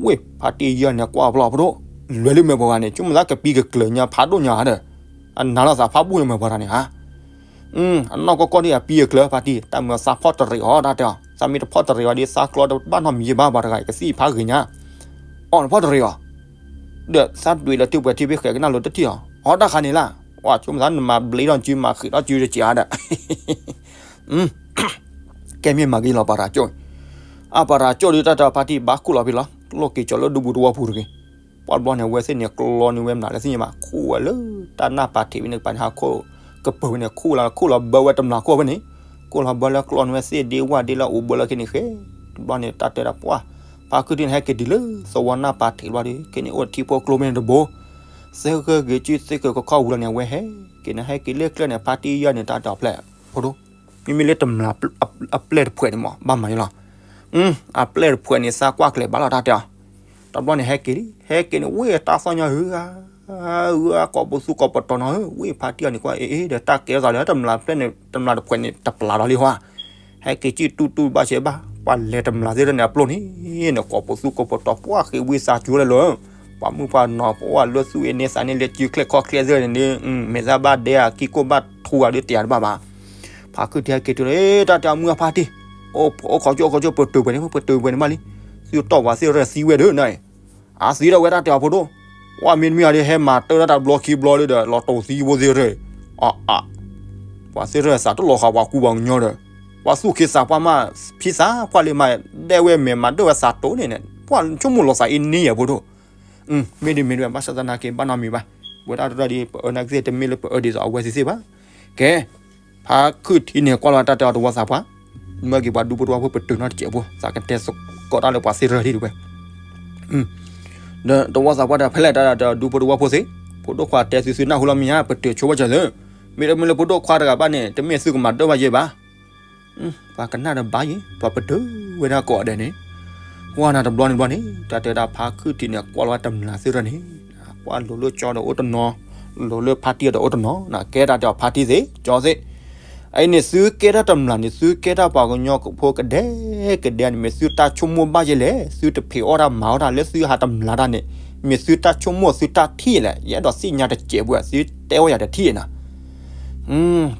ဝ့ၢ်ဖါတံၢ်ယီၤန့ၣ်ကွၢ်ဖျီဖိဒိၣ်, လွဲၤလၢမဲာ်ပှၤဂၤန့ၣ် ဆိကမိၣ်သးကပံကကျၢၤညါဖးဒိၣ်ညါဒီး, အနၤလီၤသးဖးဘူၣ်န့ၣ်မဲာ်ပှၤတၢ်န့ၣ်ဧါ အနီၢ်ကီၢ်ကီၢ်ဒ်အပံအကျၢၤဖါတံၢ် တၢ်မၤသးဖီၣ်တရံးအီၤတၢ်တဲအီၤ သးမ့ၢ်တဖီၣ်တရံးအီၤဒီး သးကျီတဘၣ်နီတမံၤယဲၢ်ဘၣ် ပှၤတဂၤအံၤကသံၣ်ဖးဂ့ၤညါ, အီၣ်နဖီၣ်တရံးအီၤ, ဒီးသးဒွံးလၢတုၤပှဲၤထံဖဲဃဲၤကနၣ်လိၤတထံၣ်အီၤ အီၣ်တၢ်ခါန့ၣ်လၢ်, ဝဲဆိကမိၣ်သးနမၤဘျ့ထီၣ်စုမၤဃံးထီၣ်စုတစဲးဧါဒီး ကဲမ့ၢ်မၤက့ၤလီၤပှၤရၤကၠိၣ်, အပှၤရၤကၠိၣ်ဒုးတၢ်တဲအီၤဖါတံၢ်ဘၣ်ခူၣ်လီၤဖဲလီၤ လိၣ်က့ၤကၠီၤလၢဒူပူၤတဝီပူၤတဂ့ၤ, ပှၤဘျီန့ၣ် အဝဲသ့ၣ်န့ၣ်ကျီန့ၢ်ဝဲမနုၤလၢသ့ၣ်ညါဘၣ် ခူၣ်ဝဲလၢတၢ်နၢ်ပၤထံးဖဲန့ၣ် ကပၤန့ၣ်ဟးခိၣ်ကပၢၤဝဲန့ၣ် ခူၣ်လီၤခူၣ်လီၤဘၢဝဲတမျၢ်ခိၣ်ဖဲန့ၣ်, ခူၣ်လီၤဘၢလၢကျီန့ၢ်ဝဲသ့ၣ်ဒ့ဝၣ်ဒ့လၢအိၣ်ဘၢလၢခဲန့ၣ်ဃဲ, တဘျီန့ၣ် တၢ်တဲဒၣ်ပှၤ, ဖါခုၣ်ထံန့ၣ် ဟဲက့ၤတုၤလၢသဝီနၢ်ပၤထံးတဘျီဒီး ခဲန့ၣ်အိၣ်ထံဖိကျိမ့ၢ်န့ၣ်တဘိ, သၢဂၢၢ်ဂ့ၤစုသ့ၣ်ကကခီၣ်ဝံၤလီၤန့ၣ် အဝဲဟဲက့ၤန့ၣ် ဟဲက့ၤလၢကျဲန့ၣ် ဖါတံၢ်ယီၤန့ၣ် တၢ်တဲအီၤဖျဲၣ်, ဖိဒိၣ်, မ့မ့ၢ်လၢတမျၢ်အပျဲၢ်တဖှဲးန့ၣ်မး ဘၣ်မၤယလီၤ အပျဲၢ်တဖှဲးန့ၣ် သးကွၢ်ကျဲၤဘၣ်လီၤတၢ်တဲအီၤ, တဘျီန့ၣ် ဟဲက့ၤလံ ဟဲက့ၤန့ၣ် ဝ့ၢ်တၢ်သီၣ်ညါဧၢဧါ, ဧၢ ကိးပသူကိးပတီၤနီၤဧၢ ဝ့ၢ်ဖါတံၢ်အီၤန့ၣ်ကွၢ် အ့ အ့ ဒီးတၢ်ကဲထီၣ်သးဒီး တမျၢ်အပျဲၢ်န့ၣ် တမျၢ်တဖှဲးန့ၣ် တပျၢ်လီၤလံဟီဧါ, ဟဲက့ၤစံၣ်တူၢ်တူၢ်ဘၣ်စဲးဘၣ် ပှၤလဲၤတမျၢ်သ့ၣ်တဖၣ်န့ၣ် အပျိၢ်န့ၣ် န့ၣ် ကိးပသူကိးပတီၤ ပှၤဃ့ဝံသးစူၤလၢလၢ ပှၤမုၣ်ပှၤနီၤ ပှၤလၢသူၣ်အ့န့သးန့ၣ် လဲၤစုချဲၣ်ခီၣ်ချဲၣ်သ့ၣ်န့ၣ် မဲာ်သၣ်ဘၣ်ဒဲဧါ ကံၢ်ကိၢ်ဘၣ်ထူဧါ ဒုးတဲအါတဘၣ်ဘၣ်. ဖါခုၣ်ထံဟဲက့ၤတုၤလၢ တၢ်တဲအီၤ မုၢ်အဖါတံၢ်, အိၣ်ခိးကၠိ အိၣ်ခိးကၠိ ပတုာ်ပှဲၤန့ၣ် ပတုာ်ပှဲၤန့ၣ်မးလံ, သုတီၢ်ပှၤသ့ၣ်ရဲၣ်သံဝဲဒီးနၤ, အသံဒီးဝဲတၢ်တဲအီၤဖိဒိၣ်, ပှၤမ့တမ့ၢ်အီၤဒီး ဟဲမၤတၢ်တၢ်တဘျီခံဘျီလံဒီး လီၤတိၢ်သံဖိသ့ၣ်ရဲၣ်, အါအါ ပှၤသ့ၣ်ရဲၣ်သးတလီၤဃာ်ပှၤကူပှၤကညီဒီး, ပှၤသူၣ်က့သးပှၢ်မး ဖံသးပှၢ်လံမး, ဒဲဝဲမဲာ်မးဒိၣ်ဝဲသးတိၢ်န့ၣ်န့ၣ် ပှၤဆိကမိၣ်လီၤသးအ့န့ၣ်ယဲၢ်ဖိဒိၣ်, မ့ၢ်ဒ်မ့ၢ်ဒ်ဝဲ ဘၣ်ဆၣ်သနာ်က့ ဘၣ်နီတမံၤဘၣ်, ဝဲဒၣ်တရၢ်ဒီး ပအၢနာ်က့သ့ၣ်တမ့ၢ်လၢပအၢဒ်သိးအဝဲသ့ၣ်သ့ၣ်ဘၣ်. ကဲ, ဖါခုၣ်ထံန့ၣ် ကွၢ်လီၤတၢ်တဲအီၤတဝီသးပှၢ်, မၢက့ၤပှၤဒူဖိတဝီဖိ ပတုာ်နီတစဲးဖိ သးကတဲသကိးတၢ်လၢပှၤသ့ၣ်ရဲၣ်ထံၣ်တဝဲ ဒီးတဝီသးပှၢ်တဖဲလဲၣ်တၢ်ဒီးဒူဖိတဝီဖိသ့ၣ်, ဖိဒိၣ်ခွါတဲသုသုနၢ်ဟူလီၤမ့ၢ်ဧါ, ပတုာ်ဆိဝဲစၢၤသု, မ့တမ့ၢ်လၢဖိဒိၣ်ခွါတဂၤဘၣ်န့ၣ် တမ့ၢ်သုကမၤဒၢၣ်ဘၣ်ယဲၢ်ဘၣ်. ပှၤကနၣ်ဒီးဘၣ်ယဲၢ်, ပှၤပတုာ်ဝဲဒၣ်ကိးဂၤဒဲးန့ၣ်, ကွၢ်နၤတဘျီန့ၣ်ဘျီန့ၣ် တၢ်တဲဒၣ်ဖါခုၣ်ထံန့ၣ် ကွၢ်လီၤဝဲတမျၢ်သ့ၣ်တဖၣ်န့ၣ်, ကွၢ်လိၤလိၤကၠီဒီးအိၣ်တနီၤ, လိၤလၢဖါတံၢ်အဒီးအိၣ်တနီၤ ကဲတၢ်တဲအီၤဖါတံၢ်သ့ၣ် ကၠီသ့ၣ်. အအံၤန့ၣ် သုကဲတၢ်တမျၢ်န့ၣ် သုကဲတၢ်ပှၤကညီဖိကဒဲကဒဲန့ၣ် မ့ၢ်သုတၢ်ဆိကမိၣ်ဘၣ်ယဲလဲၣ်, သုတဖံးအီၣ်တၢ်မၤအီၣ်တၢ်လၢသုဟးတမျၢ်တၢ်န့ၣ် မ့ၢ်သုတၢ်ဆိကမိၣ်သုတၢ်ထံၣ်လဲၣ်, ယအဲၣ်ဒိးသ့ၣ်ညါတစဲးဘၣ် သုတဲအီၣ်ယၤတထံၣ်နၤ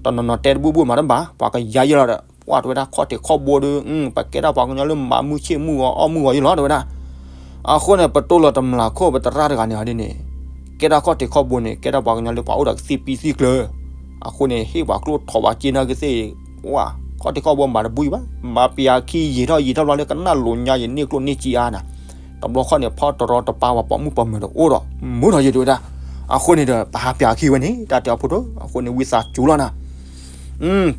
တနီၤနီၤတဲတဘူၣ်ဘူၣ်မးတဘၣ် ပှၤကယါယဲလီၤဒီး ပှၤတဲဝဲဒၣ်ခီၣ်ထံးခီၣ်ဘိဒီး ပကဲတၢ်ပှၤကညီလၢမၤမုၢ်ဆ့ၣ်မုၢ်ဂီၤ အီၣ်မုၢ်ဂီၤယဲလီၤ တဲဝဲဒၣ်. အဃိန့ၣ် ပတိၢ်လီၤတမျၢ်ခိၣ် ပသရၣ်တဂၤန့ၣ်ဒ်န့ၣ် ကဲတၢ်ခီၣ်ထံးခီၣ်ဘိန့ၣ် ကဲတၢ်ပှၤကညီလၢပှၤအိၣ်ဒီးကသံၣ်ပံသံၣ်ကျၢၤ. အဃိန့ၣ် ဟ့ၣ်ပှၤကျိၣ်ထီၣ်ပှၤက့နၢ်ကသ့ၣ် ဝါ ခီၣ်ထံးခီၣ်ဘိမၤတဘူၣ်ဘၣ် မၤပျးခံယံာ်ထီၣ်ယံာ်ထီၣ်ဘျီလၢကနၣ်လိၤညါ ယန့ၢ်ကျိၣ်န့ၢ်စ့အါနၤ တဘျီခီၣ်န့ၣ် ဖီတရီတပါ ပှၤပိာ်မုၣ်ပိာ်မၢၤတအိၣ်ဒီး မုာ်ထီၣ်ယဲ တဲဝဲဒၣ်. အဃိန့ၣ်ဒီး ပဟးပျးခံဝဲန့ၣ် တၢ်တဲအီၤဖိဒိၣ် အဃိန့ၣ် ဝံသးစူၤလီၤနၤ.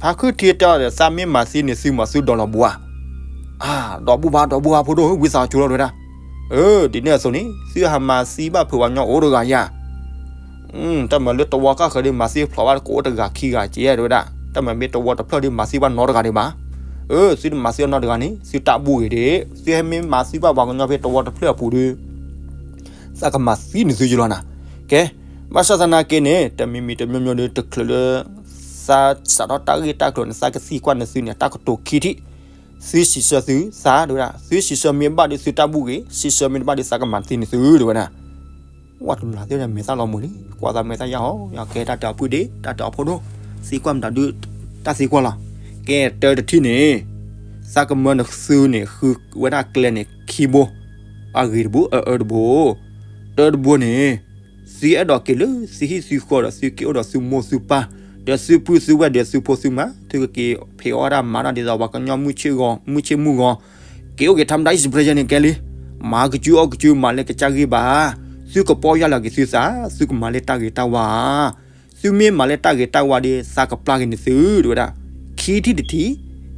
ဖါခုထံတဲအီၤဒီး သးမ့ၢ်မၤသံန့ၣ် သုမၤသုဒီးလီၤဘှါ. အါ ဒီးဘူၣ်ဘၣ် ဒီးဘူၣ်ဘၣ်ဖိဒိၣ် ဝံသးစူၤလီၤ တဲဝဲဒၣ်. အၢ ဒ်န့ၣ်အသိးန့ၣ် သုဟးမၤသံဘၣ်ဖုးပှၤကညီအိၣ်တဂၤယၤ တၢ်မၤလၢတဝီကၢ်ဃၢၤဒီး မၤသံဖျိးဘၣ်ကအိၣ်တဂၤခံဂၤက့ တဲဝဲဒၣ်. တၢ်မၤမ့ၢ်တဝီတဖျၢၣ်ဒီး မၤသံဘၣ်နီတဂၤဒံးဘၣ်. အၢ သုတမၤသံအီၤနီတဂၤန့ၣ် သုတၢ်ဘူၣ်ဂ့ၤဒံး သုဟဲမ့ၢ်မၤသံဘၣ်ပှၤကညီဖဲတဝီတဖျၢၣ်အပူၤဒီး သးကမၤသံန့ၢ်သုယလီၤနၤ. ကဲ ဘၣ်ဆၣ်သနာ်က့န့ၣ် တမံၤမံၤတမံၤမံၤဒီး တချုးလၢ သးစးထီၣ်တၢ်ဂ့ၢ်တၢ်ကျိၤန့ၣ် သးကသံကွၢ်န့ၢ်သုန့ၣ် တၢ်ကတိၤခံထံၣ် သုစံးဆၢသုသး တဲဝဲဒၣ်. သုစံးဆၢမ့ၢ်ဘၣ်ဒီး သုတၢ်ဘူၣ်ဂ့ၤ, စံးဆၢမ့ၢ်တဘၣ်ဒီး သးကမၤသံန့ၢ်သု တဲဝဲဒၣ်. ဝဲတမျၢ်သ့ၣ်န့ၣ် မဲာ်သၣ်လီၤမုာ်လံ, ကွၢ်သးမဲာ်သၣ်ယါဟီ, ယကဲတၢ်တဲအီၤဖုၣ်ဒ့, တၢ်တဲအီၤဖိဒိၣ်, သံကွၢ်မတၤဒုး, တၢ်သံကွၢ်လီၤ. ကဲတၢတထံၣ်န့ၣ်, သးကမၢနသုန့ၣ် ဃုဝဲဒၣ်ကျဲန့ၣ်ခံဘိ, အဂ့ၤတဘိ အအၢတဘိ, တၢတဘိန့ၣ်, သုအဲၣ်ဒိးက့ၤလၢသုဟံၣ်သုဃီဒီးသုက့ၤအိၣ်ဒီးသုမိၢ်သုပၢ်, ဒီးသုပုၢ်သုဝဲၢ်ဒီးသုဖိသုမါ, သုကက့ၤဖံးအီၣ်ဝဲဒၣ်မၤတၢ်ဒ်သိးပှၤကညီမုၢ်ဆ့ၣ်ဂီၤ, မုၢ်ဆ့ၣ်မုၢ်ဂီၤ, က့ၤအိၣ်က့ၤထါမတၤအံၣ်စပရ့ယဲန့ၣ်ကဲလံ, မၤကစုအီၣ်ကစုမၤလၢကစၢ်ဂ့ၢ်ဘၣ်, သုကပီၢ်ယၢ်လီၤက့ၤသုသး, သုကမၤလၢတၢ်ဂ့ၤတၢ်ဝါ သုမ့ၢ်မၤလၢတၢ်ဂ့ၤတၢ်ဝါဒီး သးကပျၢ်က့ၤန့ၢ်သု တဲဝဲဒၣ်. ခံထံၣ်တထံၣ်,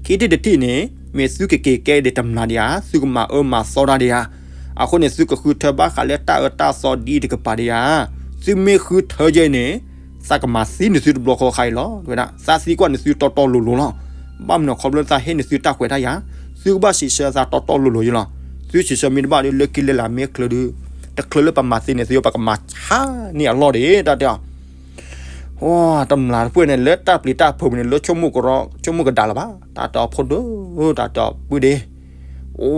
ခံထံၣ်တထံၣ်န့ၣ်, မ့ၢ်သုကက့ၤကဲဒံးတမျၢ်ဒံးဧါ, သုကမၤအၢမၤသီတၢ်ဒံးဧါ, အဃိန့ၣ် သုကဃုထၢဘၣ်ဃးလၢတၢ်အၢတၢ်သီဒ်တကပၤဒံးဧါ, သုမ့ၢ်ဃုထၢယဲန့ၣ်, သးကမၤသံန့ၢ်သုတဘျီဃီဃါအံၤလီၤ တဲဝဲဒၣ်. သးသံကွၢ်န့ၢ်သုတီတီလိၤလိၤလီၤ. ဘၣ်မနုၤခီဖျိလၢသးဟ့ၣ်န့ၢ်သုတၢ်ခွဲးတၢ်ယာ်, သုကဘၣ်စံးဆၢသးတီတီလိၤလိၤယဲလီၤ. သုစံးဆၢမ့ၢ်တဘၣ်ဒီး လၢခံလၢလာ်မ့ၢ်ချုးဒီး, တချုးလၢပမၤသံန့ၢ်သု ပကမၤဆါန့ၢ်အလီၢ်ဒံး တၢ်တဲအီၤ တမျၢ်တဖုန့ၣ် လၢတၢ်ပျံၤတၢ်ဖုးပူၤန့ၣ် လၢဆိကမိၣ်ကရီ, ဆိကမိၣ်ကဒါလၢၤဘၣ်, တၢ်တဲအီၤဖိဒိၣ်, တၢ်တဲအီၤပုၢ်ဒ့,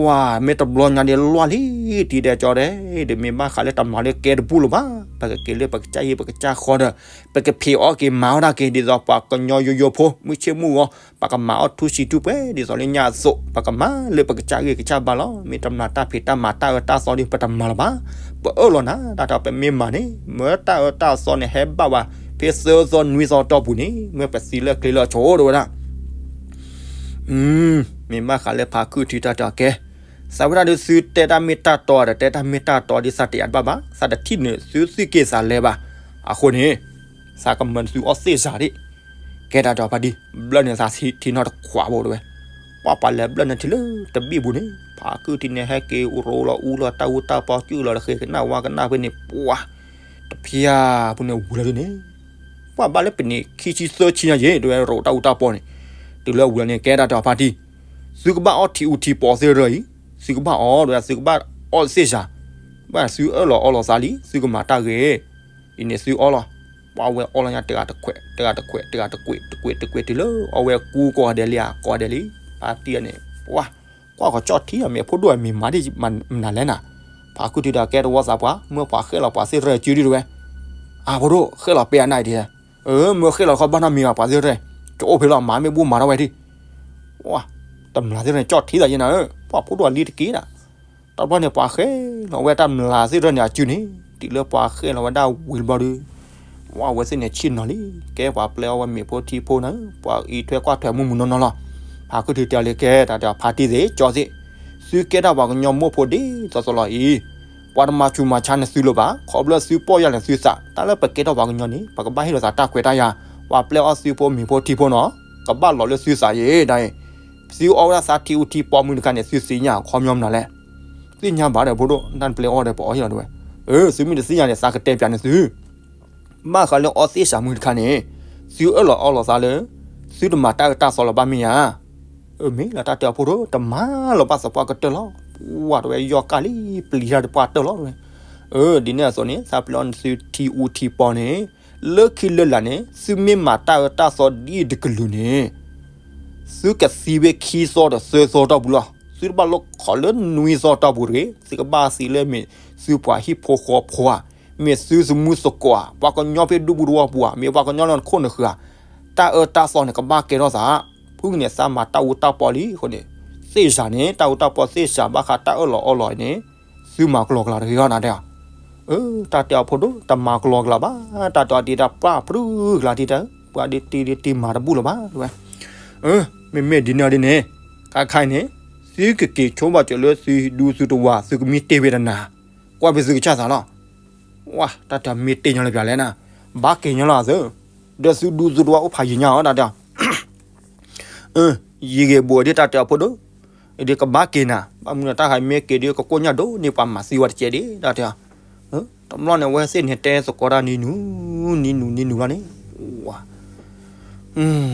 ဝါမ့ၢ်တဘျီညါဒ်လီၢ်လံ, တံၤဒဲးကၠီဒဲး, ဒ်မ့ၢ်ဘၣ်ဃးလၢတမျၢ်လၢကဲတဘူၣ်လၢၤဘၣ်, ပကက့ၤလၢပကစၢ်ဟံၣ်ပကစၢ်ဃီဒီး, ပကဖံးအီၣ်က့ၤမၤအီၣ်တၢ်က့ၤ ဒ်သိးပှၤကညီယိယိဖိ မုၢ်ဆ့ၣ်မုၢ်ဂီၤ, ပကမၤအီၣ်ထူၣ်စံးထူၣ်ပှဲၤ ဒ်သိးလၢညါအသိး, ပကမၤလၢပကစၢ်ဂ့ၢ်ကစၢ်ဘါလီၤ. မ့ၢ်တမျၢ်တၢ်ဖံးတၢ်မၤတၢ်အၢတၢ်သီဒီး ပတမၤလၢၤဘၣ်. ပအၢၣ်လီၤနၤ, တၢ်တဲအီၤ ပမ့ၢ်မၤန့ၣ် မ့ၢ်တၢ်အၢတၢ်သီန့ၣ် ဟဲဘၣ်ဝဲ ဖဲသၢသီနွံသီတီၢ်ပူၤန့ၣ် မ့ၢ်ပသံလၢကျဲလၢအဆိ တဲဝဲဒၣ်. မ့ၢ်ဘၣ်ဃးလၢဖါခုၣ်ထံတၢ်တဲအီၤကဲ, သးဝဲဒၣ်ဒီးသုတဲတၢ်မ့ၢ်တၢ်တီဒီး တဲတၢ်မ့ၢ်တၢ်တီဒီး သးတယာ်တဘၣ်ဘၣ်, သးတထံၣ်န့ၢ်သုသ့ၣ်က့ၤသးလဲၤဘၣ်. အဃိန့ၣ်, သးကမၢနသုအီၣ်သ့ၣ်စၤဒံး, ကဲတၢ်တဲအီၤဖါတံၢ်, ဘျၢၣ်န့ၢ်သးထံနီတခွးဘိတဲဝဲ, ပှၤပှၤလဲၤဘျၢၣ်န့ၢ်ထံလၢတဘ့ၣ်ပူၤန့ၣ် ဖါခုၣ်ထံန့ၣ် ဟဲက့ၤရိလီၤအူလီၤတၢ်အူတၢ်ပီ ကုၢ်လီၤတဃ့ကနၣ်ဝါကနၣ်ဖဲန့ၣ် ပှၤ တဖျါပူၤန့ၣ်ဝံၤလီၤဒ်န့ၣ်, ပှၤဘၣ်လၢပနံၣ်ခံဆံသၢဆံညါယဲ တဲဝဲ ရိတၢ်အူတၢ်ပီန့ၣ်, တုၤလၢဝံၤလီၤန့ၣ် ကဲတၢ်တဲအီၤဖါတံၢ်, သုကဘၣ်အီထံအူထံပီသ့ၣ်ရၢအံၤ, သုကဘၣ်အီ တဲဝဲ သုကဘၣ်အီသ့ၣ်စၤ, ဘၣ်သုအၢၣ်လီၤအီလီၤသးလံ သုကမၤတၢ်ဂ့ၤ, အံၤန့ၣ်သုအီလီၤ, ပှၤဝဲအီလီၤညါတဂၤတခွဲး တဂၤတခွဲး တဂၤတကွံာ် တကွံာ် တကွံာ် တုၤလၢအဝဲကူကိးဂၤဒဲးလံဧါ ကိးဂၤဒဲးလံ, ဖါတံၢ်န့ၣ် ပှၤ ကွၢ်ဃီကၠီၣ်ထံအမ့ၢ်အဖိဒိၣ်အမ့ၢ်မၤဒ်မနုၤလဲၣ်နၤ, ဖါခုၣ်ထံဒီးကဲတဝီသးပှၢ် မၢပှၤဃဲၣ်လီၤပှၤသ့ၣ်ရၢစုဒုတဲဝဲ, အဖိဒိၣ်ဃဲၣ်လီၤပဲအနၢ်အံၤဒံး, အၢ မၢဃဲၣ်လီၤခီဘၣ်နီတမံၤဘၣ်ပှၤသ့ၣ်ရၢ, ကအိၣ်ဖဲလီၤမၤမ့ၢ်ဘူၣ်မၤထီၣ်ဝဲဒံး, တမျၢ်သ့ၣ်န့ၣ် ကၠီၣ်ထံသးယဲနၤဧၢ, ပှၤဖိဒိၣ်အလံတက့ၢ်ဒၣ်, တဘျီန့ၣ် ပှၤဃဲၣ်လီၤဝဲတမျၢ်သ့ၣ်ရၢန့ၣ်အစုန့ၣ်, တုၤလၢပှၤဃဲၣ်လီၤဝဲဒၣ်ဝံၤတဘျီဒီး ဝဲသ့ၣ်န့ၣ်ဆ့ၣ်နီၤလံ, ကဲပှၤပျဲအီၣ်ဝဲမ့ၤဖိထံဖိန့ၣ် ပှၤအံးထွဲကွၢ်ထွဲမုာ်မုာ်နီၢ်နီၢ်လီၤ. ဖါခုၣ်ထံတဲအီၤလံ ကဲတၢ်တဲအီၤဖါတံၢ်သ့ၣ်ကၠီသ့ၣ်, သုကဲတၢ်ပှၤကညီမိၢ်ဖိဒ်သိးသိးလီၤအံၤ, ပှၤတမၤဆူးမၤဆါန့ၢ်သုလၢၤဘၣ်, ခီဖျိသုပီၢ်ယၢ်န့ၢ်သုသး, တၢ်လၢပကဲထီၣ်ပှၤကညီန့ၣ် ပကဘၣ်ဟ့ၣ်လီၤသးတၢ်ခွဲးတၢ်ယာ်, ပှၤပျဲအီၣ်သုဖိမ့ၤဖိထံဖိနီၤ, ကဘၣ်လီၤလၢသုသးယဲဒၣ်အံၤ, သုအီၣ်ဝဲဒၣ်သးထံအူထံပီမုၢ်တခါန့ၣ် သုသ့ၣ်ညါအခီပညီမနုၤလဲၣ် သ့ၣ်ညါဘၣ်ဒီးဖိဒိၣ် တၢ်နပျဲအီၣ်ဒီးပအီၣ်ဟ့ၣ်လီၤတဲဝဲ, အၢ သုမ့ၢ်တသ့ၣ်ညါန့ၣ် သးကတဲပၠးန့ၢ်သု, ဘၣ်ဃးလၢအီၣ်သ့ၣ်စၤမုၢ်တခါန့ၣ်, သုအၢၣ်လီၤအီလီၤသးလၢ သုတမၤတၢ်အၢတၢ်သီလၢၤဘၣ်မ့ၢ်ဧါ, အၢ မ့ၢ်လီၤတၢ်တဲအီၤဖိဒိၣ် တမၤလၢၤဘၣ်သပှၢ်ကတၢၢ်လီၤ, ပှၤတဲဝဲယီၢ်ကၢ်လံ ပျံၤတၢ်တပှၢ်တၢၢ်လီၤတဲဝဲ, အၢ ဒ်န့ၣ်အသိးန့ၣ် သးပျဲအီၣ်န့ၢ်သုထံအူထံပီန့ၣ် လၢခံလၢလာ်န့ၣ် သုမ့ၢ်မၤတၢ်အၢတၢ်သီဒ်အံၤတကလုာ်န့ၣ် သုကသံဝဲခံသီဒီးသၢသီတီၢ်ပူၤလီၤ. သုတဘၣ်လိၣ်ခိးလၢနွံသီတီၢ်ပူၤတဂ့ၤ. သုကဘၣ်သံလၢမ့ၢ်သုပှၤဟံၣ်ဖိဃီဖိဧါ, မ့ၢ်သုသမူသကိးဧါ, ပှၤကညီဖဲဒူပူၤသဝီပူၤဧါ, မ့ၢ်ပှၤကညီလၢနခိၣ်နဃၢၤဧါ, တၢ်အၢတၢ်သီန့ၣ် ကဘၣ်ကဲထီၣ်သး. ဖုကန့ၣ်သးမၤတၢ်အူတၢ်ပီလံအဃိန့ၣ် သ့ၣ်စၤန့ၣ် တၢ်အူတၢ်ပီသ့ၣ်စၤဘၣ်ဃးတၢ်အၢၣ်လီၤအီလီၤန့ၣ် သုမၤကလီကလီတဂ့ၤလီၤ နတဲအီၤ. တၢ်တဲအီၤဖိဒိၣ် တမၤကလီကလီဘၣ်, တၢ်တဲအီၤဒ်တၢ်ပှၢ်ပြူၢ်ကလီဒ်တၢ် ပှၤဒ်တံၤဒ်တံၤမၤတဘူၣ်လၢၤဘၣ် တဲဝဲ. မ့မ့ၢ်ဒ်န့ၣ်ဒ်န့ၣ် ခါခါအံၤန့ၣ် သုကက့ၤဆိဘၣ်စၢၤလၢသုဒူသုတဝါ သုကမ့ၢ်တ့ၢ်ဝဲတနၤ ကွၢ်ဖဲသုကစၢ်သးလီၤ. ဝါ တၢ်တဲအီၤမ့ၢ်တ့ၢ်ညီလၢပျၢၤလဲၣ်နၤ, ဘၣ်က့ၤညီလီၤသု, ဒီးသုဒူသုတဝါအိၣ်ဖးယံၤညါအီၤ တၢ်တဲအီၤ ယံၤဂ့ၤဘူးဒ်တၢ်တဲအီၤဖိဒိၣ်, ဒ်ကဘၣ်က့ၤနၤ ဘၣ်မနုၤတၢ်ခါမ့ၢ်က့ၤဒ်ကကိၣ်ညၣ်ဒိၣ်န့ၣ် ပှၤမၤသံဝဲတကဲဒ် တၢ်တဲအီၤ. တဘျီန့ၣ် အဝဲသ့ၣ်န့ၣ်တဲသကိးတၢ်နံၤနူၤ နံၤနူၤနံၤနူၤလီၤန့ၣ်,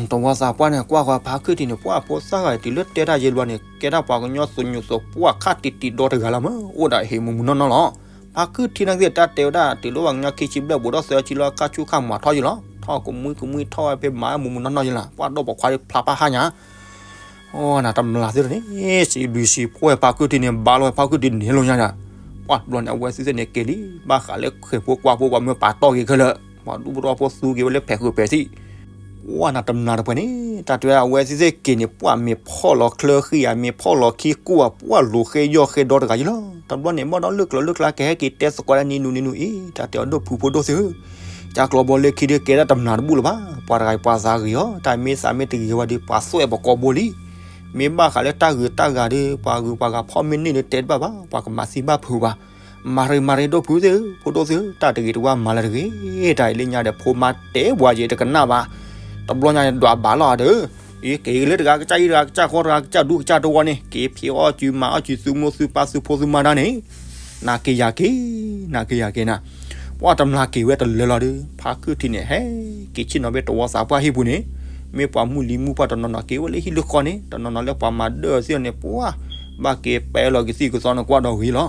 တဝီသးပှၢ်န့ၣ် ကွၢ်ဃီဖါခုၣ်ထံန့ၣ် ပှၢ်ဖိသၣ်ဂၤအံၤ တုၤလၢတဲတၢ်ယဲဘျီန့ၣ် ကဲဒၣ်ပှၤကညီသူၣ်ညိၣ်သူၣ်ပှၢ်ခါတံၢ်တံၢ်ဒီတဂၤလီၤမး အိၣ်ဒၣ်ဟ့ၣ်မုာ်မုာ်နီၢ်နီၢ်လီၤ. ဖါခုၣ်ထံန့ၣ်က့ၤတၢ်တဲဝဲဒၣ် တုၤလၢပှၤကညီခံဆံဘျဲၣ်ဘူးဒီးသၢဆံလီၤ ခါဆူခါမၤထီၣ်ယံၤလီၤ ထီၣ်ကမှံကမှံထီၣ်ဝဲဖဲမၤမုာ်မုာ်နီၢ်နီၢ်ယံၤလီၤ ပှၢ်ဒီးပိာ်ခွါဒ်ဖျါဖးဟါညါ အိၣ်နၤတမျၢ်သ့ၣ်တဖၣ်န့ၣ် စံးဘျုးစံးဖှိၣ်ဝဲဖါခုၣ်ထံန့ၣ် ဘါလီၤဝဲဖါခုၣ်ထံန့ၣ်လီၤညါဒီး ပှၢ်တဘျီန့ၣ် အဝဲသ့ၣ်န့ၣ်က့ၤလံ ဘၣ်ဃးလၢဃဲၤဖိကွၢ်ဖိပှၤမၢပာ်တီၢ်က့ၤခဲလၢာ် ပှၤဒူဖိတဝီဖိသူက့ၤဝဲလၢဖဲးဃုာ်ဖဲးဆံး ပှၢ်နၤတမျၢ်တပှဲၤန့ၣ် တၢ်တဲဝဲအဝဲသ့ၣ်သ့ၣ်က့ၤန့ၣ် ပှၢ်မ့ၢ်ဖီၣ်လီၤချၢဃံဧါ မ့ၢ်ဖီၣ်လီၤခံကိၢ်ဧါ ပှၢ်လိၤဃဲယီၢ်ဃဲဒီတဂၤယံၤလီၤ. တဘျီန့ၣ် ဘၣ်ဒီးလၢကျိၤလၢကျါကဟဲက့ၤတဲသကိးဒၣ်နံၤနူၤနံၤနူၤအံၤ တၢ်တဲအီၤဒိၣ်ဖုဖိဒိၣ်သ့ၣ်ဧၢ ကၢ်ကျီဘီလၢခံဒုးကဲဒၣ်တမျၢ်တဘူၣ်လၢၤဘၣ် ပှၤတဂၤအံၤပှၤသးဂ့ၤအီၤ တၢ်မ့ၢ်သးမ့ၢ်တဂ့ၤဝဲဒီး ပှၤသွဲၣ်ပကိာ်ဘိလံ မ့ၢ်ဘၣ်ဃးလၢတၢ်ဂုၤတၢ်ဂၤဒီး ပှၤဂုၤပှၤဂၤဖီၣ်မ့ၢ်န့ၢ်ဒီးတဲတဘၣ်ဘၣ် ပှၤကမၤသံဘၣ်ဖုးဘၣ် မၤရ့မၤရ့ဒိၣ်ဖုသ့ၣ်ဧၢ ဖိဒိၣ်သ့ၣ်ဧၢ တၢ်တဂ့ၤတဝါမၤလၢတဂ့ၤ တၢ်အံၤလၢညါဒီးဖိမါတဲပှၤယဲတကနၣ်ဘၣ် တဘျီညါဒွးဘၣ်လီၤဒီး အံၤက့ၤလၢတဂၤကစၢ်အံၤတဂၤကစၢ်ဃီတဂၤကစၢ်ဒူကစၢ်တဝီန့ၣ် က့ၤဖံးအီၣ်စုမၤအီၣ်စုသူမိၢ်သူပၢ်သူဖိသူမါတၢ်န့ၣ် နၤက့ၤယၤက့ၤ နၤက့ၤယၤက့ၤနၤ ပှၢ်တမျၢ်က့ၤဝဲတလၢလီၤဒီး ဖါခုၣ်ထံန့ၣ် ဟဲက့ၤဆ့ၣ်နီၤဖဲတဝီသးပှၢ်ဟံၣ်ပူၤန့ၣ် မ့ၢ်ပှၤမုၢ်လံၤမုၢ်ပှၢ်တနီၤနီၤက့ၤဝဲလၢဟံၣ်လၢဃီန့ၣ် တနီၤနီၤလၢပှၤမၤဒၢၣ်သ့ၣ်န့ၣ် ပှၢ်ဘၣ်က့ၤပဲလီၤကသံၣ်ကသီန့ၣ်ကွၢ်ဒီးဂ့ၤလီၤ.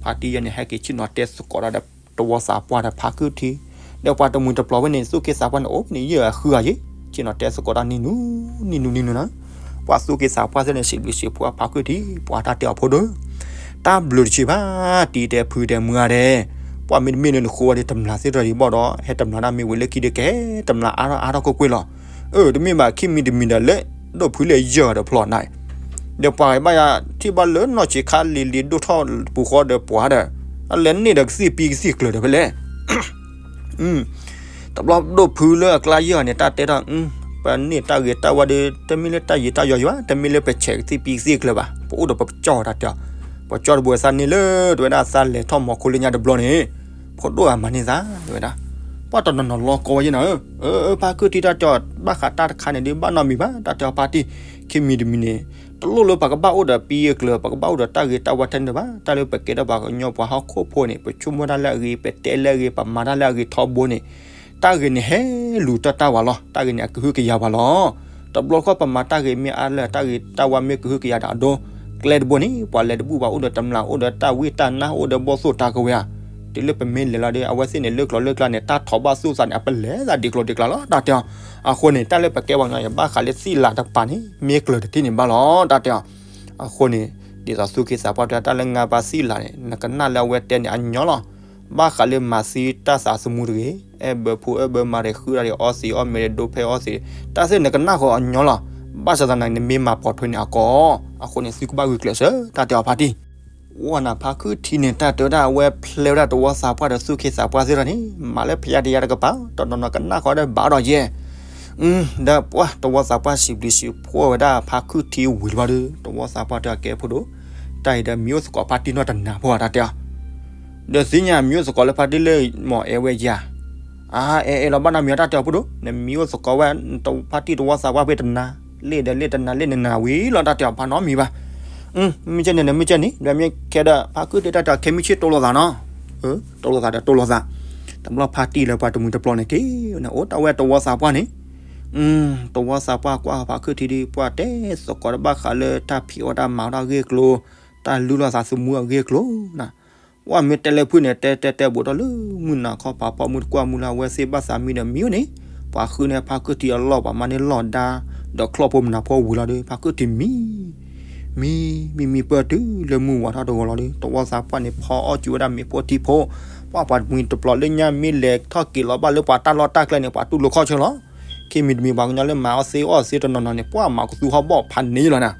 ဖါတံၢ်ယဲန့ၣ် ဟဲက့ၤဆ့ၣ်နီၤတဲသကိးတၢ်ဒီးတဝီသးပှၢ်ဒီးဖါခုၣ်ထံ ဒီးပှၤတမှံၤတပျီၤဝဲန့ၣ် သူၣ်က့သးပှၢ်န့ၣ် အိၣ်ဖဲန့ၣ်ယဲၢ်အဃုဂၤယ့ၣ် ဆ့ၣ်နီၤတဲသကိးတၢ်နံၤနူၤ နံၤနူၤနံၤနူၤနၤ ပှၤသူၣ်က့သးပှၢ်သ့ၣ်န့ၣ် စံးဘျုးစံးဖှိၣ်ဖါခုၣ်ထံ ပှၤတၢ်တဲအီၤဖိဒိၣ် တၢ်ဘျုးတဆံးဘၣ် တံၤတဲဖုတဲမုၢ်ဂၤဒဲး ပှၢ်မ့တမ့ၢ်လၢနဃိဝဲဒီးတမျၢ်သ့ၣ်တဖၣ်ဒံးဘၣ်ဒီး ဟဲတမျၢ်ဒၣ်မ့ၢ်ဝံၤလၢခံဒီးကဟဲတမျၢ်အါထီၣ်အါထီၣ်ကွ့ၢ်ကွ့ၢ်လီၤ. အၢ တမ့ၢ်ဘၣ်ခံမံၤတမံၤဒီးလၢ ဒိၣ်ဖုလၢယဲၢ်ဂၤဒီးဖျီၣ်နၤ ဒီးပှၤဂၤဘၣ်ယၤထံၣ်ဘၣ်လၢနီၢ်ဆံးခါလံၤလံၤဒိၣ်ထီၣ်ပူၤဃီဒီးပှၤဒီး အလဲၤန့ၢ်ဒီးကသံၣ်ပံကသံၣ်ကျၢၤဒီးဖဲလဲၣ် တဘျီဒိၣ်ဖုလၢအကျါယဲၢ်ဂၤန့ၣ် တၢ်တဲထီၣ် ပန့ၢ်တၢ်ဂ့ၤတၢ်ဝါဒီး တမ့ၢ်လၢတၢ်ယံၤတၢ်ယီၤယံၤဘၣ် တမ့ၢ်လၢပဆဲးကသံၣ်ပံကသံၣ်ကျၢၤဘၣ် ပအိၣ်ဒီးပကၠီၣ်တၢ်တဲအီၤ ပကၠီၣ်တဘိသးန့ၣ်လၢ တဲဝဲဒၣ်သးလဲၤထီၣ်မီၤခိလၢညါတဘျီန့ၣ် ဖိဒိၣ်ဂၤမၤန့ၢ်သး တဲဝဲဒၣ် ပှၢ်တနီၤနီၤလီၤကီဝဲယဲၢ်နၤဧၢ အၢ ဖါခုၣ်ထံတၢ်တဲအီၤ ဘၣ်ဃးတၢ်တခါန့ၣ်ဒ်ဘၣ်နီတမံၤဘၣ် တၢ်တဲအီၤဖါတံၢ် ခံမံၤတမံၤန့ၣ် တလိၣ်လၢပှၤကဘၣ်အိၣ်ဒီးပံအကျၢၤ ပှၤကဘၣ်အိၣ်ဒီးတၢ်ဂ့ၤတၢ်ဝါထဲန့ၣ်ဘၣ် တၢ်လၢပကဲထီၣ်ပှၤကညီပှၤဟီၣ်ခိၣ်ဖိန့ၣ် ပဆိကမိၣ်တၢ်လၢအဂ့ၤ ပတဲလၢအဂ့ၤ ပမၤတၢ်လၢအဂ့ၤထီဘိန့ၣ် တၢ်ဂ့ၤန့ၣ်ဟဲလူၤတၢ်တၢ်ဝဲလီၤ တၢ်ဂ့ၤန့ၣ်အကဟုကယာ်ပှၤလီၤ တဘျီဃီပမၤတၢ်ဂ့ၤမ့ၢ်အါလၢတၢ်ဂ့ၤတၢ်ဝါမ့ၢ်ကဟုကယာ်ဒီးအဒိ ကျဲတဘိန့ၣ် ပှၤလဲၤတဘူၣ်ဘၣ်အိၣ်ဒီးတမျၢ် အိၣ်ဒီးတၢ်ဝံတၢ်နါ အိၣ်ဒီးဘီၣ်သိၣ်တၢ်ကဝဲၤဧါ တုၤလၢပမ့ၢ်လဲၤလီၤဒီး အဝဲသ့ၣ်န့ၣ်လၢကျိၤလၢကျါန့ၣ် တၢ်ထီၣ်ဘၣ်သူၣ်သးန့ၣ် အပလဲၤသးဒ်ကျိၤဒ်ကျါလီၤ တၢ်တဲအီၤ အဃိန့ၣ် တၢ်လၢပကဲပှၤကညီအံၤ ဘၣ်ဃးလၢသံၣ်လၤတကပၤန့ၣ် မ့ၢ်ကျၢၤတထံၣ်န့ၣ်ဘၣ်လီၤ တၢ်တဲအီၤ အဃိန့ၣ် ဒ်သိးသူၣ်က့သးပှၢ်တဲတၢ်လၢငါပှၤသံၣ်လၤန့ၣ် နကနၣ်လၢအဝဲတဲန့ၣ်အညီလီၤ ဘၣ်ဃးလၢမၤသံတၢ်သးသမူတဂ့ၤ အဲၣ်ဘၢဖိအဲၣ်ဘၢမၤရဲၣ်ဃုတၢ်ဒီးအီသံးအီၣ်မ့ၤဒီးဒိဖဲအီသံး တၢ်သ့ၣ်နကနၣ်ဃီအညီလီၤ ဘၣ်ဆၣ်သနာ်က့နမ့ၢ်မၤပိာ်ထွဲန့ၣ်အကီ အဃိန့ၣ်သုကဘၣ်ဂုာ်ကျဲးစၢး တၢ်တဲအီၤဖါတံၢ် ဝဲနၤဖါခုၣ်ထံန့ၣ် တၢ်တဲဝဲဒၣ်အဝဲဖျဲဝဲဒၣ်တဝီသးပှၢ်ဒီးသူၣ်က့သးပှၢ်သ့ၣ်တဖၣ်န့ၣ် မၤလၢဖဲယါတယါတကပၤ တနီၤနီၤကနၣ်ဃီဒီးဘၣ်ဒီးယဲၢ် ဒီးပှၢ်တဝီသးပှၢ်စံးဘျုးစံးဖှိၣ်ဝဲဒၣ်ဖါခုၣ်ထံဝံၤလီၤဒီး တဝီသးပှၢ်တဲအကဲဖိဒိၣ် တၢ်အံၤဒီးမံၤအိၣ်သကိးဖါတံၢ်နီၢ်တနၤဖိတၢ်တဲအီၤ ဒီးသ့ၣ်ညါမံၤအိၣ်သကိးလၢဖါတံၢ်လၢမီၢ်အဲၣ်ဝဲယၤ အါ အဲၣ်အဲၣ်လီၤဘၣ်နီတမံၤတၢ်တဲအီၤဖိဒိၣ် နမံၤအိၣ်သကိးဝဲ ဖါတံၢ်တဝီသးပှၢ်ဖဲတနၤ လ့ၣ်ဒီးလ့ၣ်တနၤလ့ၣ်နနၤဝံၤလီၤတၢ်တဲအီၤဖါနီတမံၤဘၣ် မ့ၢ်ကဲန့ၣ် နမ့ၢ်ကဲန့ၣ် ဒီးမ့ၢ်ခဲဒီးဖါခုၣ်ထံတၢ်တဲအီၤခဲမုၢ်ဆ့ၣ်တိလိာ်သးနီၤ တိလိာ်သးဒီးတိလိာ်သး တဘျီဖါတံၢ်လၢပှၤတမှံၤတပျီန့ၣ်က့ၤ အိၣ်တၢ်ဝဲတဝီသးပှၢ်န့ၣ် တဝီသးပှၢ်ကွၢ်ဖါခုၣ်ထံဒ် ပှၢ်တဲသကိးတဘၣ်ဃးလၢတၢ်ဖံးအီၣ်တၢ်မၤအီၣ်တၢ်ဂ့ၢ်ကျိၤ တၢ်လုၢ်လီၢ်သးသမူအဂ့ၢ်ကျိၤနၤ ပှၢ်မ့ၢ်တဲလၢဖုၣ်န့ၣ် တဲတဲတဲဘူးထီၣ်လၢမုၢ်နၤခီ ပာ်ဖီမုၢ်တကွၢ်မုၢ်လၢအဝဲသ့ၣ်ဘၣ်သးမံဒီးမံအိၣ်န့ၣ်, ပှၤဃုန့ၢ်ဖါခုၣ်ထံအလီၢ် ပှၤမၤန့ၢ်လီၢ်ဒါ ဒီးကျီၢ်ဖိမနၤဖိဝံၤလီၤဒီး ဖါခုၣ်ထံမံ မံ မံမံပၢၢ်တုၤလၢမုၢ်ဝါထီၣ်တဂီၤလီၤဒီး တဝီသးပှၢ်န့ၣ် ဖီအီၣ်စူၤဝဲဒၣ်မ့ၤဖိထံဖိ, ပှၢ်ပှၤတမှံၤတပျီၤလၢညါ မ့ၢ်လဲၤထီၣ်က့ၤလီၤဘၣ်လၢပှၤတၢ်လီၢ်တၢ်ကျဲန့ၣ် ပှၤတူၢ်လိာ်ခီၣ်ဆၢလီၤ. ခံမံၤတမံၤ ပှၤကညီလၢမၤအီၣ်သ့အီၣ်သ့တနီၤနီၤန့ၣ် ပှၢ်မၤကသူဟီၣ်ဘီၣ်ဖးန့ၢ်လီၤနၤ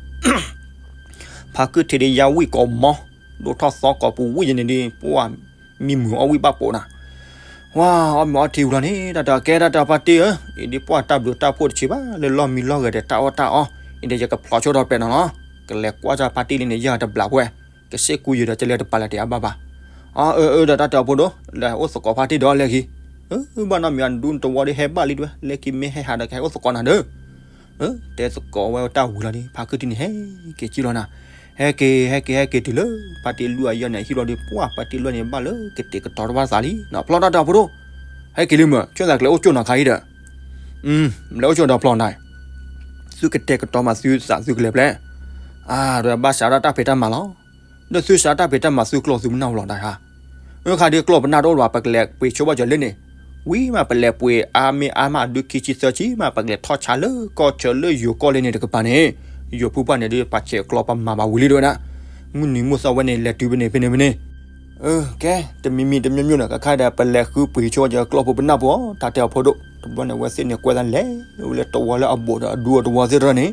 ဖါခုၣ်ထံးဒီးယါဝံၣ်ကိးမီ, ဒိၣ်ထီၣ်သီကိးပူၤဝံၣ်ယဲန့ၣ်ဒီး ပှၢ်မံမုာ်အီၣ်ဝံၣ်ဘၣ်ပိာ်နၤ, ဝါ အီၣ်မ့ၤအီထံဝံၤလီၤန့ၣ် တၢ်တၢ်ကဲတၢ်တၢ်ဖါတံၢ်ဧၢ, အံၤဒ်ပှၢ်တၢ်ဘျုးတၢ်ဖှိၣ်တဆံးဘၣ် လၢလီၢ်မံလီၢ်ဂဲၤဒီးတၢ်အီၣ်တၢ်အီ, အံၤဒီးယကဖျိးဆိဒီးပဲာ်နီၤလီၤ, ကလဲၤကွၢ်တၢ်ဖါတံၢ်လံန့ၣ် ယၢ်တဘျးပှဲၤ, ကစ့ၢ်ကူယံၤဒီးကလဲၤတပာ်လဲၤတ့ၢ်အါဘၣ်ဘၣ်, အၢ အၢ အၢ ဒီးတၢ်တၢ်အဖိဒိၣ် လဲၤအိၣ်သကိးဖါတံၢ်ဒီးလဲၤခံ ဘၣ်နီတမံၤအဒူတဝီဒီးဟဲဘၣ်လံတဝဲ လၢခံမ့ၢ်ဟဲဟးဒီးကဟဲအိၣ်သကိးနၤဒီး, တဲသကိးဝဲတၢ်ဝံၤလီၤဒီး ဖါခုၣ်ထံးန့ၣ် ဟဲက့ၤကံၣ်လီၤနၤ, ဟဲက့ၤ ဟဲက့ၤ ဟဲက့ၤတုၤလၢ ဖါတံၢ်လွံၢ်အယီၢ်န့ၣ်ဟံၣ်လီၤဒီး ပှၢ်ဖါတံၢ်လွံၢ်န့ၣ်ဘၣ်လၢကတဲာ်ကတီၤတဘၣ်သးလံ, ဖျီတၢ်တၢ်အဖိဒိၣ်, ဟဲက့ၤလံမ့ၢ် ဆိသးကျဲအိၣ်ကၠိၣ်နီၤခါအံၤဒီး, လဲၤအိၣ်ကၠိၣ်ဒီးဖျီနၤ သုကတဲာ်ကတီၤမးသုသးသုကလဲၤဖျဲး, အဝဲဘၣ်စးထီၣ်တၢ်ဖံးတၢ်မၤလီၤ, ဒီးသုစးထီၣ်တၢ်ဖံးတၢ်မၤသုကျီၢ်သုပနၢ်အိၣ်လီၤတၢ်ဧါ, အၢ ခါဒ်ကျီၢ်ပနၢ်တအိၣ်လၢၤဘၣ် ပကလဲၤပှ့ၤဆိဘၣ်စၢၤလၢန့ၣ်, ဝံၤမးပလဲၤပှ့ၤအါမ့ၢ်အါမးအဒုခံဆံသၢဆံမး ပကလဲၤထီၣ်ဆါလၢကီၢ်ဆၢလၢယိၤကီၢ်လၢန့ၣ်တကပၤန့ၣ်, ယိၤဖုပှၢ်န့ၣ်ဒီးပှၤဆဲးကျိးပမၤဘၣ်ဝံၤလံတဝဲဒၣ်, မုၢ်နံၤမုၢ်သီဝဲန့ၣ် လဲၤတုၤဖဲန့ၣ်ဖဲန့ၣ်ဖဲန့ၣ် ကဲ တမံၤမံၤတမံၤမံၤန့ၣ် ကခါဒီး ပလဲၤဃုပှ့ၤဆိကီၢ်ကၢကျီၢ်ဖိပနၢ်ဖိ တၢ်တဲအီၤဖိဒိၣ် တဘျီန့ၣ် အဝဲသ့ၣ်န့ၣ် ကွဲးသးလဲၤဝဲလၢတဝီလၢအဘူးဒီးအဒူအတဝီသ့ၣ်တဖၣ်န့ၣ်,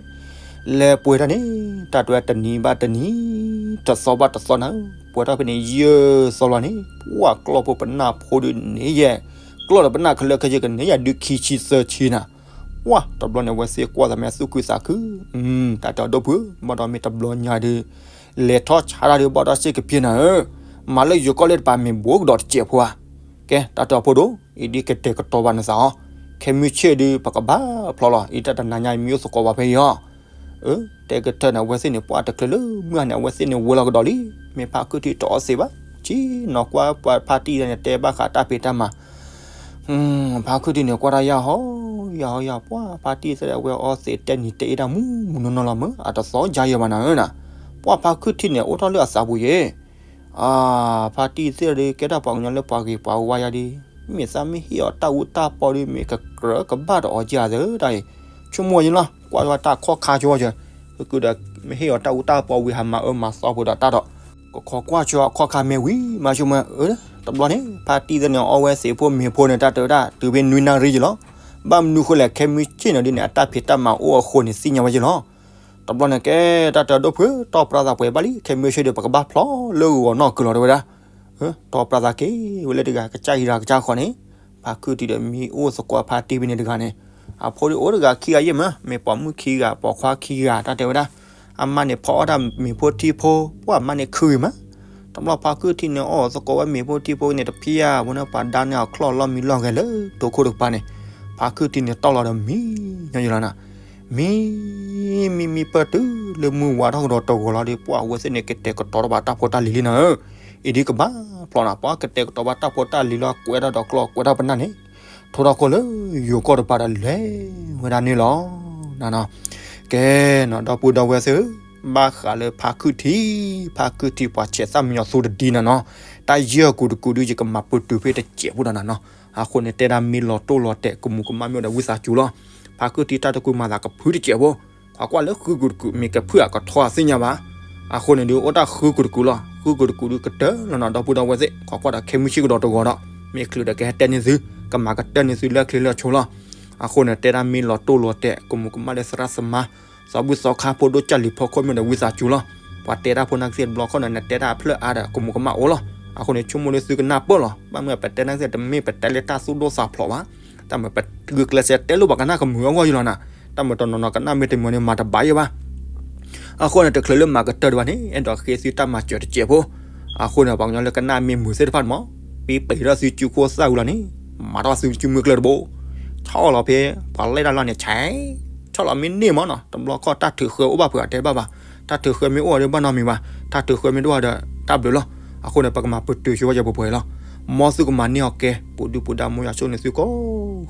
လဲၤပှ့ၤတၢ်န့ၣ် တၢ်တဲတနံၤဘၣ်တနံၤ တသီဘၣ်တသီနၤ, ပှဲၤထီၣ်ဖဲန့ၣ် ယဲၢ်သီလီၤန့ၣ် ပှၢ်ကျီၢ်ဖိပနၢ်ဖိဒုးန့ၣ်ယဲၢ်, ကျီၢ်ဒီးပနၢ်ခဲလၢာ်ခဲဆ့ကန့ၢ်ယၤဒုခံဆံသၢဆံနၤ, ပှၢ်တဘျီန့ၣ် အဝဲသ့ၣ်ကွၢ်သးမ့ၢ်သူၣ်ခုသးခု, တၢ်တဲအီၤဒိၣ်ဖုး ဘၣ်ဒီးမ့ၢ်တဘျီညါဒီး လဲၤထီၣ်ဆါတၢ်ဒီးဘၣ်ဒီးစ့ၢ်ကပ့ၤနၤဧၢ, မၤလၢယိၤကီၢ်လၢတပၤမ့ၢ်ဘူးကဒီးတစဲးဖိဧါ, ကဲ တၢ်တဲအီၤဖိဒိၣ် အံၤဒ်ကတဲာ်ကတီၤဘၣ်နသးအီၤ, ခဲမုၢ်ဆ့ၣ်ဒီး ပကဘၣ်ဖျီလီၤ အံၤတၢ်တနၤညါအံၤမ့ၢ်အိၣ်သကိးဘၣ်ဖဲအံၤအီၤ, အၢ တဲကတၢၢ်န့ၣ် အဝဲသ့ၣ်န့ၣ် ပှၢ်တချုးလၢမုၢ်ဟါန့ၣ် အဝဲသ့ၣ်န့ၣ်ဝဲလီၤကဒီးလံ, မ့ၢ်ဖါခုၣ်ထံးတအီၣ်သ့ဘၣ်, ဆ့ၣ်နီၤကွၢ်ပှၤဖါတံၢ်န့ၣ် တဲဘၣ်ဃးတၢ်ဖံးတၢ်မၤ ဖါခုၣ်ထံးန့ၣ် ကွၢ်တၢ်ယၢ်ဟီ ယၢ်ဟီယၢ် ပှၢ်ဖါတံၢ်သ့ၣ်အဝဲအီၣ်သ့တဲနံၤတဲအ့ၣ်တၢ်မူမူနီၢ်နီၢ်လီၤမၢ် အတသီယါယဲၢ်ဘၣ်နၤဧၢနၤ, ပှၢ်ဖါခုၣ်ထံးန့ၣ် အိၣ်ထီၣ်လၢအသးပူၤယဲၢ်, ဖါတံၢ်သ့ၣ်ဒီး ကဲထီၣ်ပှၤကညီလၢပှၤဂ့ၤပှၤဝါယါဒီး မ့ၢ်သးမ့ၢ်ဟ့ၣ်အီၤတၢ်အူတၢ်ပီဒီး မ့ၢ်ကကြၢးကဘၣ်ဒီးအီၤယၤသၢတၢ်အံၤ, ဆိကမိၣ်ဝဲယလီၤ ကွၢ်ဝဲတၢ်ခီၣ်ခါဆိဝဲယဲၢ်, ကကုဒီး မ့ၢ်ဟ့ၣ်အီၤတၢ်အူတၢ်ပီဝံၤ ဟးမၤအၢမၤသီဖိဒီးတၢ်ဒီး ကခိးကွၢ်ဆိခီၣ်ခါမ့ၢ်ဝံၤ မၤဆိကမိၣ်ဝဲ တဘျီန့ၣ် ဖါတံၢ်သ့ၣ်န့ၣ် အီဝဲသ့ၣ်ဖိမ့ၤဖိန့ၣ် တၢ်တဲဝဲဒၣ် တုၤဖဲနွံနၣ်ရံၣ်ယလီၤ, ဘၣ်မနုၤဃိလဲၣ် ခဲမုၢ်ဆ့ၣ်န့ၣ်ဒ်န့ၣ် အတၢ်ဖံးတၢ်မၤအိၣ်အဃိန့ၣ် သ့ၣ်ညါဝဲယလီၤ, တဘျီန့ၣ်ကဲ တၢ်တဲဒိၣ်ဖုး တီၢ်ပြၢသးပှဲၤဘၣ်လံ ခဲမုၢ်ဆ့ၣ်ဒီး ပကဘၣ်ဖျီလၢဂီၤနီၢ်ကုၤလီၤတဲဝဲဒၣ်, တီၢ်ပြၢသးက့ၤဝဲလၢတဂၤ ကစၢ်ဟံးတဂၤကစၢ်ဃီန့ၣ်, ဖါခုၣ်ထံးဒီးမံအိၣ်သကိးဖါတံၢ်ဖဲန့ၣ်တဂၤန့ၣ်, အဖိဒ်အိၣ်တဂၤခံဂၤယဲၢ်မး မ့ၢ်ပိာ်မုၣ်ခံဂၤ ပိာ်ခွါခံဂၤ တၢ်တဲဝဲဒၣ်, အမါန့ၣ်ဖီအီၣ်တၢ်မ့ၤဖိထံဖိ ပှၢ်မါန့ၣ်ခုဂ့ၤမး, တဘျီဖါခုၣ်ထံးန့ၣ် အီၣ်သကိးဝဲမ့ၤဖိထံဖိန့ၣ် တဖျၢၣ်ဖိန့ၣ် ပှၤဒါန့ၢ်အီၤချီၣ်လီၢ်မံလီၢ်ဂဲၤလၢတိခိၣ်တကပၤန့ၣ်, ဖါခုၣ်ထံးန့ၣ်တီၢ်လီၤဒီးမံညီယလီၤနၤ, မံ မံမံပၢၢ်တုၤလၢမုၢ်ဝါထီၣ်ကဒီးတဂီၤလီၤဒီး ပှၢ်အဝဲသ့ၣ်န့ၣ် ကတဲာ်ကတီၤတဘၣ်တၢ်ဖိတၢ်လံၤလံနၤဧၢ, အံၤဒ်ကဘၣ်ဖျီနၤ ပှၢ်ကတဲာ်ကတီၤဘၣ်တၢ်ဖိတၢ်လံၤလီၤ ကွဲးတၢ်ဒီးကျီၢ်ကွဲးတၢ်ပနၢ်န့ၣ်, ထိထီၣ်ခိၣ်လၢယိၤကီၢ်တပၤဒီးလဲၤဝဲဒၣ်န့ၣ်လီၤ. ကဲနီၤ ဒီပုၢ်ဒီဝဲၢ်သ့ၣ်ဧၢ, ဘၣ်ဃးလၢဖါခုၣ်ထံး, ဖါခုၣ်ထံးပှၤဆဲးသၣ်မံညီၤသူတဒံနၤနီၤ, တၢ်ယဲၢ်ကူးတကူးဒုး ယကမၤပတုာ်ဖဲတစဲးဖိဒီးနၤနီၤ, အဃိန့ၣ် တဲဒၣ်မ့ၢ်လီၤတိၢ်လီၤတဲာ် ကမူးကမၣ်မ့ၢ်အိၣ်ဒီးဝံသးစူၤလီၤ. ဖါခုၣ်ထံးတၢ်တကူးမၤသးကဖုတစဲးဖိ, ကွၢ်ကွၢ်လၢဃုကူးတကူး မ့ၢ်ကဖုအကထီအသ့ၣ်ညါဘၣ်. အဃိန့ၣ်ဒုး အိၣ်တၢ်ဃုကူးတကူးလီၤ. ဃုကူးတကူးဒုးကတၢၢ်လီၤနီၤ ဒီပုၢ်ဒီဝဲၢ်သ့ၣ်, ကွၢ်ကွၢ်ဒီးခဲမုၢ်ဆ့ၣ်ကဒီးတဂီၤဒီး မ့ၢ်ချုးဒီးကဟဲတဲန့ၢ်သု, ကမၤကတၢၢ်န့ၢ်သုလၢချ့လၢဆိလီၤ. အဃိန့ၣ် တဲဒၣ်မ့ၢ်လီၤတိၢ်လီၤတဲာ် ကမူးကမၣ်လၢသရၣ်သမါ သီဘူၣ်သီခါဖိဒိၣ်ကၢ်လံၤဖီခိၣ်မ့ၢ်အိၣ်ဒီးဝံသးစူၤလီၤ. ပှၤတဲတၢ်ဖိနာ်က့သ့ၣ်တဘျီခီၣ်န့ၣ် နတဲတၢ်အဖျၢၣ်အါဒီး ကမူးကမၣ်အိၣ်လီၤ. အဃိန့ၣ် ဆိကမိၣ်လၢသုကနၢ်ပၢၢ်လီၤ. ဘၣ်မနုၤပတဲနာ်က့သ့ၣ် တမ့ၢ်ပတဲလၢတၢ်သူၣ်ဒိၣ်သးဖျိးဘၣ်. တၢ်မ့ၢ်ပဂုာ်ကျဲးစၢးတဲလိာ်ပှၤကနၣ်ကမုာ်အဂီၢ်ယလီၤနၤ. တၢ်မ့ၢ်တနီၤနီၤကနၣ်မ့ၢ်တမုာ်န့ၣ် မၤတဘၣ်ယဲၢ်ဘၣ်. အဃိန့ၣ် တချုးလၢမၤကတၢၢ်ဒံးဘၣ်န့ၣ် အဲၣ်ဒိးဃ့သုတၢ်မၤစၢၤတစဲးဖိ. အဃိန့ၣ် ပှၤကညီလၢကနၣ်မ့ၢ်မုာ်သ့ၣ်တဖၣ်မး, ပ့ပံးထီၣ်သုစုခိၣ်သၣ်ဝံၤလီၤန့ၣ်, မၤထီၣ်သုစုမုၢ်ကျၢၢ်တဘိ, ဆီၣ်လီၤဖဲ ပှၤလဲၢ်တၢ်လီၢ်န့ၣ် ဆဲး, ဆီၣ်လီၤမ့ၢ်န့ၢ်မးနီၤ, တဘျီခီၣ်တၢ်ထုးဃၢအိၣ်ဘၣ်ဖုးအတဲဘၣ်ဘၣ်, တၢ်ထုးဃၢမ့ၢ်အိၣ်ဒီးဘၣ်နီတမံၤဘၣ်, တၢ်ထုးဃၢမ့ၢ်တအိၣ်ဒီးတၢ်ဘျုးလီၤ. အဃိန့ၣ် ပကမၤပတုာ်ဆိဝဲယပှဲၤပှဲၤလီၤ. မ်သုကမၤန့ၢ်အီၤကဲ ပူၤဒုပူၤဒါမူယွၤဆိၣ်န့ၢ်သုကိး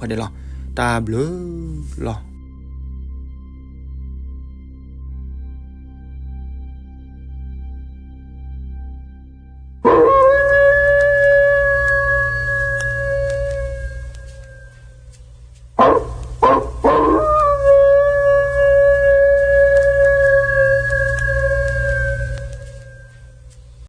ဂၤဒဲးလီၤ. တၢ်ဘျုးလီၤ.